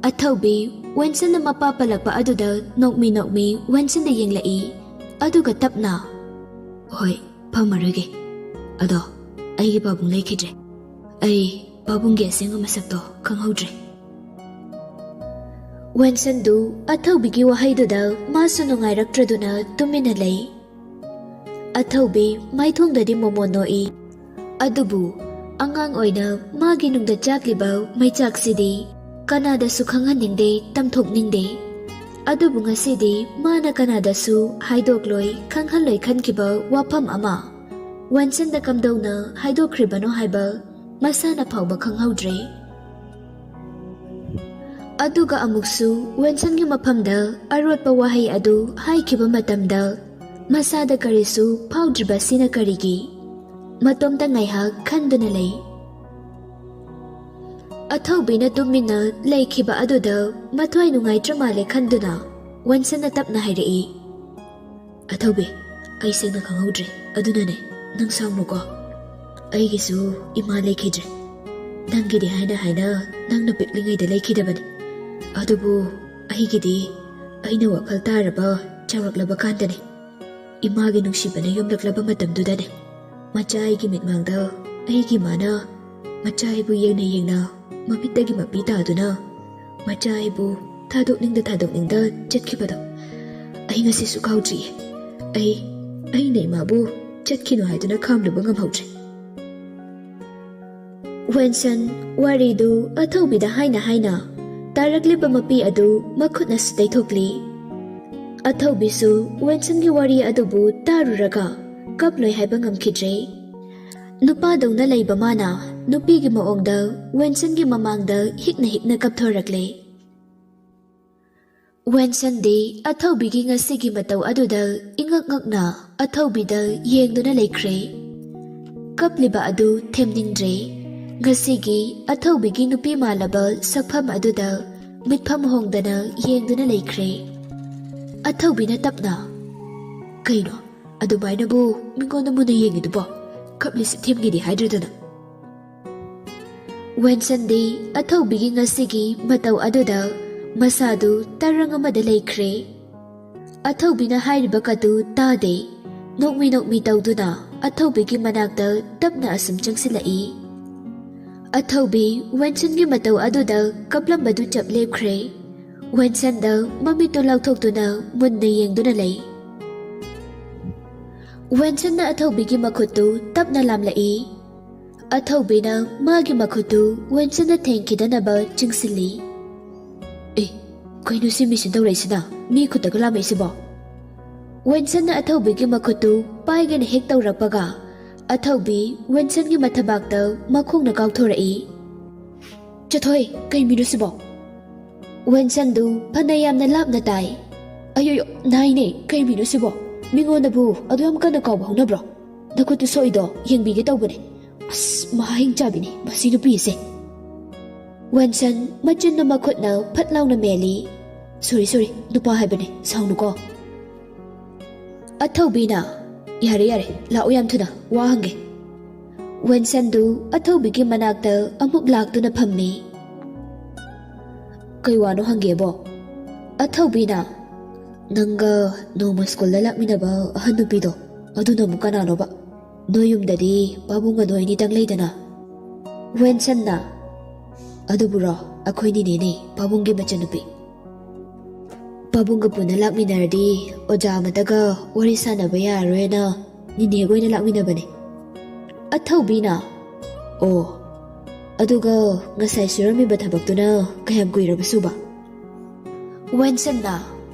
ꯑꯊꯧꯕꯤ ꯋꯦꯟꯁꯟꯅ ꯃꯄꯥ ꯄꯜꯂꯛꯄ ꯑꯗꯨꯗ ꯅꯣꯛꯃꯤ ꯅꯣꯛꯃꯤ ꯋꯦꯟꯁꯟꯗ ꯌꯦꯡꯂꯛꯏ꯫ ꯑꯗꯨꯒ ꯇꯞꯅ, "ꯍꯣꯏ, ꯐꯝꯃꯔꯣꯏꯒꯦ꯫ ꯑꯗꯣ ꯑꯩꯒꯤ ꯄꯥꯕꯨꯡ ꯂꯩꯈꯤꯗ꯭ꯔꯦ꯫ ꯑꯩ ꯄꯥꯕꯨꯡꯒꯤ ꯑꯁꯦꯡꯕ ꯃꯁꯛꯇꯣ ꯈꯪꯍꯧꯗ꯭ꯔꯦ꯫" ꯋꯦꯟꯁꯟꯗꯨ ꯑꯊꯧꯕꯤꯒꯤ ꯋꯥꯍꯩꯗꯨꯗ ꯃꯥꯁꯨ ꯅꯨꯡꯉꯥꯏꯔꯛꯇ꯭ꯔꯗꯨꯅ ꯇꯨꯃꯤꯟꯅ ꯂꯩ꯫ ꯑꯊꯧꯕꯤ ꯃꯥꯏꯊꯣꯡꯗꯗꯤ ꯃꯣꯃꯣ ꯅꯣꯛꯏ꯫ ꯑꯗꯨꯕꯨ ꯑꯉꯥꯡ ꯑꯣꯏꯅ ꯃꯥꯒꯤ ꯅꯨꯡꯗ ꯆꯥꯛꯂꯤꯕ ꯃꯩꯆꯥꯛꯁꯤꯗꯤ ꯀꯅꯥꯗꯁꯨ ꯈꯪꯍꯟꯅꯤꯡꯗꯦ, ꯇꯝꯊꯣꯛꯅꯤꯡꯗꯦ꯫ ꯑꯗꯨꯕꯨ ꯉꯁꯤꯗꯤ ꯃꯥꯅ ꯀꯅꯥꯗꯁꯨ ꯍꯥꯏꯗꯣꯛꯂꯣꯏ, ꯈꯪꯍꯜꯂꯣꯏ ꯈꯟꯈꯤꯕ ꯋꯥꯐꯝ ꯑꯃ ꯋꯦꯟꯁꯟꯗ ꯀꯝꯗꯧꯅ ꯍꯥꯏꯗꯣꯛꯈ꯭ꯔꯤꯕꯅꯣ ꯍꯥꯏꯕ ꯃꯁꯥꯅ ꯐꯥꯎꯕ ꯈꯪꯍꯧꯗ꯭ꯔꯦ꯫ ꯑꯗꯨꯒ ꯑꯃꯨꯛꯁꯨ ꯋꯦꯟꯁꯟꯒꯤ ꯃꯐꯝꯗ ꯑꯔꯣꯠꯄ ꯋꯥꯍꯩ ꯑꯗꯨ ꯍꯥꯏꯈꯤꯕ ꯃꯇꯝꯗ ꯃꯁꯥꯗ ꯀꯔꯤꯁꯨ ꯐꯥꯎꯗ꯭ꯔꯤꯕ ꯑꯁꯤꯅ ꯀꯔꯤꯒꯤ? ꯃꯇꯣꯝꯇ ꯉꯥꯏꯍꯥꯛ ꯈꯟꯗꯨꯅ ꯂꯩ꯫ ꯑꯊꯧꯕꯤꯅ ꯇꯨꯃꯤꯟꯅ ꯂꯩꯈꯤꯕ ꯑꯗꯨꯗ ꯃꯊ꯭ꯋꯥꯏ ꯅꯨꯡꯉꯥꯏꯇ꯭ꯔ ꯃꯥꯜꯂꯦ ꯈꯟꯗꯨꯅ ꯋꯦꯟꯁꯟꯅ ꯇꯞꯅ ꯍꯥꯏꯔꯛꯏ, "ꯑꯊꯧꯕꯤ, ꯑꯩ ꯁꯦꯡꯅ ꯈꯪꯍꯧꯗ꯭ꯔꯦ, ꯑꯗꯨꯅꯅꯦ, ꯅꯪ ꯁꯥꯎꯅꯨꯀꯣ꯫ ꯑꯩꯒꯤꯁꯨ ꯏꯃꯥ ꯂꯩꯈꯤꯗ꯭ꯔꯦ꯫ ꯅꯪꯒꯤꯗꯤ ꯍꯥꯏꯅ ꯍꯥꯏꯅ ꯅꯪꯅ ꯄꯤꯛꯂꯤꯉꯩꯗ ꯂꯩꯈꯤꯗꯕꯅꯤ꯫ ꯑꯗꯨꯕꯨ ꯑꯩꯒꯤꯗꯤ ꯑꯩꯅ ꯋꯥꯈꯜ ꯇꯥꯔꯕ ꯆꯥꯎꯔꯛꯂꯕ ꯀꯥꯟꯗꯅꯦ꯫ ꯏꯃꯥꯒꯤ ꯅꯨꯡꯁꯤꯕꯅ ꯌꯣꯝꯂꯛꯂꯕ ꯃꯇꯝꯗꯨꯗꯅꯦ, ꯃꯆꯥ ꯑꯩꯒꯤ ꯃꯤꯠꯃꯥꯡꯗ ꯑꯩꯒꯤ ꯏꯃꯥꯅ ꯃꯆꯥ ꯑꯩꯕꯨ ꯌꯦꯡꯅ ꯌꯦꯡꯅ ꯃꯃꯤꯠꯇꯒꯤ ꯃꯄꯤ ꯇꯥꯗꯨꯅ ꯃꯆꯥ ꯑꯩꯕꯨ ꯊꯥꯗꯣꯛꯅꯤꯡꯗ ꯊꯥꯗꯣꯛꯅꯤꯡꯗ ꯆꯠꯈꯤꯕꯗꯣ ꯑꯩ ꯉꯁꯤꯁꯨ ꯀꯥꯎꯗ꯭ꯔꯤꯌꯦ꯫ ꯑꯩ, ꯑꯩꯅ ꯏꯃꯥꯕꯨ ꯆꯠꯈꯤꯅꯨ ꯍꯥꯏꯗꯨꯅ ꯈꯥꯝꯂꯨꯕ ꯉꯝꯍꯧꯗ꯭ꯔꯦ꯫" ꯋꯦꯟꯁꯟ ꯋꯥꯔꯤꯗꯨ ꯑꯊꯧꯕꯤꯗ ꯍꯥꯏꯅ ꯍꯥꯏꯅ ꯇꯥꯔꯛꯂꯤꯕ ꯃꯄꯤ ꯑꯗꯨ ꯃꯈꯨꯠꯅꯁꯨ ꯇꯩꯊꯣꯛꯂꯤ꯫ ꯑꯊꯧꯕꯤꯁꯨ ꯋꯦꯟꯁꯟꯒꯤ ꯋꯥꯔꯤ ꯑꯗꯨꯕꯨ ꯇꯥꯔꯨꯔꯒ ꯀꯞꯂꯣꯏ ꯍꯥꯏꯕ ꯉꯝꯈꯤꯗ꯭ꯔꯦ꯫ ꯅꯨꯄꯥꯗꯧꯅ ꯂꯩꯕ ꯃꯥꯅ ꯅꯨꯄꯤꯒꯤ ꯃꯑꯣꯡꯗ ꯋꯦꯟꯁꯟꯒꯤ ꯃꯃꯥꯡꯗ ꯍꯤꯛꯅ ꯍꯤꯛꯅ ꯀꯞꯊꯣꯔꯛꯂꯦ꯫ ꯋꯦꯟꯁꯟꯗꯤ ꯑꯊꯧꯕꯤꯒꯤ ꯉꯁꯤꯒꯤ ꯃꯇꯧ ꯑꯗꯨꯗ ꯏꯉꯛ ꯉꯛꯅ ꯑꯊꯧꯕꯤꯗ ꯌꯦꯡꯗꯨꯅ ꯂꯩꯈ꯭ꯔꯦ꯫ ꯀꯞꯂꯤꯕ ꯑꯗꯨ ꯊꯦꯝꯅꯤꯡꯗ꯭ꯔꯦ꯫ ꯉꯁꯤꯒꯤ ꯑꯊꯧꯕꯤꯒꯤ ꯅꯨꯄꯤ ꯃꯥꯜꯂꯕ ꯁꯛꯐꯝ ꯑꯗꯨꯗ ꯃꯤꯠꯐꯝ ꯍꯣꯡꯗꯅ ꯌꯦꯡꯗꯨꯅ ꯂꯩꯈ꯭ꯔꯦ꯫ ꯑꯊꯧꯕꯤꯅ ꯇꯞꯅ, "ꯀꯩꯅꯣ ꯑꯗꯨꯃꯥꯏꯅꯕꯨ ꯃꯤꯉꯣꯟꯗ ꯃꯨꯟꯅ ꯌꯦꯡꯉꯤꯗꯨꯕꯣ? ꯀꯞꯂꯤꯁꯤ ꯊꯦꯝꯒꯤꯗꯤ ꯍꯥꯏꯗ꯭ꯔꯗꯅ?" ꯋꯦꯟꯁꯟꯗꯤ ꯑꯊꯧꯕꯤꯒꯤ ꯉꯁꯤꯒꯤ ꯃꯇꯧ ꯑꯗꯨꯗ ꯃꯁꯥꯗꯨ ꯇꯔꯪ ꯑꯃꯗ ꯂꯩꯈ꯭ꯔꯦ꯫ ꯑꯊꯧꯕꯤꯅ ꯍꯥꯏꯔꯤꯕ ꯀꯗꯨ ꯇꯥꯗꯦ꯫ ꯅꯣꯛꯃꯤ ꯅꯣꯛꯃꯤ ꯇꯧꯗꯨꯅ ꯑꯊꯧꯕꯤꯒꯤ ꯃꯅꯥꯛꯇ ꯇꯞꯅ ꯑꯁꯨꯝ ꯆꯪꯁꯤꯜꯂꯛꯏ꯫ ꯑꯊꯧꯕꯤ ꯋꯦꯟꯁꯟꯒꯤ ꯃꯇꯧ ꯑꯗꯨꯗ ꯀꯞꯂꯝꯕꯗꯨ ꯆꯞ ꯂꯦꯞꯈ꯭ꯔꯦ꯫ ꯋꯦꯟꯁꯟꯗ ꯃꯃꯤꯠꯇꯨ ꯂꯥꯎꯊꯣꯛꯇꯨꯅ ꯃꯨꯟꯅ ꯌꯦꯡꯗꯨꯅ ꯂꯩ꯫ ꯋꯦꯟꯁꯟꯅ ꯑꯊꯧꯕꯤꯒꯤ ꯃꯈꯨꯠꯇꯨ ꯇꯞꯅ ꯂꯥꯝꯂꯛꯏ꯫ ꯑꯊꯧꯕꯤꯅ ꯃꯥꯒꯤ ꯃꯈꯨꯠꯇꯨ ꯋꯦꯟꯁꯟꯅ ꯊꯦꯡꯈꯤꯗꯅꯕ ꯆꯤꯡꯁꯤꯜꯂꯤ꯫ "ꯑꯦ, ꯀꯩꯅꯣ ꯁꯤ ꯃꯤꯁꯤꯅ ꯇꯧꯔꯛꯏꯁꯤꯅ? ꯃꯤ ꯈꯨꯠꯇꯒ ꯂꯥꯝꯃꯛꯏꯁꯤꯕꯣ?" ꯋꯦꯟꯁꯟꯅ ꯑꯊꯧꯕꯤꯒꯤ ꯃꯈꯨꯠꯇꯨ ꯄꯥꯏꯒꯦꯅ ꯍꯦꯛ ꯇꯧꯔꯛꯄꯒ, ꯑꯊꯧꯕꯤ ꯋꯦꯟꯁꯟꯒꯤ ꯃꯊꯕꯥꯛꯇ ꯃꯈꯣꯡꯅ ꯀꯥꯎꯊꯣꯔꯛꯏ꯫ "ꯆꯠꯊꯣꯏ, ꯀꯩ ꯃꯤꯅꯣ ꯁꯤꯕꯣ?" ꯋꯦꯟꯁꯟꯗꯨ ꯐꯅ ꯌꯥꯝꯅ ꯂꯥꯞꯅ ꯇꯥꯏ꯫ "ꯑꯌꯣꯌꯣ, ꯅꯥꯏꯅꯦ, ꯀꯩ ꯃꯤꯅꯣ ꯁꯤꯕꯣ? ꯃꯤꯉꯣꯟꯗꯕꯨ ꯑꯗꯨ ꯌꯥꯝ ꯀꯟꯅ ꯀꯥꯎꯕ ꯍꯧꯅꯕ꯭ꯔꯣ? ꯅꯈꯨꯠꯇꯨ ꯁꯣꯛꯏꯗꯣ ꯌꯦꯡꯕꯤꯒꯦ ꯇꯧꯕꯅꯦ꯫ ꯑꯁ, ꯃꯍꯥ ꯍꯤꯡꯆꯥꯕꯤꯅꯤ ꯃꯁꯤ ꯅꯨꯄꯤꯁꯦ꯫" ꯋꯦꯟꯁꯟ ꯃꯆꯤꯟꯗꯨ ꯃꯈꯨꯠꯅ ꯐꯠ ꯂꯥꯎꯅ ꯃꯦꯜꯂꯤ꯫ "ꯁꯣꯔꯤ, ꯁꯣꯔꯤ, ꯅꯨꯄꯥ ꯍꯥꯏꯕꯅꯦ, ꯁꯥꯎꯅꯨꯀꯣ꯫" ꯑꯊꯧꯕꯤꯅ, "ꯌꯥꯔꯦ, ꯌꯥꯔꯦ, ꯂꯥꯛꯑꯣ, ꯌꯥꯝ ꯊꯨꯅ ꯋꯥ ꯍꯪꯒꯦ꯫" ꯋꯦꯟꯁꯟꯗꯨ ꯑꯊꯧꯕꯤꯒꯤ ꯃꯅꯥꯛꯇ ꯑꯃꯨꯛ ꯂꯥꯛꯇꯨꯅ ꯐꯝꯃꯤ꯫ "ꯀꯩ ꯋꯥꯅꯣ ꯍꯪꯒꯦꯕꯣ?" ꯑꯊꯧꯕꯤꯅ, "ꯅꯪꯒ ꯅꯣꯡꯃ ꯁ꯭ꯀꯨꯜꯗ ꯂꯥꯛꯃꯤꯟꯅꯕ ꯑꯍꯟ ꯅꯨꯄꯤꯗꯣ, ꯑꯗꯨꯅ ꯑꯃꯨꯛ ꯀꯅꯥꯅꯣꯕ? ꯅꯣꯏ ꯌꯨꯝꯗꯗꯤ ꯄꯥꯕꯨꯡꯒ ꯅꯣꯏ ꯑꯅꯤꯇꯪ ꯂꯩꯗꯅ꯫" ꯋꯦꯟꯁꯟꯅ, "ꯑꯗꯨꯕꯨꯔꯣ, ꯑꯩꯈꯣꯏ ꯅꯤꯅꯦꯅꯦ, ꯄꯥꯕꯨꯡꯒꯤ ꯃꯆꯟꯅꯨꯄꯤ꯫ ꯄꯥꯕꯨꯡꯒ ꯄꯨꯟꯅ ꯂꯥꯛꯃꯤꯟꯅꯔꯗꯤ ꯑꯣꯖꯥ ꯑꯃꯠꯇꯒ ꯋꯥꯔꯤ ꯁꯥꯟꯅꯕ ꯌꯥꯔꯔꯣꯏꯅ ꯅꯤꯅꯦꯒ ꯑꯣꯏꯅ ꯂꯥꯛꯃꯤꯟꯅꯕꯅꯦ꯫" ꯑꯊꯧꯕꯤꯅ, "ꯑꯣ, ꯑꯗꯨꯒ ꯉꯁꯥꯏ ꯁꯨꯔꯝꯃꯤꯕ ꯊꯕꯛꯇꯨꯅ ꯀꯌꯥꯝ ꯀꯨꯏꯔꯕ ꯁꯨꯕ?" ꯋꯦꯟꯁꯟꯅ,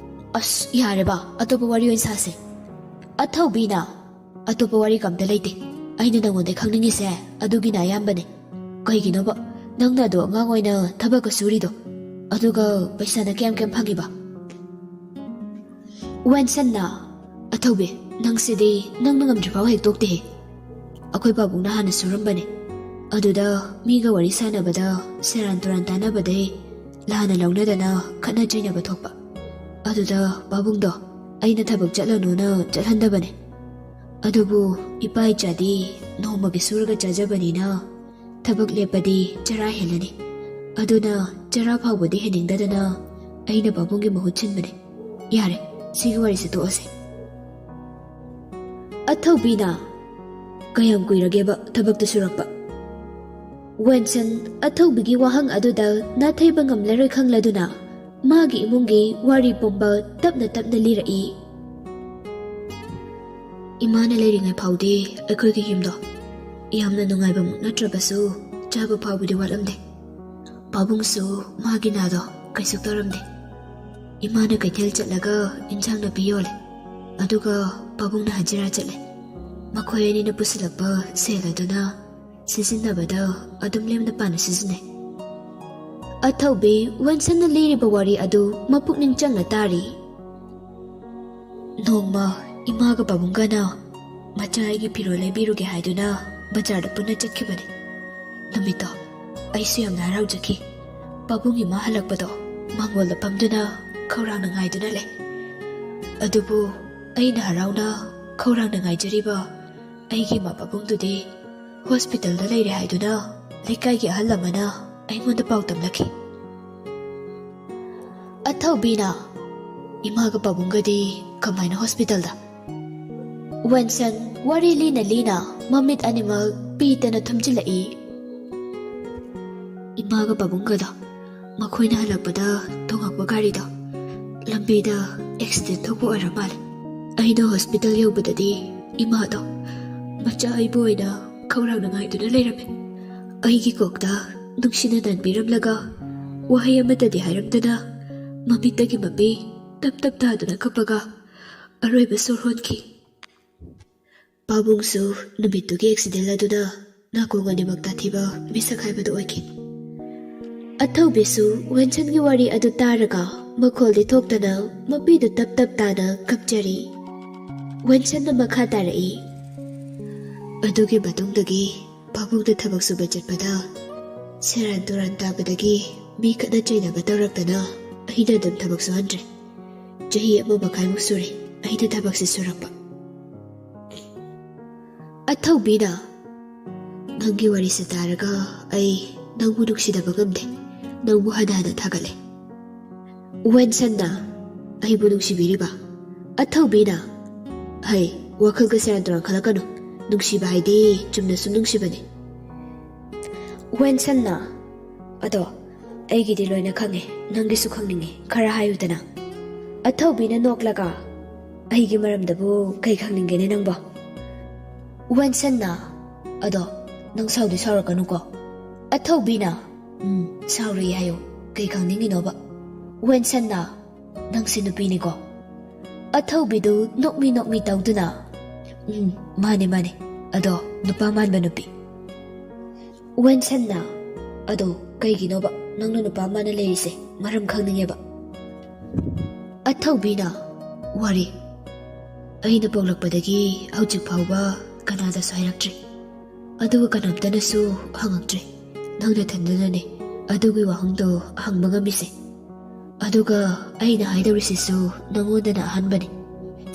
"ꯑꯁ, ꯌꯥꯔꯦꯕ, ꯑꯇꯣꯞꯄ ꯋꯥꯔꯤ ꯑꯣꯏꯅ ꯁꯥꯁꯦ꯫" ꯑꯊꯧꯕꯤꯅ, "ꯑꯇꯣꯞꯄ ꯋꯥꯔꯤ ꯀꯝꯇ ꯂꯩꯇꯦ꯫ ꯑꯩꯅ ꯅꯉꯣꯟꯗ ꯈꯪꯅꯤꯡꯉꯤꯁꯦ ꯑꯗꯨꯒꯤꯅ ꯑꯌꯥꯝꯕꯅꯦ꯫ ꯀꯩꯒꯤꯅꯣꯕ ꯅꯪꯅ ꯑꯗꯣ ꯑꯉꯥꯡ ꯑꯣꯏꯅ ꯊꯕꯛꯀ ꯁꯨꯔꯤꯗꯣ? ꯑꯗꯨꯒ ꯄꯩꯁꯥꯅ ꯀꯌꯥꯝ ꯀꯌꯥꯝ ꯐꯪꯉꯤꯕ?" ꯋꯦꯟꯁꯟꯅ, "ꯑꯊꯧꯕꯤ, ꯅꯪꯁꯤꯗꯤ ꯅꯪꯅ ꯉꯝꯗ꯭ꯔꯤꯐꯥꯎ ꯍꯦꯛ ꯇꯣꯛꯇꯦꯍꯦ꯫ ꯑꯩꯈꯣꯏ ꯄꯥꯕꯨꯡꯅ ꯍꯥꯟꯅ ꯁꯨꯔꯝꯕꯅꯦ꯫ ꯑꯗꯨꯗ ꯃꯤꯒ ꯋꯥꯔꯤ ꯁꯥꯟꯅꯕꯗ ꯁꯦꯔꯥꯟ ꯇꯨꯔꯥꯟ ꯇꯥꯟꯅꯕꯗꯩ ꯂꯥꯟꯅ ꯂꯧꯅꯗꯅ ꯈꯠꯅ ꯆꯩꯅꯕ ꯊꯣꯛꯄ꯫ ꯑꯗꯨꯗ ꯄꯥꯕꯨꯡꯗꯣ ꯑꯩꯅ ꯊꯕꯛ ꯆꯠꯂꯅꯨꯅ ꯆꯠꯍꯟꯗꯕꯅꯦ꯫ ꯑꯗꯨꯕꯨ ꯏꯄꯥ ꯏꯆꯥꯗꯤ ꯅꯣꯡꯃꯒꯤ ꯁꯨꯔꯒ ꯆꯥꯖꯕꯅꯤꯅ ꯊꯕꯛ ꯂꯦꯞꯄꯗꯤ ꯆꯔꯥ ꯍꯦꯜꯂꯅꯤ꯫ ꯑꯗꯨꯅ ꯆꯔꯥ ꯐꯥꯎꯕꯗꯤ ꯍꯦꯟꯅꯤꯡꯗꯗꯅ ꯑꯩꯅ ꯄꯥꯕꯨꯡꯒꯤ ꯃꯍꯨꯠ ꯁꯤꯟꯕꯅꯦ꯫ ꯌꯥꯔꯦ, ꯁꯤꯒꯤ ꯋꯥꯔꯤꯁꯦ ꯇꯣꯛꯑꯁꯦ꯫" ꯑꯊꯧꯕꯤꯅ, "ꯀꯌꯥꯝ ꯀꯨꯏꯔꯒꯦꯕ ꯊꯕꯛꯇꯨ ꯁꯨꯔꯛꯄ?" ꯋꯦꯟꯁꯟ ꯑꯊꯧꯕꯤꯒꯤ ꯋꯥꯍꯪ ꯑꯗꯨꯗ ꯅꯥꯊꯩꯕ ꯉꯝꯂꯔꯣꯏ ꯈꯪꯂꯗꯨꯅ ꯃꯥꯒꯤ ꯏꯃꯨꯡꯒꯤ ꯋꯥꯔꯤ ꯄꯨꯝꯕ ꯇꯞꯅ ꯇꯞꯅ ꯂꯤꯔꯛꯏ꯫ "ꯏꯃꯥꯅ ꯂꯩꯔꯤꯉꯩ ꯐꯥꯎꯗꯤ ꯑꯩꯈꯣꯏꯒꯤ ꯌꯨꯝꯗꯣ ꯌꯥꯝꯅ ꯅꯨꯡꯉꯥꯏꯕꯃꯛ ꯅꯠꯇ꯭ꯔꯕꯁꯨ ꯆꯥꯕ ꯐꯥꯎꯕꯗꯤ ꯋꯥꯠꯂꯝꯗꯦ꯫ ꯄꯥꯕꯨꯡꯁꯨ ꯃꯥꯒꯤ ꯅꯥꯗꯣ ꯀꯩꯁꯨ ꯇꯧꯔꯝꯗꯦ꯫ ꯏꯃꯥꯅ ꯀꯩꯊꯦꯜ ꯆꯠꯂꯒ ꯏꯟꯁꯥꯡ ꯅꯥꯄꯤ ꯌꯣꯜꯂꯦ, ꯑꯗꯨꯒ ꯄꯥꯕꯨꯡꯅ ꯍꯖꯤꯔꯥ ꯆꯠꯂꯦ꯫ ꯃꯈꯣꯏ ꯑꯅꯤꯅ ꯄꯨꯁꯤꯜꯂꯛꯄ ꯁꯦꯜ ꯑꯗꯨꯅ ꯁꯤꯖꯤꯟꯅꯕꯗ ꯑꯗꯨꯝ ꯂꯦꯝꯅ ꯄꯥꯅ ꯁꯤꯖꯤꯟꯅꯩ꯫" ꯑꯊꯧꯕꯤ ꯋꯦꯟꯁꯟꯅ ꯂꯤꯔꯤꯕ ꯋꯥꯔꯤ ꯑꯗꯨ ꯃꯄꯨꯛꯅꯤꯡ ꯆꯪꯅ ꯇꯥꯔꯤ꯫ "ꯅꯣꯡꯃ ꯏꯃꯥꯒ ꯄꯥꯕꯨꯡꯒꯅ ꯃꯆꯥ ꯑꯩꯒꯤ ꯐꯤꯔꯣꯜ ꯂꯩꯕꯤꯔꯨꯒꯦ ꯍꯥꯏꯗꯨꯅ ꯕꯖꯥꯔꯗ ꯄꯨꯟꯅ ꯆꯠꯈꯤꯕꯅꯤ꯫ ꯅꯨꯃꯤꯠꯇꯣ ꯑꯩꯁꯨ ꯌꯥꯝꯅ ꯍꯔꯥꯎꯖꯈꯤ꯫ ꯄꯥꯕꯨꯡ ꯏꯃꯥ ꯍꯜꯂꯛꯄꯗꯣ ꯃꯥꯡꯒꯣꯜꯗ ꯐꯝꯗꯨꯅ ꯈꯧꯔꯥꯡꯅ ꯉꯥꯏꯗꯨꯅ ꯂꯩ꯫ ꯑꯗꯨꯕꯨ ꯑꯩꯅ ꯍꯔꯥꯎꯅ ꯈꯧꯔꯥꯡꯅ ꯉꯥꯏꯖꯔꯤꯕ ꯑꯩꯒꯤ ꯏꯃꯥ ꯄꯥꯕꯨꯡꯗꯨꯗꯤ ꯍꯣꯁꯄꯤꯇꯥꯜꯗ ꯂꯩꯔꯦ ꯍꯥꯏꯗꯨꯅ ꯂꯩꯀꯥꯏꯒꯤ ꯑꯍꯜ ꯑꯃꯅ ꯑꯩꯉꯣꯟꯗ ꯄꯥꯎ ꯇꯝꯂꯛꯈꯤ꯫ ꯑꯊꯧꯕꯤꯅ, "ꯏꯃꯥꯒ ꯄꯥꯕꯨꯡꯒꯗꯤ ꯀꯃꯥꯏꯅ ꯍꯣꯁꯄꯤꯇꯥꯜꯗ?" ꯋꯦꯟꯁꯟ ꯋꯥꯔꯤ ꯂꯤꯅ ꯂꯤꯅ ꯃꯃꯤꯠ ꯑꯅꯤꯃꯛ ꯄꯤꯇꯅ ꯊꯨꯝꯖꯤꯜꯂꯛꯏ꯫ ꯏꯃꯥꯒ ꯄꯥꯕꯨꯡꯒꯗꯣ ꯃꯈꯣꯏꯅ ꯍꯜꯂꯛꯄꯗ ꯇꯣꯡꯉꯛꯄ ꯒꯥꯔꯤꯗꯣ ꯂꯝꯕꯤꯗ ꯑꯦꯛꯁꯤꯗꯦꯟ ꯊꯣꯛꯄ ꯑꯣꯏꯔ ꯃꯥꯜꯂꯦ꯫ ꯑꯩꯅ ꯍꯣꯁꯄꯤꯇꯥꯜ ꯌꯧꯕꯗꯗꯤ ꯏꯃꯥꯗꯣ ꯃꯆꯥ ꯑꯩꯕꯨ ꯑꯣꯏꯅ ꯈꯧꯔꯥꯡꯅ ꯉꯥꯏꯗꯨꯅ ꯂꯩꯔꯝꯃꯦ꯫ ꯑꯩꯒꯤ ꯀꯣꯛꯇ ꯅꯨꯡꯁꯤꯅ ꯅꯟꯕꯤꯔꯝꯂꯒ ꯋꯥꯍꯩ ꯑꯃꯠꯇꯗꯤ ꯍꯥꯏꯔꯝꯗꯅ ꯃꯃꯤꯠꯇꯒꯤ ꯃꯄꯤ ꯇꯞ ꯇꯞ ꯇꯥꯗꯨꯅ ꯀꯞꯄꯒ ꯑꯔꯣꯏꯕ ꯁꯣꯔ ꯍꯣꯟꯈꯤ꯫ ꯄꯥꯕꯨꯡꯁꯨ ꯅꯨꯃꯤꯠꯇꯨꯒꯤ ꯑꯦꯛꯁꯤꯗꯦꯟ ꯑꯗꯨꯅ ꯅꯥꯀꯣꯡ ꯑꯅꯤꯃꯛ ꯇꯥꯊꯤꯕ ꯃꯤꯁꯛ ꯍꯥꯏꯕꯗꯨ ꯑꯣꯏꯈꯤ꯫ ꯑꯊꯧꯕꯤꯁꯨ ꯋꯦꯟꯁꯟꯒꯤ ꯋꯥꯔꯤ ꯑꯗꯨ ꯇꯥꯔꯒ ꯃꯈꯣꯜꯗꯤ ꯊꯣꯛꯇꯅ ꯃꯄꯤꯗꯨ ꯇꯞ ꯇꯞ ꯇꯥꯅ ꯀꯞꯆꯔꯤ꯫ ꯋꯦꯟꯁꯟꯅ ꯃꯈꯥ ꯇꯥꯔꯛꯏ, "ꯑꯗꯨꯒꯤ ꯃꯇꯨꯡꯗꯒꯤ ꯄꯥꯕꯨꯡꯗ ꯊꯕꯛ ꯁꯨꯕ ꯆꯠꯄꯗ ꯁꯦꯔꯥꯟ ꯇꯨꯔꯥꯟ ꯇꯥꯕꯗꯒꯤ ꯃꯤ ꯈꯠꯅ ꯆꯩꯅꯕ ꯇꯧꯔꯛꯇꯅ ꯑꯩꯅ ꯑꯗꯨꯝ ꯊꯕꯛ ꯁꯨꯍꯟꯗ꯭ꯔꯦ꯫ ꯆꯍꯤ ꯑꯃ ꯃꯈꯥꯏꯃꯨꯛ ꯁꯨꯔꯦ ꯑꯩꯅ ꯊꯕꯛꯁꯦ ꯁꯨꯔꯛꯄ꯫" ꯑꯊꯧꯕꯤꯅ, "ꯅꯪꯒꯤ ꯋꯥꯔꯤꯁꯦ ꯇꯥꯔꯒ ꯑꯩ ꯅꯪꯕꯨ ꯅꯨꯡꯁꯤꯗꯕ ꯉꯝꯗꯦ꯫ ꯅꯪꯕꯨ ꯍꯟꯅ ꯍꯟꯅ ꯊꯥꯒꯠꯂꯦ꯫" ꯋꯦꯟꯁꯟꯅ, "ꯑꯩꯕꯨ ꯅꯨꯡꯁꯤꯕꯤꯔꯤꯕ?" ꯑꯊꯧꯕꯤꯅ, "ꯍꯩ, ꯋꯥꯈꯜꯒ ꯁꯦꯔꯥꯟ ꯇꯨꯔꯥꯟ ꯈꯜꯂꯛꯀꯅꯨ꯫ ꯅꯨꯡꯁꯤꯕ ꯍꯥꯏꯗꯤ ꯆꯨꯝꯅ ꯁꯨꯝ ꯅꯨꯡꯁꯤꯕꯅꯤ꯫" ꯋꯦꯟꯁꯟꯅ, "ꯑꯗꯣ ꯑꯩꯒꯤꯗꯤ ꯂꯣꯏꯅ ꯈꯪꯉꯦ, ꯅꯪꯒꯤꯁꯨ ꯈꯪꯅꯤꯡꯉꯦ, ꯈꯔ ꯍꯥꯏꯌꯨꯗꯅ꯫" ꯑꯊꯧꯕꯤꯅ ꯅꯣꯛꯂꯒ, "ꯑꯩꯒꯤ ꯃꯔꯝꯗꯕꯨ ꯀꯩ ꯈꯪꯅꯤꯡꯒꯦꯅꯦ ꯅꯪꯕꯣ?" ꯋꯦꯟꯁꯟꯅ, "ꯑꯗꯣ ꯅꯪ ꯁꯥꯎꯗꯤ ꯁꯥꯎꯔꯛꯀꯅꯨꯀꯣ꯫" ꯑꯊꯧꯕꯤꯅ, "ꯎꯝ, ꯁꯥꯎꯔꯣꯏ ꯍꯥꯏꯌꯨ, ꯀꯩ ꯈꯪꯅꯤꯡꯉꯤꯅꯣꯕ?" ꯋꯦꯟꯁꯟꯅ, "ꯅꯪꯁꯦ ꯅꯨꯄꯤꯅꯤꯀꯣ?" ꯑꯊꯧꯕꯤꯗꯨ ꯅꯣꯛꯃꯤ ꯅꯣꯛꯃꯤ ꯇꯧꯗꯨꯅ, "ꯎꯝ, ꯃꯥꯅꯦ, ꯃꯥꯅꯦ, ꯑꯗꯣ ꯅꯨꯄꯥ ꯃꯥꯟꯕ ꯅꯨꯄꯤ꯫" ꯋꯦꯟꯁꯟꯅ, "ꯑꯗꯣ ꯀꯩꯒꯤꯅꯣꯕ ꯅꯪꯅ ꯅꯨꯄꯥ ꯃꯥꯟꯅ ꯂꯩꯔꯤꯁꯦ? ꯃꯔꯝ ꯈꯪꯅꯤꯡꯉꯦꯕ꯫" ꯑꯊꯧꯕꯤꯅ, "ꯋꯥꯔꯤ, ꯑꯩꯅ ꯄꯣꯛꯂꯛꯄꯗꯒꯤ ꯍꯧꯖꯤꯛ ꯐꯥꯎꯕ ꯀꯅꯥꯗꯁꯨ ꯍꯥꯏꯔꯛꯇ꯭ꯔꯤ, ꯑꯗꯨꯒ ꯀꯅꯥꯝꯇꯅꯁꯨ ꯍꯪꯉꯛꯇ꯭ꯔꯤ꯫ ꯅꯪ ꯅꯊꯟꯗꯅꯅꯦ ꯑꯗꯨꯒꯤ ꯋꯥꯍꯪꯗꯣ ꯍꯪꯕ ꯉꯝꯃꯤꯁꯦ꯫ ꯑꯗꯨꯒ ꯑꯩꯅ ꯍꯥꯏꯗꯧꯔꯤꯁꯤꯁꯨ ꯅꯉꯣꯟꯗꯅ ꯑꯍꯥꯟꯕꯅꯤ꯫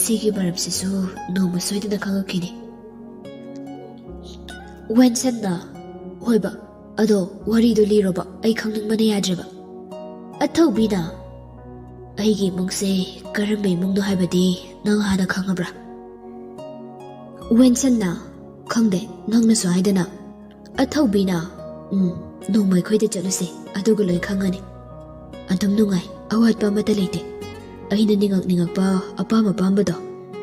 ꯁꯤꯒꯤ ꯃꯔꯝꯁꯤꯁꯨ ꯅꯣꯡꯃ ꯁꯣꯏꯗꯅ ꯈꯪꯉꯛꯈꯤꯅꯤ꯫ ꯋꯦꯟꯁꯟꯅ, "ꯍꯣꯏꯕ, ꯑꯗꯣ ꯋꯥꯔꯤꯗꯣ ꯂꯤꯔꯣꯕ, ꯑꯩ ꯈꯪꯅꯤꯡꯕꯅ ꯌꯥꯗ꯭ꯔꯦꯕ꯫" ꯑꯊꯧꯕꯤꯅ, "ꯑꯩꯒꯤ ꯏꯃꯨꯡꯁꯦ ꯀꯔꯝꯕ ꯏꯃꯨꯡꯅꯣ ꯍꯥꯏꯕꯗꯤ ꯅꯪ ꯍꯥꯟꯅ ꯈꯪꯉꯕ꯭ꯔꯥ?" ꯋꯦꯟꯁꯟꯅ, "ꯈꯪꯗꯦ, ꯅꯪꯅꯁꯨ ꯍꯥꯏꯗꯅ꯫" ꯑꯊꯧꯕꯤꯅ, "ꯎꯝ, ꯅꯣꯡꯃ ꯑꯩꯈꯣꯏꯗ ꯆꯠꯂꯨꯁꯦ, ꯑꯗꯨꯒ ꯂꯣꯏ ꯈꯪꯉꯅꯤ꯫ ꯑꯗꯨꯝ ꯅꯨꯡꯉꯥꯏ, ꯑꯋꯥꯠꯄ ꯑꯃꯠꯇ ꯂꯩꯇꯦ꯫ ꯑꯩꯅ ꯅꯤꯡꯉꯛ ꯅꯤꯡꯉꯛꯄ ꯑꯄꯥꯝ ꯑꯄꯥꯝꯕꯗꯣ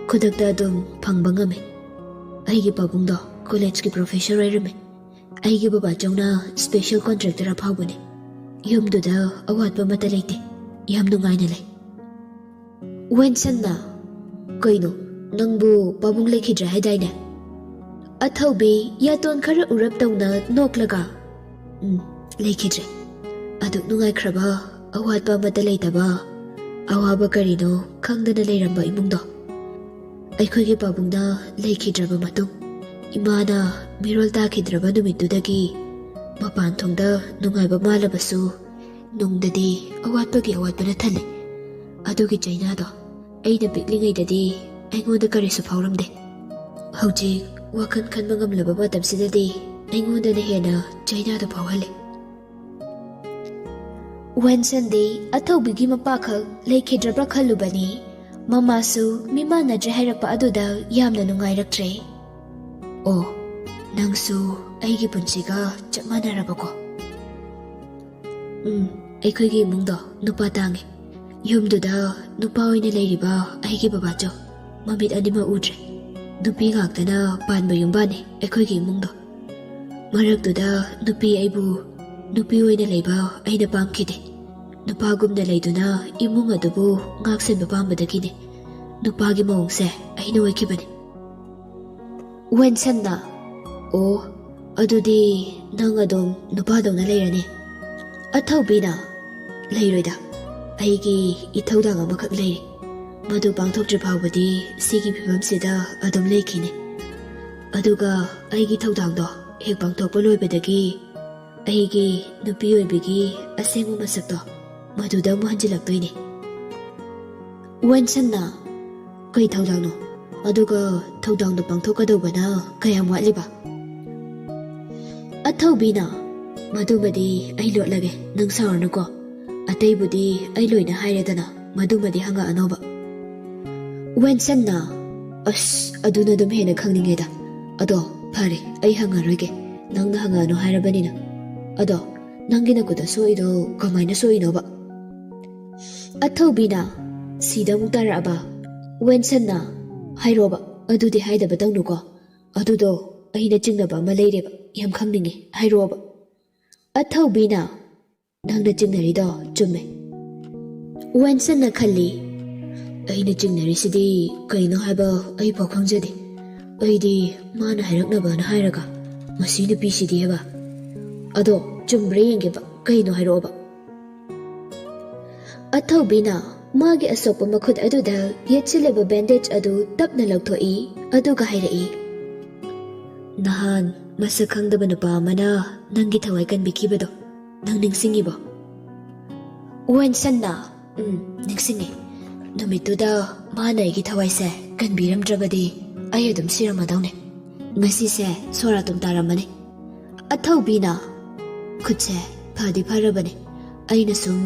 ꯈꯨꯗꯛꯇ ꯑꯗꯨꯝ ꯐꯪꯕ ꯉꯝꯃꯦ꯫ ꯑꯩꯒꯤ ꯄꯥꯕꯨꯡꯗꯣ ꯀꯣꯂꯦꯖꯀꯤ ꯄ꯭ꯔꯣꯐꯦꯁꯔ ꯑꯣꯏꯔꯝꯃꯦ꯫ ꯑꯩꯒꯤ ꯕꯕꯥꯆꯧꯅ ꯁ꯭ꯄꯦꯁꯦꯜ ꯀꯣꯟꯇ꯭ꯔꯦꯛꯇꯔ ꯑꯐꯥꯎꯕꯅꯦ꯫ ꯌꯨꯝꯗꯨꯗ ꯑꯋꯥꯠꯄ ꯑꯃꯠꯇ ꯂꯩꯇꯦ꯫ ꯌꯥꯝ ꯅꯨꯡꯉꯥꯏꯅ ꯂꯩ꯫" ꯋꯦꯟꯁꯟꯅ, "ꯀꯩꯅꯣ, ꯅꯪꯕꯨ ꯄꯥꯕꯨꯡ ꯂꯩꯈꯤꯗ꯭ꯔꯦ ꯍꯥꯏꯗꯥꯏꯅꯦ?" ꯑꯊꯧꯕꯤ ꯌꯥꯇꯣꯟ ꯈꯔ ꯎꯔꯞ ꯇꯧꯅ ꯅꯣꯛꯂꯒ, "ꯎꯝ, ꯂꯩꯈꯤꯗ꯭ꯔꯦ꯫ ꯑꯗꯨꯛ ꯅꯨꯡꯉꯥꯏꯈ꯭ꯔꯕ, ꯑꯋꯥꯠꯄ ꯑꯃꯠꯇ ꯂꯩꯇꯕ, ꯑꯋꯥꯕ ꯀꯔꯤꯅꯣ ꯈꯪꯗꯅ ꯂꯩꯔꯝꯕ ꯏꯃꯨꯡꯗꯣ꯫ ꯑꯩꯈꯣꯏꯒꯤ ꯄꯥꯕꯨꯡꯅ ꯂꯩꯈꯤꯗ꯭ꯔꯕ ꯃꯇꯨꯡ, ꯏꯃꯥꯅ ꯃꯤꯔꯣꯜ ꯇꯥꯈꯤꯗ꯭ꯔꯕ ꯅꯨꯃꯤꯠꯇꯨꯗꯒꯤ ꯃꯄꯥꯟ ꯊꯣꯡꯗ ꯅꯨꯡꯉꯥꯏꯕ ꯃꯥꯜꯂꯕꯁꯨ, ꯅꯨꯡꯗꯗꯤ ꯑꯋꯥꯠꯄꯒꯤ ꯑꯋꯥꯠꯄꯅ ꯊꯜꯂꯦ꯫ ꯑꯗꯨꯒꯤ ꯆꯩꯅꯥꯗꯣ ꯑꯩꯅ ꯄꯤꯛꯂꯤꯉꯩꯗꯗꯤ ꯑꯩꯉꯣꯟꯗ ꯀꯔꯤꯁꯨ ꯐꯥꯎꯔꯝꯗꯦ꯫ ꯍꯧꯖꯤꯛ ꯋꯥꯈꯜ ꯈꯟꯕ ꯉꯝꯂꯕ ꯃꯇꯝꯁꯤꯗꯗꯤ ꯑꯩꯉꯣꯟꯗꯅ ꯍꯦꯟꯅ ꯆꯩꯅꯥꯗꯣ ꯐꯥꯎꯍꯜꯂꯦ꯫" ꯋꯦꯟꯁꯟꯗꯤ ꯑꯊꯧꯕꯤꯒꯤ ꯃꯄꯥꯈꯛ ꯂꯩꯈꯤꯗ꯭ꯔꯕ꯭ꯔꯥ ꯈꯜꯂꯨꯕꯅꯤ꯫ ꯃꯃꯥꯁꯨ ꯃꯤꯃꯥꯟꯅꯗ꯭ꯔꯦ ꯍꯥꯏꯔꯛꯄ ꯑꯗꯨꯗ ꯌꯥꯝꯅ ꯅꯨꯡꯉꯥꯏꯔꯛꯇ꯭ꯔꯦ꯫ "ꯑꯣ, ꯅꯪꯁꯨ ꯑꯩꯒꯤ ꯄꯨꯟꯁꯤꯒ ꯆꯞ ꯃꯥꯟꯅꯔꯕꯀꯣ?" "ꯎꯝ, ꯑꯩꯈꯣꯏꯒꯤ ꯏꯃꯨꯡꯗꯣ ꯅꯨꯄꯥ ꯇꯥꯡꯉꯤ꯫ ꯌꯨꯝꯗꯨꯗ ꯅꯨꯄꯥ ꯑꯣꯏꯅ ꯂꯩꯔꯤꯕ ꯑꯩꯒꯤ ꯕꯕꯥꯆꯧ ꯃꯃꯤꯠ ꯑꯅꯤꯃꯛ ꯎꯗ꯭ꯔꯦ꯫ ꯅꯨꯄꯤ ꯉꯥꯛꯇꯅ ꯄꯥꯟꯕ ꯌꯨꯝꯕꯥꯟꯅꯤ ꯑꯩꯈꯣꯏꯒꯤ ꯏꯃꯨꯡꯗꯣ꯫ ꯃꯔꯛꯇꯨꯗ ꯅꯨꯄꯤ ꯑꯩꯕꯨ ꯅꯨꯄꯤ ꯑꯣꯏꯅ ꯂꯩꯕ ꯑꯩꯅ ꯄꯥꯝꯈꯤꯗꯦ꯫ ꯅꯨꯄꯥꯒꯨꯝꯅ ꯂꯩꯗꯨꯅ ꯏꯃꯨꯡ ꯑꯗꯨꯕꯨ ꯉꯥꯛꯁꯦꯟꯕ ꯄꯥꯝꯕꯗꯒꯤꯅꯤ ꯅꯨꯄꯥꯒꯤ ꯃꯑꯣꯡꯁꯦ ꯑꯩꯅ ꯑꯣꯏꯈꯤꯕꯅꯤ꯫" ꯋꯦꯟꯁꯟꯅ, "ꯑꯣ, ꯑꯗꯨꯗꯤ ꯅꯪ ꯑꯗꯨꯝ ꯅꯨꯄꯥꯗꯧꯅ ꯂꯩꯔꯅꯤ?" ꯑꯊꯧꯕꯤꯅ, "ꯂꯩꯔꯣꯏꯗ, ꯑꯩꯒꯤ ꯏꯊꯧꯗꯥꯡ ꯑꯃꯈꯛ ꯂꯩꯔꯤ꯫ ꯃꯗꯨ ꯄꯥꯡꯊꯣꯛꯇ꯭ꯔꯤ ꯐꯥꯎꯕꯗꯤ ꯁꯤꯒꯤ ꯐꯤꯕꯝꯁꯤꯗ ꯑꯗꯨꯝ ꯂꯩꯈꯤꯅꯤ꯫ ꯑꯗꯨꯒ ꯑꯩꯒꯤ ꯊꯧꯗꯥꯡꯗꯣ ꯍꯦꯛ ꯄꯥꯡꯊꯣꯛꯄ ꯂꯣꯏꯕꯗꯒꯤ ꯑꯩꯒꯤ ꯅꯨꯄꯤ ꯑꯣꯏꯕꯤꯒꯤ ꯑꯁꯦꯡꯕ ꯃꯁꯛꯇꯣ ꯃꯗꯨꯗ ꯑꯃꯨꯛ ꯍꯟꯖꯤꯜꯂꯛꯇꯣꯏꯅꯦ꯫ ꯋꯦꯟꯁꯟꯅ, "ꯀꯩ ꯊꯧꯗꯥꯡꯅꯣ? ꯑꯗꯨꯒ ꯊꯧꯗꯥꯡꯗꯣ ꯄꯥꯡꯊꯣꯛꯀꯗꯧꯕꯅ ꯀꯌꯥꯝ ꯋꯥꯠꯂꯤꯕ?" ꯑꯊꯧꯕꯤꯅ, "ꯃꯗꯨꯃꯗꯤ ꯑꯩ ꯂꯣꯠꯂꯒꯦ, ꯅꯪ ꯁꯥꯎꯔꯅꯨꯀꯣ꯫ ꯑꯇꯩꯕꯨꯗꯤ ꯑꯩ ꯂꯣꯏꯅ ꯍꯥꯏꯔꯦꯗꯅ, ꯃꯗꯨꯃꯗꯤ ꯍꯪꯉꯛꯑꯅꯣꯕ꯫" ꯋꯦꯟꯁꯟꯅ, "ꯑꯁ, ꯑꯗꯨꯅ ꯑꯗꯨꯝ ꯍꯦꯟꯅ ꯈꯪꯅꯤꯡꯉꯦꯗ꯫ ꯑꯗꯣ ꯐꯔꯦ, ꯑꯩ ꯍꯪꯉꯔꯣꯏꯒꯦ, ꯅꯪꯅ ꯍꯪꯉꯛꯑꯅꯨ ꯍꯥꯏꯔꯕꯅꯤꯅ꯫ ꯑꯗꯣ ꯅꯪꯒꯤ ꯅꯈꯨꯠꯇ ꯁꯣꯛꯏꯗꯣ ꯀꯃꯥꯏꯅ ꯁꯣꯛꯏꯅꯣꯕ?" ꯑꯊꯧꯕꯤꯅ, ꯁꯤꯗ ꯑꯃꯨꯛ ꯇꯥꯔꯛꯑꯕ? ꯋꯦꯟꯁꯟꯅ, "ꯍꯥꯏꯔꯣꯕ, ꯑꯗꯨꯗꯤ ꯍꯥꯏꯗꯕ ꯇꯧꯅꯨꯀꯣ꯫ ꯑꯗꯨꯗꯣ ꯑꯩꯅ ꯆꯤꯡꯅꯕ ꯑꯃ ꯂꯩꯔꯦꯕ, ꯌꯥꯝ ꯈꯪꯅꯤꯡꯉꯦ, ꯍꯥꯏꯔꯣꯕ꯫" ꯑꯊꯧꯕꯤꯅ, "ꯅꯪꯅ ꯆꯤꯡꯅꯔꯤꯗꯣ ꯆꯨꯝꯃꯦ꯫" ꯋꯦꯟꯁꯟꯅ ꯈꯜꯂꯤ, "ꯑꯩꯅ ꯆꯤꯡꯅꯔꯤꯁꯤꯗꯤ ꯀꯩꯅꯣ ꯍꯥꯏꯕ ꯑꯩꯐꯥꯎ ꯈꯪꯖꯗꯦ꯫ ꯑꯩꯗꯤ ꯃꯥꯅ ꯍꯥꯏꯔꯛꯅꯕꯅ ꯍꯥꯏꯔꯒ, ꯃꯁꯤ ꯅꯨꯄꯤꯁꯤꯗꯤ ꯍꯥꯏꯕ꯫ ꯑꯗꯣ ꯆꯨꯝꯕ꯭ꯔꯥ ꯌꯦꯡꯒꯦꯕ, ꯀꯩꯅꯣ ꯍꯥꯏꯔꯛꯑꯣꯕ꯫" ꯑꯊꯧꯕꯤꯅ ꯃꯥꯒꯤ ꯑꯁꯣꯛꯄ ꯃꯈꯨꯠ ꯑꯗꯨꯗ ꯌꯦꯠꯁꯤꯜꯂꯤꯕ ꯕꯦꯟꯗꯦꯖ ꯑꯗꯨ ꯇꯞꯅ ꯂꯧꯊꯣꯛꯏ, ꯑꯗꯨꯒ ꯍꯥꯏꯔꯛꯏ, "ꯅꯍꯥꯟ ꯃꯁꯛ ꯈꯪꯗꯕ ꯅꯨꯄꯥ ꯑꯃꯅ ꯅꯪꯒꯤ ꯊꯋꯥꯏ ꯀꯟꯕꯤꯈꯤꯕꯗꯣ ꯅꯪ ꯅꯤꯡꯁꯤꯡꯉꯤꯕꯣ?" ꯋꯦꯟꯁꯟꯅ, "ꯎꯝ, ꯅꯤꯡꯁꯤꯡꯉꯤ꯫ ꯅꯨꯃꯤꯠꯇꯨꯗ ꯃꯥꯅ ꯑꯩꯒꯤ ꯊꯋꯥꯏꯁꯦ ꯀꯟꯕꯤꯔꯝꯗ꯭ꯔꯕꯗꯤ ꯑꯩ ꯑꯗꯨꯝ ꯁꯤꯔꯝꯃꯗꯧꯅꯦ꯫ ꯉꯁꯤꯁꯦ ꯁꯣꯔꯥꯇꯨꯝ ꯇꯥꯔꯝꯃꯅꯤ꯫" ꯑꯊꯧꯕꯤꯅ, "ꯈꯨꯠꯁꯦ ꯐꯗꯤ ꯐꯔꯕꯅꯦ, ꯑꯩꯅ ꯁꯨꯝ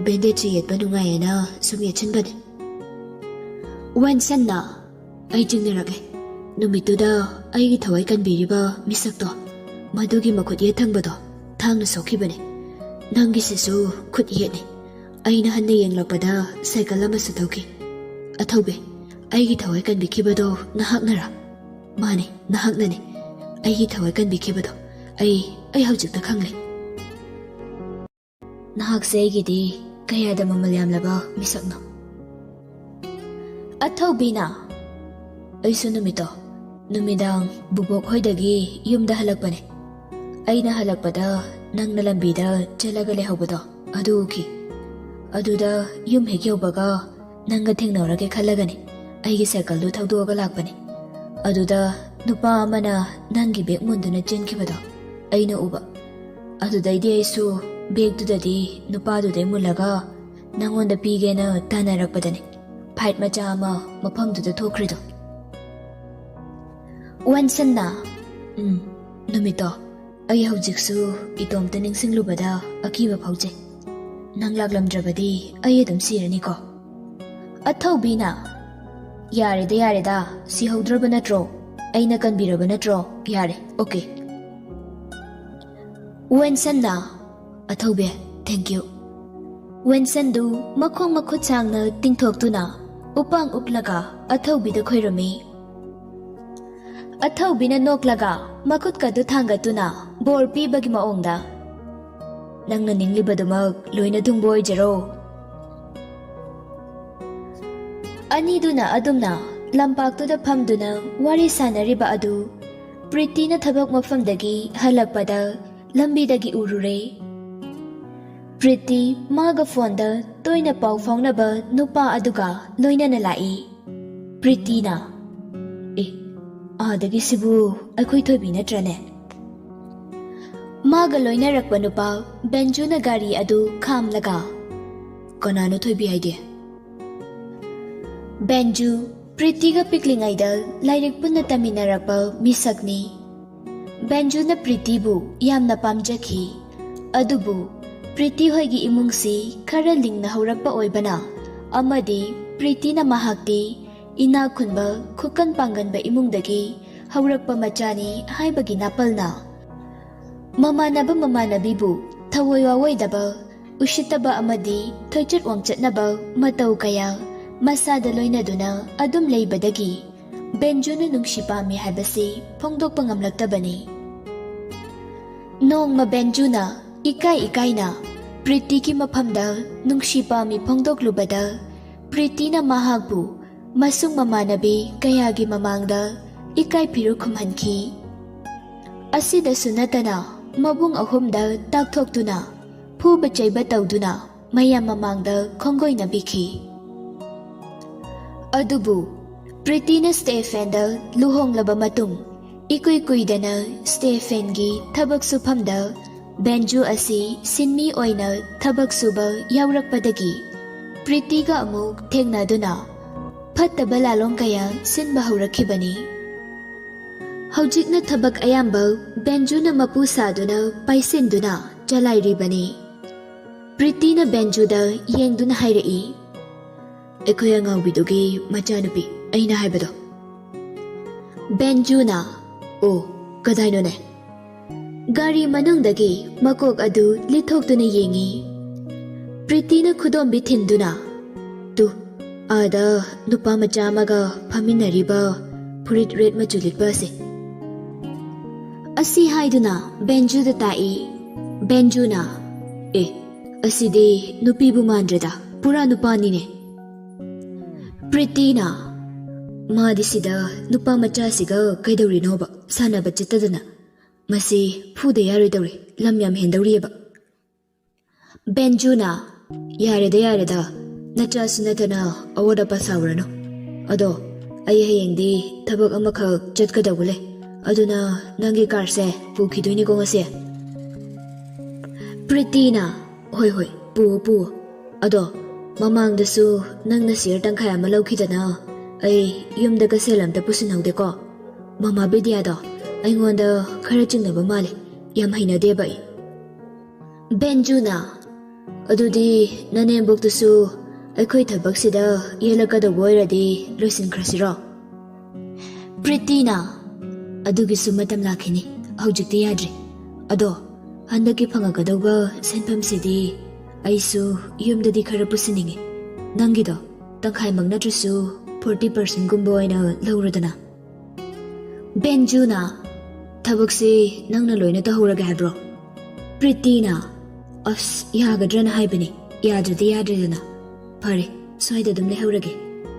ꯕꯦꯟꯗꯦꯖꯁꯦ ꯌꯦꯠꯄ ꯅꯨꯡꯉꯥꯏꯌꯦꯅ ꯁꯨꯝ ꯌꯦꯠꯁꯤꯟꯕꯅꯦ꯫" ꯋꯦꯟꯁꯟꯅ, "ꯑꯩ ꯆꯤꯡꯅꯔꯛꯂꯦ꯫ ꯅꯨꯃꯤꯠꯇꯨꯗ ꯑꯩꯒꯤ ꯊꯋꯥꯏ ꯀꯟꯕꯤꯔꯤꯕ ꯃꯤꯁꯛꯇꯣ, ꯃꯗꯨꯒꯤ ꯃꯈꯨꯠ ꯌꯦꯠ ꯊꯪꯕꯗꯣ ꯊꯥꯡꯅ ꯁꯣꯛꯈꯤꯕꯅꯦ꯫ ꯅꯪꯒꯤꯁꯤꯁꯨ ꯈꯨꯠ ꯌꯦꯠꯅꯤ꯫ ꯑꯩꯅ ꯍꯟꯅ ꯌꯦꯡꯂꯛꯄꯗ ꯁꯥꯏꯀꯜ ꯑꯃꯁꯨ ꯊꯧꯈꯤ꯫ ꯑꯊꯧꯕꯤ, ꯑꯩꯒꯤ ꯊꯋꯥꯏ ꯀꯟꯕꯤꯈꯤꯕꯗꯣ ꯅꯍꯥꯛꯅꯔꯥ?" "ꯃꯥꯅꯤ, ꯅꯍꯥꯛꯅꯅꯤ꯫ ꯑꯩꯒꯤ ꯊꯋꯥꯏ ꯀꯟꯕꯤꯈꯤꯕꯗꯣ꯫ ꯑꯩ, ꯑꯩ ꯍꯧꯖꯤꯛꯇ ꯈꯪꯂꯦ꯫ ꯅꯍꯥꯛꯁꯦ ꯑꯩꯒꯤꯗꯤ ꯀꯌꯥꯗ ꯃꯃꯜ ꯌꯥꯝꯂꯕ ꯃꯤꯁꯛꯅꯣ꯫" ꯑꯊꯧꯕꯤꯅ, "ꯑꯩꯁꯨ ꯅꯨꯃꯤꯠꯇꯣ, ꯅꯨꯃꯤꯗꯥꯡ ꯕꯨꯕꯣꯛ ꯍꯣꯏꯗꯒꯤ ꯌꯨꯝꯗ ꯍꯜꯂꯛꯄꯅꯦ꯫ ꯑꯩꯅ ꯍꯜꯂꯛꯄꯗ ꯅꯪꯅ ꯂꯝꯕꯤꯗ ꯆꯦꯜꯂꯒ ꯂꯩꯍꯧꯕꯗꯣ ꯑꯗꯨ ꯎꯈꯤ꯫ ꯑꯗꯨꯗ ꯌꯨꯝ ꯍꯦꯛ ꯌꯧꯕꯒ ꯅꯪꯒ ꯊꯦꯡꯅꯔꯒꯦ ꯈꯜꯂꯒꯅꯤ ꯑꯩꯒꯤ ꯁꯥꯏꯀꯜꯗꯨ ꯊꯧꯗꯣꯛꯑꯒ ꯂꯥꯛꯄꯅꯦ꯫ ꯑꯗꯨꯗ ꯅꯨꯄꯥ ꯑꯃꯅ ꯅꯪꯒꯤ ꯕꯦꯒ ꯃꯨꯟꯗꯨꯅ ꯆꯦꯟꯈꯤꯕꯗꯣ ꯑꯩꯅ ꯎꯕ꯫ ꯑꯗꯨꯗꯩꯗꯤ ꯑꯩꯁꯨ ꯕꯦꯒꯇꯨꯗꯗꯤ ꯅꯨꯄꯥꯗꯨꯗꯩ ꯃꯨꯜꯂꯒ ꯅꯪꯉꯣꯟꯗ ꯄꯤꯒꯦꯅ ꯇꯥꯟꯅꯔꯛꯄꯗꯅꯦ ꯐꯥꯏꯠ ꯃꯆꯥ ꯑꯃ ꯃꯐꯝꯗꯨꯗ ꯊꯣꯛꯈ꯭ꯔꯤꯗꯣ꯫ ꯋꯦꯟꯁꯟꯅ, "ꯎꯝ, ꯅꯨꯃꯤꯠꯇꯣ ꯑꯩ ꯍꯧꯖꯤꯛꯁꯨ ꯏꯇꯣꯝꯇ ꯅꯤꯡꯁꯤꯡꯂꯨꯕꯗ ꯑꯀꯤꯕ ꯐꯥꯎꯖꯩ꯫ ꯅꯪ ꯂꯥꯛꯂꯝꯗ꯭ꯔꯕꯗꯤ ꯑꯩ ꯑꯗꯨꯝ ꯁꯤꯔꯅꯤꯀꯣ?" ꯑꯊꯧꯕꯤꯅ, "ꯌꯥꯔꯦꯗ, ꯌꯥꯔꯦꯗ, ꯁꯤꯍꯧꯗ꯭ꯔꯕ ꯅꯠꯇ꯭ꯔꯣ? ꯑꯩꯅ ꯀꯟꯕꯤꯔꯕ ꯅꯠꯇ꯭ꯔꯣ? ꯌꯥꯔꯦ, ꯑꯣꯀꯦ꯫" ꯋꯦꯟꯁꯟꯅ, "ꯑꯊꯧꯕꯤ, thank you꯫" ꯋꯦꯟꯁꯟꯗꯨ ꯃꯈꯣꯡ ꯃꯈꯨꯠ ꯁꯥꯡꯅ ꯇꯤꯡꯊꯣꯛꯇꯨꯅ ꯎꯄꯥꯡ ꯎꯞꯂꯒ ꯑꯊꯧꯕꯤꯗ ꯈꯣꯏꯔꯝꯃꯤ꯫ ꯑꯊꯧꯕꯤꯅ ꯅꯣꯛꯂꯒ ꯃꯈꯨꯠꯀꯗꯨ ꯊꯥꯡꯒꯠꯇꯨꯅ ꯕꯣꯔ ꯄꯤꯕꯒꯤ ꯃꯑꯣꯡꯗ, "ꯅꯪꯅ ꯅꯤꯡꯂꯤꯕꯗꯨꯃꯛ ꯂꯣꯏꯅ ꯊꯨꯡꯕ ꯑꯣꯏꯖꯔꯣ꯫" ꯑꯅꯤꯗꯨꯅ ꯑꯗꯨꯝꯅ ꯂꯝꯄꯥꯛꯇꯨꯗ ꯐꯝꯗꯨꯅ ꯋꯥꯔꯤ ꯁꯥꯟꯅꯔꯤꯕ ꯑꯗꯨ ꯄ꯭ꯔꯤꯇꯤꯅ ꯊꯕꯛ ꯃꯐꯝꯗꯒꯤ ꯍꯜꯂꯛꯄꯗ ꯂꯝꯕꯤꯗꯒꯤ ꯎꯔꯨꯔꯦ꯫ ꯄ꯭ꯔꯤꯇꯤ ꯃꯥꯒ ꯐꯣꯟꯗ ꯇꯣꯏꯅ ꯄꯥꯎ ꯐꯥꯎꯅꯕ ꯅꯨꯄꯥ ꯑꯗꯨꯒ ꯂꯣꯏꯅꯅ ꯂꯥꯛꯏ꯫ ꯄ꯭ꯔꯤꯇꯤꯅ, "ꯑꯦ, ꯑꯥꯗꯒꯤꯁꯤꯕꯨ ꯑꯩꯈꯣꯏ ꯊꯣꯏꯕꯤ ꯅꯠꯇ꯭ꯔꯅꯦ?" ꯃꯥꯒ ꯂꯣꯏꯅꯔꯛꯄ ꯅꯨꯄꯥ ꯕꯦꯟꯖꯨꯅ ꯒꯥꯔꯤ ꯑꯗꯨ ꯈꯥꯝꯂꯒ, "ꯀꯅꯥꯅꯣ ꯊꯣꯏꯕꯤ ꯍꯥꯏꯗꯤ?" ꯕꯦꯟꯖꯨ, ꯄ꯭ꯔꯤꯇꯤꯒ ꯄꯤꯛꯂꯤꯉꯩꯗ ꯂꯥꯏꯔꯤꯛ ꯄꯨꯟꯅ ꯇꯝꯃꯤꯟꯅꯔꯛꯄ ꯃꯤꯁꯛꯅꯤ꯫ ꯕꯦꯟꯖꯨꯅ ꯄ꯭ꯔꯤꯇꯤꯕꯨ ꯌꯥꯝꯅ ꯄꯥꯝꯖꯈꯤ꯫ ꯑꯗꯨꯕꯨ ꯄ꯭ꯔꯤꯇꯤ ꯍꯣꯏꯒꯤ ꯏꯃꯨꯡꯁꯤ ꯈꯔ ꯂꯤꯡꯅ ꯍꯧꯔꯛꯄ ꯑꯣꯏꯕꯅ ꯑꯃꯗꯤ ꯄ꯭ꯔꯤꯇꯤꯅ ꯃꯍꯥꯛꯇꯤ ꯏꯅꯥꯛ ꯈꯨꯟꯕ ꯈꯨꯀꯟ ꯄꯥꯡꯒꯟꯕ ꯏꯃꯨꯡꯗꯒꯤ ꯍꯧꯔꯛꯄ ꯃꯆꯥꯅꯤ ꯍꯥꯏꯕꯒꯤ ꯅꯥꯄꯜꯅ ꯃꯃꯥꯟꯅꯕ ꯃꯃꯥꯟꯅꯕꯤꯕꯨ ꯊꯑꯣꯏ ꯋꯥꯑꯣꯏꯗꯕ, ꯎꯁꯤꯠꯇꯕ ꯑꯃꯗꯤ ꯊꯣꯏꯆꯠ ꯋꯥꯡꯆꯠꯅꯕ ꯃꯇꯧ ꯀꯌꯥ ꯃꯁꯥꯗ ꯂꯣꯏꯅꯗꯨꯅ ꯑꯗꯨꯝ ꯂꯩꯕꯗꯒꯤ ꯕꯦꯟꯖꯨꯅ ꯅꯨꯡꯁꯤ ꯄꯥꯝꯃꯤ ꯍꯥꯏꯕꯁꯤ ꯐꯣꯡꯗꯣꯛꯄ ꯉꯝꯂꯛꯇꯕꯅꯤ꯫ ꯅꯣꯡꯃ ꯕꯦꯟꯖꯨꯅ ꯏꯀꯥꯏ ꯏꯀꯥꯏꯅ ꯄ꯭ꯔꯤꯇꯤꯒꯤ ꯃꯐꯝꯗ ꯅꯨꯡꯁꯤ ꯄꯥꯝꯃꯤ ꯐꯣꯡꯗꯣꯛꯂꯨꯕꯗ ꯄ꯭ꯔꯤꯇꯤꯅ ꯃꯍꯥꯛꯄꯨ ꯃꯁꯨꯡ ꯃꯃꯥꯟꯅꯕꯤ ꯀꯌꯥꯒꯤ ꯃꯃꯥꯡꯗ ꯏꯀꯥꯏ ꯐꯤꯔꯨ ꯈꯨꯝꯍꯟꯈꯤ꯫ ꯑꯁꯤꯗꯁꯨ ꯅꯠꯇꯅ ꯃꯕꯨꯡ ꯑꯍꯨꯝꯗ ꯇꯥꯛꯊꯣꯛꯇꯨꯅ ꯐꯨꯕ ꯆꯩꯕ ꯇꯧꯗꯨꯅ ꯃꯌꯥꯝ ꯃꯃꯥꯡꯗ ꯈꯣꯡꯒꯣꯏꯅꯕꯤꯈꯤ꯫ ꯑꯗꯨꯕꯨ ꯄ꯭ꯔꯤꯇꯤꯅ ꯁ꯭ꯇꯦꯐꯦꯟꯗ ꯂꯨꯍꯣꯡꯂꯕ ꯃꯇꯨꯡ ꯏꯀꯨꯏ ꯀꯨꯏꯗꯅ ꯁ꯭ꯇꯦꯐꯦꯟꯒꯤ ꯊꯕꯛ ꯁꯨꯐꯝꯗ ꯕꯦꯟꯖꯨ ꯑꯁꯤ ꯁꯤꯟꯃꯤ ꯑꯣꯏꯅ ꯊꯕꯛ ꯁꯨꯕ ꯌꯥꯎꯔꯛꯄꯗꯒꯤ ꯄ꯭ꯔꯤꯇꯤꯒ ꯑꯃꯨꯛ ꯊꯦꯡꯅꯗꯨꯅ ꯐꯠꯇꯕ ꯂꯥꯂꯣꯡ ꯀꯌꯥ ꯁꯤꯟꯕ ꯍꯧꯔꯛꯈꯤꯕꯅꯤ꯫ ꯍꯧꯖꯤꯛꯅ ꯊꯕꯛ ꯑꯌꯥꯝꯕ ꯕꯦꯟꯖꯨꯅ ꯃꯄꯨ ꯁꯥꯗꯨꯅ ꯄꯥꯏꯁꯤꯟꯗꯨꯅ ꯆꯂꯥꯏꯔꯤꯕꯅꯤ꯫ ꯄ꯭ꯔꯤꯇꯤꯅ ꯕꯦꯟꯖꯨꯗ ꯌꯦꯡꯗꯨꯅ ꯍꯥꯏꯔꯛꯏ, "ꯑꯩꯈꯣꯏ ꯑꯉꯥꯎꯕꯤꯗꯨꯒꯤ ꯃꯆꯥꯅꯨꯄꯤ ꯑꯩꯅ ꯍꯥꯏꯕꯗꯣ꯫" ꯕꯦꯟꯖꯨꯅ, "ꯑꯣ, ꯀꯗꯥꯏꯅꯣꯅꯦ?" ꯒꯥꯔꯤ ꯃꯅꯨꯡꯗꯒꯤ ꯃꯀꯣꯛ ꯑꯗꯨ ꯂꯤꯊꯣꯛꯇꯨꯅ ꯌꯦꯡꯉꯤ꯫ ꯄ꯭ꯔꯤꯇꯤꯅ ꯈꯨꯗꯣꯝꯕꯤ ꯊꯤꯟꯗꯨꯅ, "ꯇꯨ, ꯑꯥꯗ ꯅꯨꯄꯥ ꯃꯆꯥ ꯑꯃꯒ ꯐꯝꯃꯤꯟꯅꯔꯤꯕ ꯐꯨꯔꯤꯠ ꯔꯦꯠ ꯃꯆꯨ ꯂꯤꯠꯄ ꯑꯁꯦ꯫" ꯑꯁꯤ ꯍꯥꯏꯗꯨꯅ ꯕꯦꯟꯖꯨꯗ ꯇꯥꯛꯏ꯫ ꯕꯦꯟꯖꯨꯅ, "ꯑꯦ, ꯑꯁꯤꯗꯤ ꯅꯨꯄꯤꯕꯨ ꯃꯥꯟꯗ꯭ꯔꯦꯗ, ꯄꯨꯔꯥ ꯅꯨꯄꯥꯅꯤꯅꯦ꯫" ꯄ꯭ꯔꯤꯇꯤꯅ, "ꯃꯥꯗꯤ ꯁꯤꯗ ꯅꯨꯄꯥ ꯃꯆꯥꯁꯤꯒ ꯀꯩꯗꯧꯔꯤꯅꯣꯕ ꯁꯥꯟꯅꯕ ꯆꯠꯇꯗꯅ? ꯃꯁꯤ ꯐꯨꯗ ꯌꯥꯔꯣꯏꯗꯧꯔꯤ, ꯂꯝ ꯌꯥꯝ ꯍꯦꯟꯗꯧꯔꯤꯑꯕ꯫" ꯕꯦꯟꯖꯨꯅ, "ꯌꯥꯔꯦꯗ, ꯌꯥꯔꯦꯗ, ꯅꯆꯥꯁꯨ ꯅꯠꯇꯅ ꯑꯋꯥꯠ ꯑꯄꯥ ꯁꯥꯎꯔꯅꯨ꯫ ꯑꯗꯣ ꯑꯩ ꯍꯌꯦꯡꯗꯤ ꯊꯕꯛ ꯑꯃꯈꯛ ꯆꯠꯀꯗꯧꯕ ꯂꯩ, ꯑꯗꯨꯅ ꯅꯪꯒꯤ ꯀꯥꯔꯁꯦ ꯄꯨꯈꯤꯗꯣꯏꯅꯤꯀꯣ ꯉꯁꯤ꯫" ꯄ꯭ꯔꯤꯇꯤꯅ, "ꯍꯣꯏ, ꯍꯣꯏ, ꯄꯨꯋꯣ, ꯄꯨꯋꯣ꯫ ꯑꯗꯣ ꯃꯃꯥꯡꯗꯁꯨ ꯅꯪꯅ ꯁꯤꯌꯔ ꯇꯪꯈꯥꯏ ꯑꯃ ꯂꯧꯈꯤꯗꯅ, ꯑꯩ ꯌꯨꯝꯗꯒ ꯁꯦꯜ ꯑꯝꯇ ꯄꯨꯁꯤꯟꯍꯧꯗꯦꯀꯣ꯫ ꯃꯃꯥ ꯕꯤꯗ꯭ꯌꯥꯗꯣ ꯑꯩꯉꯣꯟꯗ ꯈꯔ ꯆꯤꯡꯅꯕ ꯃꯥꯜꯂꯦ, ꯌꯥꯝ ꯍꯩꯅꯗꯦꯕ ꯑꯩ꯫" ꯕꯦꯟꯖꯨꯅ, "ꯑꯗꯨꯗꯤ ꯅꯅꯦꯝꯕꯣꯛꯇꯨꯁꯨ ꯑꯩꯈꯣꯏ ꯊꯕꯛꯁꯤꯗ ꯌꯦꯜꯂꯛꯀꯗꯧꯕ ꯑꯣꯏꯔꯗꯤ ꯂꯣꯏꯁꯤꯟꯈ꯭ꯔꯁꯤꯔꯣ?" ꯄ꯭ꯔꯤꯇꯤꯅ, "ꯑꯗꯨꯒꯤꯁꯨ ꯃꯇꯝ ꯂꯥꯛꯈꯤꯅꯤ, ꯍꯧꯖꯤꯛꯇꯤ ꯌꯥꯗ꯭ꯔꯤ꯫ ꯑꯗꯣ ꯍꯟꯗꯛꯀꯤ ꯐꯪꯉꯛꯀꯗꯧꯕ ꯁꯦꯟꯐꯝꯁꯤꯗꯤ ꯑꯩꯁꯨ ꯌꯨꯝꯗꯗꯤ ꯈꯔ ꯄꯨꯁꯤꯟꯅꯤꯡꯉꯤ꯫ ꯅꯪꯒꯤꯗꯣ ꯇꯪꯈꯥꯏꯃꯛ ꯅꯠꯇ꯭ꯔꯁꯨ ꯐꯣꯔꯇꯤ ꯄꯥꯔꯁꯦꯟꯒꯨꯝꯕ ꯑꯣꯏꯅ ꯂꯧꯔꯗꯅ꯫" ꯕꯦꯟꯖꯨꯅ, "ꯊꯕꯛꯁꯤ ꯅꯪꯅ ꯂꯣꯏꯅ ꯇꯧꯍꯧꯔꯒꯦ ꯍꯥꯏꯕ꯭ꯔꯣ?" ꯄ꯭ꯔꯤꯇꯤꯅ, "ꯑꯁ, ꯌꯥꯒꯗ꯭ꯔꯅ ꯍꯥꯏꯕꯅꯤ, ꯌꯥꯗ꯭ꯔꯗꯤ ꯌꯥꯗ꯭ꯔꯦꯗꯅ꯫ ꯐꯔꯦ, ꯁ꯭ꯋꯥꯏꯗ ꯑꯗꯨꯝ ꯂꯩꯍꯧꯔꯒꯦ꯫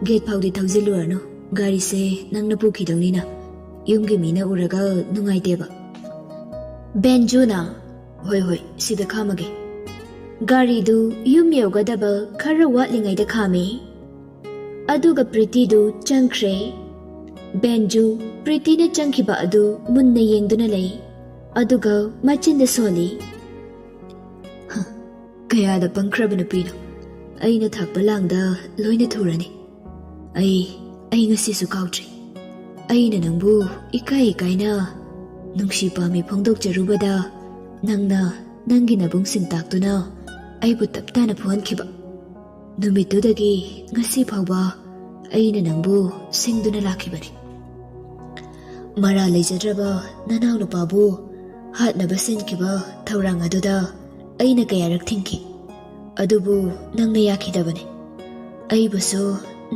ꯒꯦꯠ ꯐꯥꯎꯗꯤ ꯊꯧꯖꯤꯜꯂꯨꯔꯅꯨ, ꯒꯥꯔꯤꯁꯦ ꯅꯪꯅ ꯄꯨꯈꯤꯗꯧꯅꯤꯅ꯫ ꯌꯨꯝꯒꯤ ꯃꯤꯅ ꯎꯔꯒ ꯅꯨꯡꯉꯥꯏꯇꯦꯕ꯫" ꯕꯦꯟꯖꯨꯅ, "ꯍꯣꯏ, ꯍꯣꯏ, ꯁꯤꯗ ꯈꯥꯝꯃꯒꯦ꯫" ꯒꯥꯔꯤꯗꯨ ꯌꯨꯝ ꯌꯧꯒꯗꯕ ꯈꯔ ꯋꯥꯠꯂꯤꯉꯩꯗ ꯈꯥꯝꯃꯤ꯫ ꯑꯗꯨꯒ ꯄ꯭ꯔꯤꯇꯤꯗꯨ ꯆꯪꯈ꯭ꯔꯦ꯫ ꯕꯦꯟꯖꯨ ꯄ꯭ꯔꯤꯇꯤꯅ ꯆꯪꯈꯤꯕ ꯑꯗꯨ ꯃꯨꯟꯅ ꯌꯦꯡꯗꯨꯅ ꯂꯩ꯫ ꯑꯗꯨꯒ ꯃꯆꯤꯟꯗ ꯁꯣꯜꯂꯤ꯫ "ꯍ, ꯀꯌꯥꯗ ꯄꯪꯈ꯭ꯔꯕ ꯅꯨꯄꯤꯅꯣ! ꯑꯩꯅ ꯊꯥꯛꯄ ꯂꯥꯡꯗ ꯂꯣꯏꯅ ꯊꯨꯔꯅꯤ꯫ ꯑꯩ, ꯑꯩ ꯉꯁꯤꯁꯨ ꯀꯥꯎꯗ꯭ꯔꯤ꯫ ꯑꯩꯅ ꯅꯪꯕꯨ ꯏꯀꯥꯏ ꯏꯀꯥꯏꯅ ꯅꯨꯡꯁꯤ ꯄꯥꯝꯃꯤ ꯐꯣꯡꯗꯣꯛꯆꯔꯨꯕꯗ, ꯅꯪꯅ ꯅꯪꯒꯤ ꯅꯕꯨꯡ ꯁꯤꯟꯇꯥꯛꯇꯨꯅ ꯑꯩꯕꯨ ꯇꯞ ꯇꯥꯅ ꯐꯨꯍꯟꯈꯤꯕ꯫ ꯅꯨꯃꯤꯠꯇꯨꯗꯒꯤ ꯉꯁꯤ ꯐꯥꯎꯕ ꯑꯩꯅ ꯅꯪꯕꯨ ꯁꯤꯡꯗꯨꯅ ꯂꯥꯛꯈꯤꯕꯅꯤ꯫ ꯃꯔꯥ ꯂꯩꯖꯗ꯭ꯔꯕ ꯅꯅꯥꯎ ꯅꯨꯄꯥꯕꯨ ꯍꯥꯠꯅꯕ ꯁꯤꯟꯈꯤꯕ ꯊꯧꯔꯥꯡ ꯑꯗꯨꯗ ꯑꯩꯅ ꯀꯌꯥꯔꯛ ꯊꯤꯡꯈꯤ, ꯑꯗꯨꯕꯨ ꯅꯪꯅ ꯌꯥꯈꯤꯗꯕꯅꯤ꯫ ꯑꯩꯕꯨꯁꯨ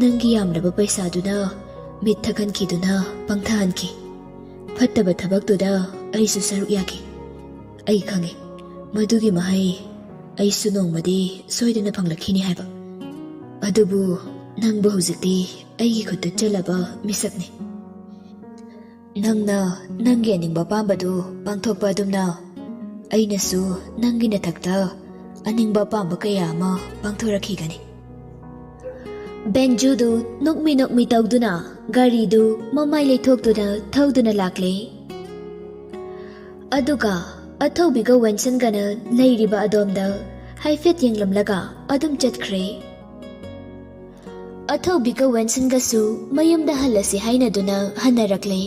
ꯅꯪꯒꯤ ꯌꯥꯝꯂꯕ ꯄꯩꯁꯥꯗꯨꯅ ꯃꯤꯠ ꯊꯛꯍꯟꯈꯤꯗꯨꯅ ꯄꯪꯊꯍꯟꯈꯤ꯫ ꯐꯠꯇꯕ ꯊꯕꯛꯇꯨꯗ ꯑꯩꯁꯨ ꯁꯔꯨꯛ ꯌꯥꯈꯤ꯫ ꯑꯩ ꯈꯪꯏ, ꯃꯗꯨꯒꯤ ꯃꯍꯩ ꯑꯩꯁꯨ ꯅꯣꯡꯃꯗꯤ ꯁꯣꯏꯗꯅ ꯐꯪꯂꯛꯈꯤꯅꯤ ꯍꯥꯏꯕ꯫ ꯑꯗꯨꯕꯨ ꯅꯪꯕꯨ ꯍꯧꯖꯤꯛꯇꯤ ꯑꯩꯒꯤ ꯈꯨꯠꯇ ꯆꯜꯂꯕ ꯃꯤꯁꯛꯅꯤ꯫ ꯅꯪꯅ ꯅꯪꯒꯤ ꯑꯅꯤꯡꯕ ꯑꯄꯥꯝꯕꯗꯨ ꯄꯥꯡꯊꯣꯛꯄ ꯑꯗꯨꯝꯅ, ꯑꯩꯅꯁꯨ ꯅꯪꯒꯤ ꯅꯊꯛꯇ ꯑꯅꯤꯡꯕ ꯑꯄꯥꯝꯕ ꯀꯌꯥ ꯑꯃ ꯄꯥꯡꯊꯣꯔꯛꯈꯤꯒꯅꯤ꯫" ꯕꯦꯟꯖꯨꯗꯨ ꯅꯣꯛꯃꯤ ꯅꯣꯛꯃꯤ ꯇꯧꯗꯨꯅ ꯒꯥꯔꯤꯗꯨ ꯃꯃꯥꯏ ꯂꯩꯊꯣꯛꯇꯨꯅ ꯊꯧꯗꯨꯅ ꯂꯥꯛꯂꯦ꯫ ꯑꯗꯨꯒ ꯑꯊꯧꯕꯤꯒ ꯋꯦꯟꯁꯟꯒꯅ ꯂꯩꯔꯤꯕ ꯑꯗꯣꯝꯗ ꯍꯥꯏꯐꯦꯠ ꯌꯦꯡꯂꯝꯂꯒ ꯑꯗꯨꯝ ꯆꯠꯈ꯭ꯔꯦ꯫ ꯑꯊꯧꯕꯤꯒ ꯋꯦꯟꯁꯟꯒꯁꯨ ꯃꯌꯨꯝꯗ ꯍꯜꯂꯁꯤ ꯍꯥꯏꯅꯗꯨꯅ ꯍꯟꯅꯔꯛꯂꯦ꯫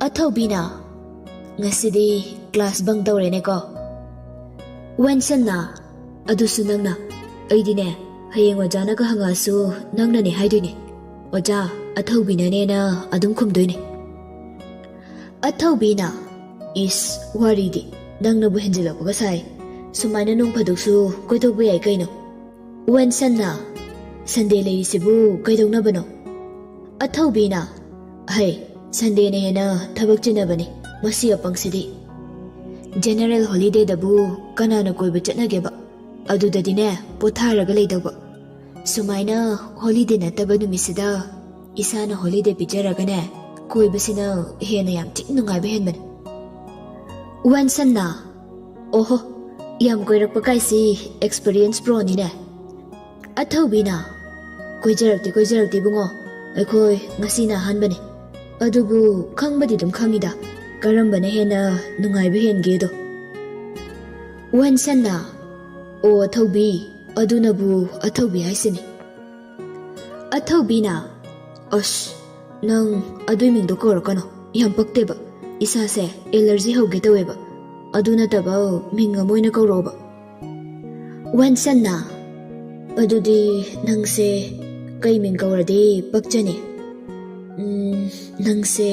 ꯑꯊꯧꯕꯤꯅ, "ꯉꯁꯤꯗꯤ ꯀ꯭ꯂꯥꯁ ꯕꯪ ꯇꯧꯔꯦꯅꯦꯀꯣ?" ꯋꯦꯟꯁꯟꯅ, "ꯑꯗꯨꯁꯨ ꯅꯪꯅ꯫ ꯑꯩꯗꯤꯅꯦ, ꯍꯌꯦꯡ ꯑꯣꯖꯥꯅꯒ ꯍꯪꯉꯛꯑꯁꯨ ꯅꯪꯅꯅꯦ ꯍꯥꯏꯗꯣꯏꯅꯦ꯫ ꯑꯣꯖꯥ, ꯑꯊꯧꯕꯤꯅꯅꯦꯅ ꯑꯗꯨꯝ ꯈꯨꯝꯗꯣꯏꯅꯦ꯫" ꯑꯊꯧꯕꯤꯅ, "ꯏꯁ, ꯋꯥꯔꯤꯗꯤ ꯅꯪꯅꯕꯨ ꯍꯦꯟꯖꯤꯜꯂꯛꯄꯒ ꯁꯥꯏ꯫ ꯁꯨꯃꯥꯏꯅ ꯅꯣꯡ ꯐꯥꯗꯣꯛꯁꯨ ꯀꯣꯏꯊꯣꯛꯄ ꯌꯥꯏ ꯀꯩꯅꯣ꯫" ꯋꯦꯟꯁꯟꯅ, "ꯁꯟꯗꯦ ꯂꯩꯔꯤꯁꯤꯕꯨ ꯀꯩꯗꯧꯅꯕꯅꯣ?" ꯑꯊꯧꯕꯤꯅ, "ꯍꯩ, ꯁꯟꯗꯦꯅ ꯍꯦꯟꯅ ꯊꯕꯛ ꯆꯤꯟꯅꯕꯅꯤ ꯃꯁꯤ ꯑꯄꯪꯁꯤꯗꯤ꯫ ꯖꯦꯅꯔꯦꯜ ꯍꯣꯂꯤꯗꯦꯗꯕꯨ ꯀꯅꯥꯅ ꯀꯣꯏꯕ ꯆꯠꯅꯒꯦꯕ? ꯑꯗꯨꯗꯗꯤꯅꯦ, ꯄꯣꯊꯥꯔꯒ ꯂꯩꯗꯧꯕ꯫ ꯁꯨꯃꯥꯏꯅ ꯍꯣꯂꯤꯗꯦ ꯅꯠꯇꯕ ꯅꯨꯃꯤꯠꯁꯤꯗ ꯏꯁꯥꯅ ꯍꯣꯂꯤꯗꯦ ꯄꯤꯖꯔꯒꯅꯦ, ꯀꯣꯏꯕꯁꯤꯅ ꯍꯦꯟꯅ ꯌꯥꯝ ꯊꯤꯅ ꯅꯨꯡꯉꯥꯏꯕ ꯍꯦꯟꯕꯅꯤ꯫" ꯋꯦꯟꯁꯟꯅ, "ꯑꯣꯍꯣ, ꯌꯥꯝ ꯀꯣꯏꯔꯛꯄ ꯀꯥꯏꯁꯤ ꯑꯦꯛꯁꯄꯤꯔꯤꯌꯦꯟꯁ ꯄ꯭ꯔꯣꯅꯤꯅꯦ꯫" ꯑꯊꯧꯕꯤꯅ, "ꯀꯣꯏꯖꯔꯛꯇꯦ, ꯀꯣꯏꯖꯔꯛꯇꯦ ꯏꯕꯨꯡꯉꯣ, ꯑꯩꯈꯣꯏ ꯉꯁꯤꯅ ꯑꯍꯥꯟꯕꯅꯤ꯫ ꯑꯗꯨꯕꯨ ꯈꯪꯕꯗꯤ ꯑꯗꯨꯝ ꯈꯪꯉꯤꯗ, ꯀꯔꯝꯕꯅ ꯍꯦꯟꯅ ꯅꯨꯡꯉꯥꯏꯕ ꯍꯦꯟꯒꯦꯗꯣ꯫ ꯋꯦꯟꯁꯟꯅ, "ꯑꯣ ꯑꯊꯧꯕꯤ, ꯑꯗꯨꯅꯕꯨ ꯑꯊꯧꯕꯤ ꯍꯥꯏꯁꯤꯅꯤ꯫" ꯑꯊꯧꯕꯤꯅ, "ꯑꯁ, ꯅꯪ ꯑꯗꯨꯏ ꯃꯤꯡꯗꯣ ꯀꯧꯔꯛꯀꯅꯣ, ꯌꯥꯝ ꯄꯛꯇꯦꯕ꯫ ꯏꯁꯥꯁꯦ ꯑꯦꯂꯔꯖꯤ ꯍꯧꯒꯦ ꯇꯧꯋꯦꯕ꯫ ꯑꯗꯨ ꯅꯠꯇꯕ ꯃꯤꯡ ꯑꯃ ꯑꯣꯏꯅ ꯀꯧꯔꯛꯑꯣꯕ꯫" ꯋꯦꯟꯁꯟꯅ, "ꯑꯗꯨꯗꯤ ꯅꯪꯁꯦ ꯀꯩ ꯃꯤꯡ ꯀꯧꯔꯗꯤ ꯄꯛꯆꯅꯤ?" "ꯎꯝ, ꯅꯪꯁꯦ꯫"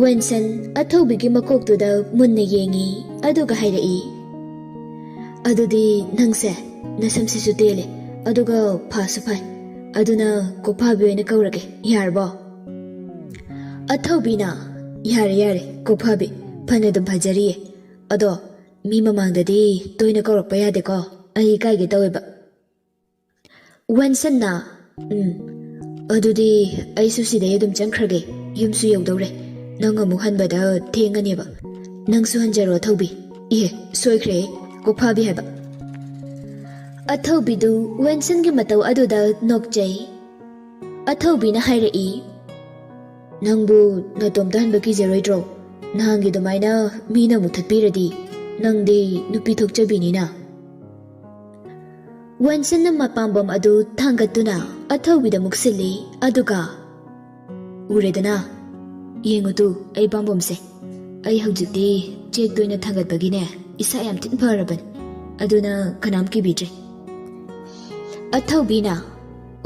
ꯋꯦꯟꯁꯟ ꯑꯊꯧꯕꯤꯒꯤ ꯃꯀꯣꯛꯇꯨꯗ ꯃꯨꯟꯅ ꯌꯦꯡꯉꯤ, ꯑꯗꯨꯒ ꯍꯥꯏꯔꯛꯏ, "ꯑꯗꯨꯗꯤ ꯅꯪꯁꯦ ꯅꯁꯝꯁꯤꯁꯨ ꯇꯦꯜꯂꯦ, ꯑꯗꯨꯒ ꯐꯥꯁꯨ ꯐꯥꯏ, ꯑꯗꯨꯅ ꯀꯣꯛꯐꯥꯕꯤ ꯑꯣꯏꯅ ꯀꯧꯔꯒꯦ, ꯌꯥꯔꯕꯣ?" ꯑꯊꯧꯕꯤꯅ, "ꯌꯥꯔꯦ, ꯌꯥꯔꯦ, ꯀꯣꯛꯐꯥꯕꯤ, ꯐꯅ ꯑꯗꯨꯝ ꯐꯖꯔꯤꯌꯦ꯫ ꯑꯗꯣ ꯃꯤ ꯃꯃꯥꯡꯗꯗꯤ ꯇꯣꯏꯅ ꯀꯧꯔꯛꯄ ꯌꯥꯗꯦꯀꯣ, ꯑꯩ ꯏꯀꯥꯏꯒꯦ ꯇꯧꯋꯦꯕ꯫" ꯋꯦꯟꯁꯟꯅ, "ꯎꯝ, ꯑꯗꯨꯗꯤ ꯑꯩꯁꯨ ꯁꯤꯗꯩ ꯑꯗꯨꯝ ꯆꯪꯈ꯭ꯔꯒꯦ, ꯌꯨꯝꯁꯨ ꯌꯧꯗꯧꯔꯦ꯫ ꯅꯪ ꯑꯃꯨꯛ ꯍꯟꯕꯗ ꯊꯦꯡꯉꯅꯦꯕ꯫ ꯅꯪꯁꯨ ꯍꯟꯖꯔꯣ, ꯑꯊꯧꯕꯤ꯫ ꯏꯍꯦ, ꯁꯣꯏꯈ꯭ꯔꯦ, ꯀꯣꯛꯐꯥꯕꯤ ꯍꯥꯏꯕ꯫" ꯑꯊꯧꯕꯤꯗꯨ ꯋꯦꯟꯁꯟꯒꯤ ꯃꯇꯧ ꯑꯗꯨꯗ ꯅꯣꯛꯆꯩ꯫ ꯑꯊꯧꯕꯤꯅ ꯍꯥꯏꯔꯛꯏ, "ꯅꯪꯕꯨ ꯅꯇꯣꯝꯇ ꯍꯟꯕ ꯀꯤꯖꯔꯣꯏꯗ꯭ꯔꯣ? ꯅꯍꯥꯟꯒꯤ ꯑꯗꯨꯃꯥꯏꯅ ꯃꯤꯅ ꯑꯃꯨꯛ ꯊꯠꯄꯤꯔꯗꯤ, ꯅꯪꯗꯤ ꯅꯨꯄꯤ ꯊꯣꯛꯆꯕꯤꯅꯤꯅ꯫" ꯋꯦꯟꯁꯟꯅ ꯃꯄꯥꯝꯕꯣꯝ ꯑꯗꯨ ꯊꯥꯡꯒꯠꯇꯨꯅ ꯑꯊꯧꯕꯤꯗ ꯃꯨꯛꯁꯤꯜꯂꯤ, ꯑꯗꯨꯒ, "ꯎꯔꯦꯗꯅ, ꯌꯦꯡꯉꯨ ꯇꯨ, ꯑꯩ ꯄꯥꯝꯕꯣꯝꯁꯦ꯫ ꯑꯩ ꯍꯧꯖꯤꯛꯇꯤ ꯆꯦꯛꯇ ꯑꯣꯏꯅ ꯊꯥꯡꯒꯠꯄꯒꯤꯅꯦ, ꯏꯁꯥ ꯌꯥꯝ ꯊꯤꯅ ꯐꯔꯕꯅꯤ꯫ ꯑꯗꯨꯅ ꯀꯅꯥꯝ ꯀꯤꯕꯤꯗ꯭ꯔꯦ꯫" ꯑꯊꯧꯕꯤꯅ,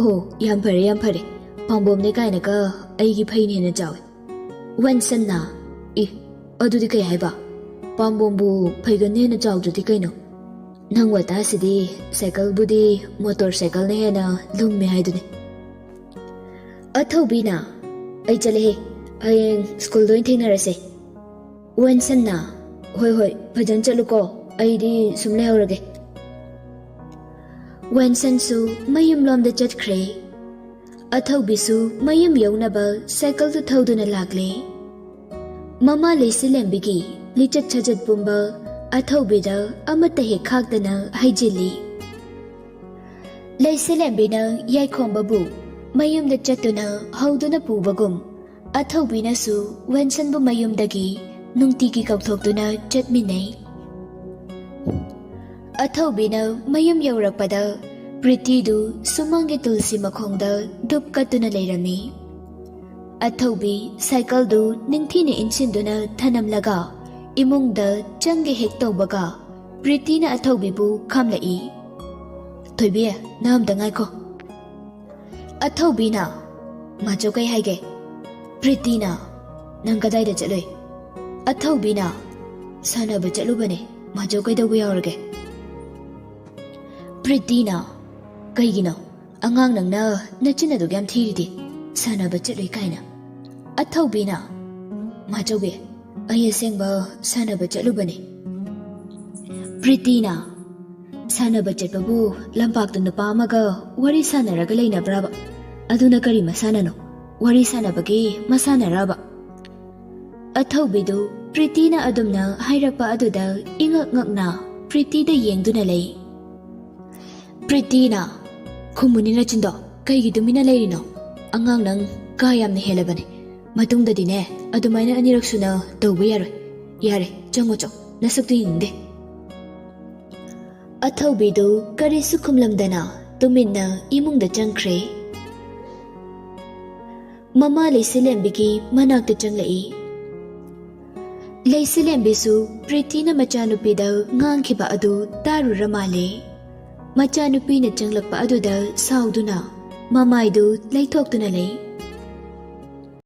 "ꯑꯣ, ꯌꯥꯝ ꯐꯔꯦ, ꯌꯥꯝ ꯐꯔꯦ꯫ ꯄꯥꯝꯕꯣꯝꯅꯦ ꯀꯥꯏꯅꯒ ꯑꯩꯒꯤ ꯐꯩꯅ ꯍꯦꯟꯅ ꯆꯥꯎꯋꯦ꯫" ꯋꯦꯟꯁꯟꯅ, "ꯏ, ꯑꯗꯨꯗꯤ ꯀꯩ ꯍꯥꯏꯕ? ꯄꯥꯝꯕꯣꯝꯕꯨ ꯐꯩꯒꯟꯅ ꯍꯦꯟꯅ ꯆꯥꯎꯗ꯭ꯔꯗꯤ ꯀꯩꯅꯣ? ꯅꯪ ꯋꯥꯇꯥꯁꯤꯗꯤ ꯁꯥꯏꯀꯜꯕꯨꯗꯤ ꯃꯣꯇꯣꯔ ꯁꯥꯏꯀꯜꯅ ꯍꯦꯟꯅ ꯂꯨꯝꯃꯦ ꯍꯥꯏꯗꯨꯅꯤ꯫" ꯑꯊꯧꯕꯤꯅ, "ꯑꯩ ꯆꯠꯂꯦꯍꯦ, ꯍꯌꯦꯡ ꯁ꯭ꯀꯨꯜꯗ ꯑꯣꯏꯅ ꯊꯦꯡꯅꯔꯁꯦ꯫" ꯋꯦꯟꯁꯟꯅ, "ꯍꯣꯏ, ꯍꯣꯏ, ꯐꯖꯅ ꯆꯠꯂꯨꯀꯣ, ꯑꯩꯗꯤ ꯁꯨꯝ ꯂꯩꯍꯧꯔꯒꯦ꯫" ꯋꯦꯟꯁꯟꯁꯨ ꯃꯌꯨꯝꯂꯣꯝꯗ ꯆꯠꯈ꯭ꯔꯦ꯫ ꯑꯊꯧꯕꯤꯁꯨ ꯃꯌꯨꯝ ꯌꯧꯅꯕ ꯁꯥꯏꯀꯜꯗꯨ ꯊꯧꯗꯨꯅ ꯂꯥꯛꯂꯦ꯫ ꯃꯃꯥ ꯂꯩꯁꯤꯂꯦꯝꯕꯤꯒꯤ ꯂꯤꯆꯠ ꯁꯥꯖꯠ ꯄꯨꯝꯕ ꯑꯊꯧꯕꯤꯗ ꯑꯃꯠꯇ ꯍꯦꯛ ꯈꯥꯛꯇꯅ ꯍꯩꯖꯤꯜꯂꯤ꯫ ꯂꯩꯁꯤꯂꯦꯝꯕꯤꯅ ꯌꯥꯏꯈꯣꯝꯕꯕꯨ ꯃꯌꯨꯝꯗ ꯆꯠꯇꯨꯅ ꯍꯧꯗꯨꯅ ꯄꯨꯕꯒꯨꯝ, ꯑꯊꯧꯕꯤꯅꯁꯨ ꯋꯦꯟꯁꯟꯕꯨ ꯃꯌꯨꯝꯗꯒꯤ ꯅꯨꯡꯇꯤꯒꯤ ꯀꯧꯊꯣꯛꯇꯨꯅ ꯆꯠꯃꯤꯟꯅꯩ꯫ ꯑꯊꯧꯕꯤꯅ ꯃꯌꯨꯝ ꯌꯧꯔꯛꯄꯗ ꯄ꯭ꯔꯤꯇꯤꯗꯨ ꯁꯨꯃꯥꯡꯒꯤ ꯇꯨꯜꯁꯤ ꯃꯈꯣꯡꯗ ꯙꯨꯞ ꯀꯠꯇꯨꯅ ꯂꯩꯔꯝꯃꯤ꯫ ꯑꯊꯧꯕꯤ ꯁꯥꯏꯀꯜꯗꯨ ꯅꯤꯡꯊꯤꯅ ꯏꯟꯁꯤꯟꯗꯨꯅ ꯊꯅꯝꯂꯒ ꯏꯃꯨꯡꯗ ꯆꯪꯒꯦ ꯍꯦꯛ ꯇꯧꯕꯒ ꯄ꯭ꯔꯤꯇꯤꯅ ꯑꯊꯧꯕꯤꯕꯨ ꯈꯥꯝꯂꯛꯏ꯫ "ꯊꯣꯏꯕꯤ, ꯅꯪ ꯑꯝꯇ ꯉꯥꯏꯈꯣ꯫" ꯑꯊꯧꯕꯤꯅ, "ꯃꯥꯆꯧ, ꯀꯩ ꯍꯥꯏꯒꯦ?" ꯄ꯭ꯔꯤꯇꯤꯅ, "ꯅꯪ ꯀꯗꯥꯏꯗ ꯆꯠꯂꯨꯏ?" ꯑꯊꯧꯕꯤꯅ, "ꯁꯥꯟꯅꯕ ꯆꯠꯂꯨꯕꯅꯦ꯫ ꯃꯥꯆꯧ, ꯀꯩꯗꯧꯕ ꯌꯥꯎꯔꯒꯦ?" ꯄ꯭ꯔꯤꯇꯤꯅ, "ꯀꯩꯒꯤꯅꯣ? ꯑꯉꯥꯡ ꯅꯪꯅ ꯅꯆꯤꯟ ꯑꯗꯨꯛ ꯌꯥꯝ ꯊꯤꯔꯤꯗꯤ, ꯁꯥꯟꯅꯕ ꯆꯠꯂꯨꯏ ꯀꯥꯏꯅ?" ꯑꯊꯧꯕꯤꯅ, "ꯃꯥꯆꯧꯕꯤ, ꯑꯩ ꯑꯁꯦꯡꯕ ꯁꯥꯟꯅꯕ ꯆꯠꯂꯨꯕꯅꯦ꯫" ꯄ꯭ꯔꯤꯇꯤꯅ, "ꯁꯥꯟꯅꯕ ꯆꯠꯄꯕꯨ ꯂꯝꯄꯥꯛꯇ ꯅꯨꯄꯥ ꯑꯃꯒ ꯋꯥꯔꯤ ꯁꯥꯟꯅꯔꯒ ꯂꯩꯅꯕ꯭ꯔꯕ? ꯑꯗꯨꯅ ꯀꯔꯤ ꯃꯁꯥꯟꯅꯅꯣ? ꯋꯥꯔꯤ ꯁꯥꯟꯅꯕꯒꯤ ꯃꯁꯥꯟꯅꯔꯕ?" ꯑꯊꯧꯕꯤꯗꯨ ꯄ꯭ꯔꯤꯇꯤꯅ ꯑꯗꯨꯝꯅ ꯍꯥꯏꯔꯛꯄ ꯑꯗꯨꯗ ꯏꯉꯛ ꯉꯛꯅ ꯄ꯭ꯔꯤꯇꯤꯗ ꯌꯦꯡꯗꯨꯅ ꯂꯩ꯫ ꯄ꯭ꯔꯤꯇꯤꯅ, "ꯈꯨꯝꯃꯨꯅꯦ ꯅꯆꯤꯟꯗꯣ, ꯀꯩꯒꯤ ꯇꯨꯃꯤꯟꯅ ꯂꯩꯔꯤꯅꯣ? ꯑꯉꯥꯡ ꯅꯪ ꯀꯥ ꯌꯥꯝꯅ ꯍꯦꯜꯂꯕꯅꯦ꯫ ꯃꯇꯨꯡꯗꯗꯤꯅꯦ ꯑꯗꯨꯃꯥꯏꯅ ꯑꯅꯤꯔꯛ ꯁꯨꯅ ꯇꯧꯕ ꯌꯥꯔꯣꯏ꯫ ꯌꯥꯔꯦ, ꯆꯪꯉꯣ ꯆꯣ, ꯅꯁꯛꯇꯨ ꯌꯦꯡꯅꯤꯡꯗꯦ꯫" ꯑꯊꯧꯕꯤꯗꯨ ꯀꯔꯤꯁꯨ ꯈꯨꯝꯂꯝꯗꯅ ꯇꯨꯃꯤꯟꯅ ꯏꯃꯨꯡꯗ ꯆꯪꯈ꯭ꯔꯦ꯫ ꯃꯃꯥ ꯂꯩꯁꯤꯂꯦꯝꯕꯤꯒꯤ ꯃꯅꯥꯛꯇ ꯆꯪꯂꯛꯏ꯫ ꯂꯩꯁꯤꯂꯦꯝꯕꯤꯁꯨ ꯄ꯭ꯔꯤꯇꯤꯅ ꯃꯆꯥꯅꯨꯄꯤꯗ ꯉꯥꯡꯈꯤꯕ ꯑꯗꯨ ꯇꯥꯔꯨꯔ ꯃꯥꯜꯂꯦ꯫ ꯃꯆꯥꯅꯨꯄꯤꯅ ꯆꯪꯂꯛꯄ ꯑꯗꯨꯗ ꯁꯥꯎꯗꯨꯅ ꯃꯃꯥꯏꯗꯨ ꯂꯩꯊꯣꯛꯇꯨꯅ ꯂꯩ꯫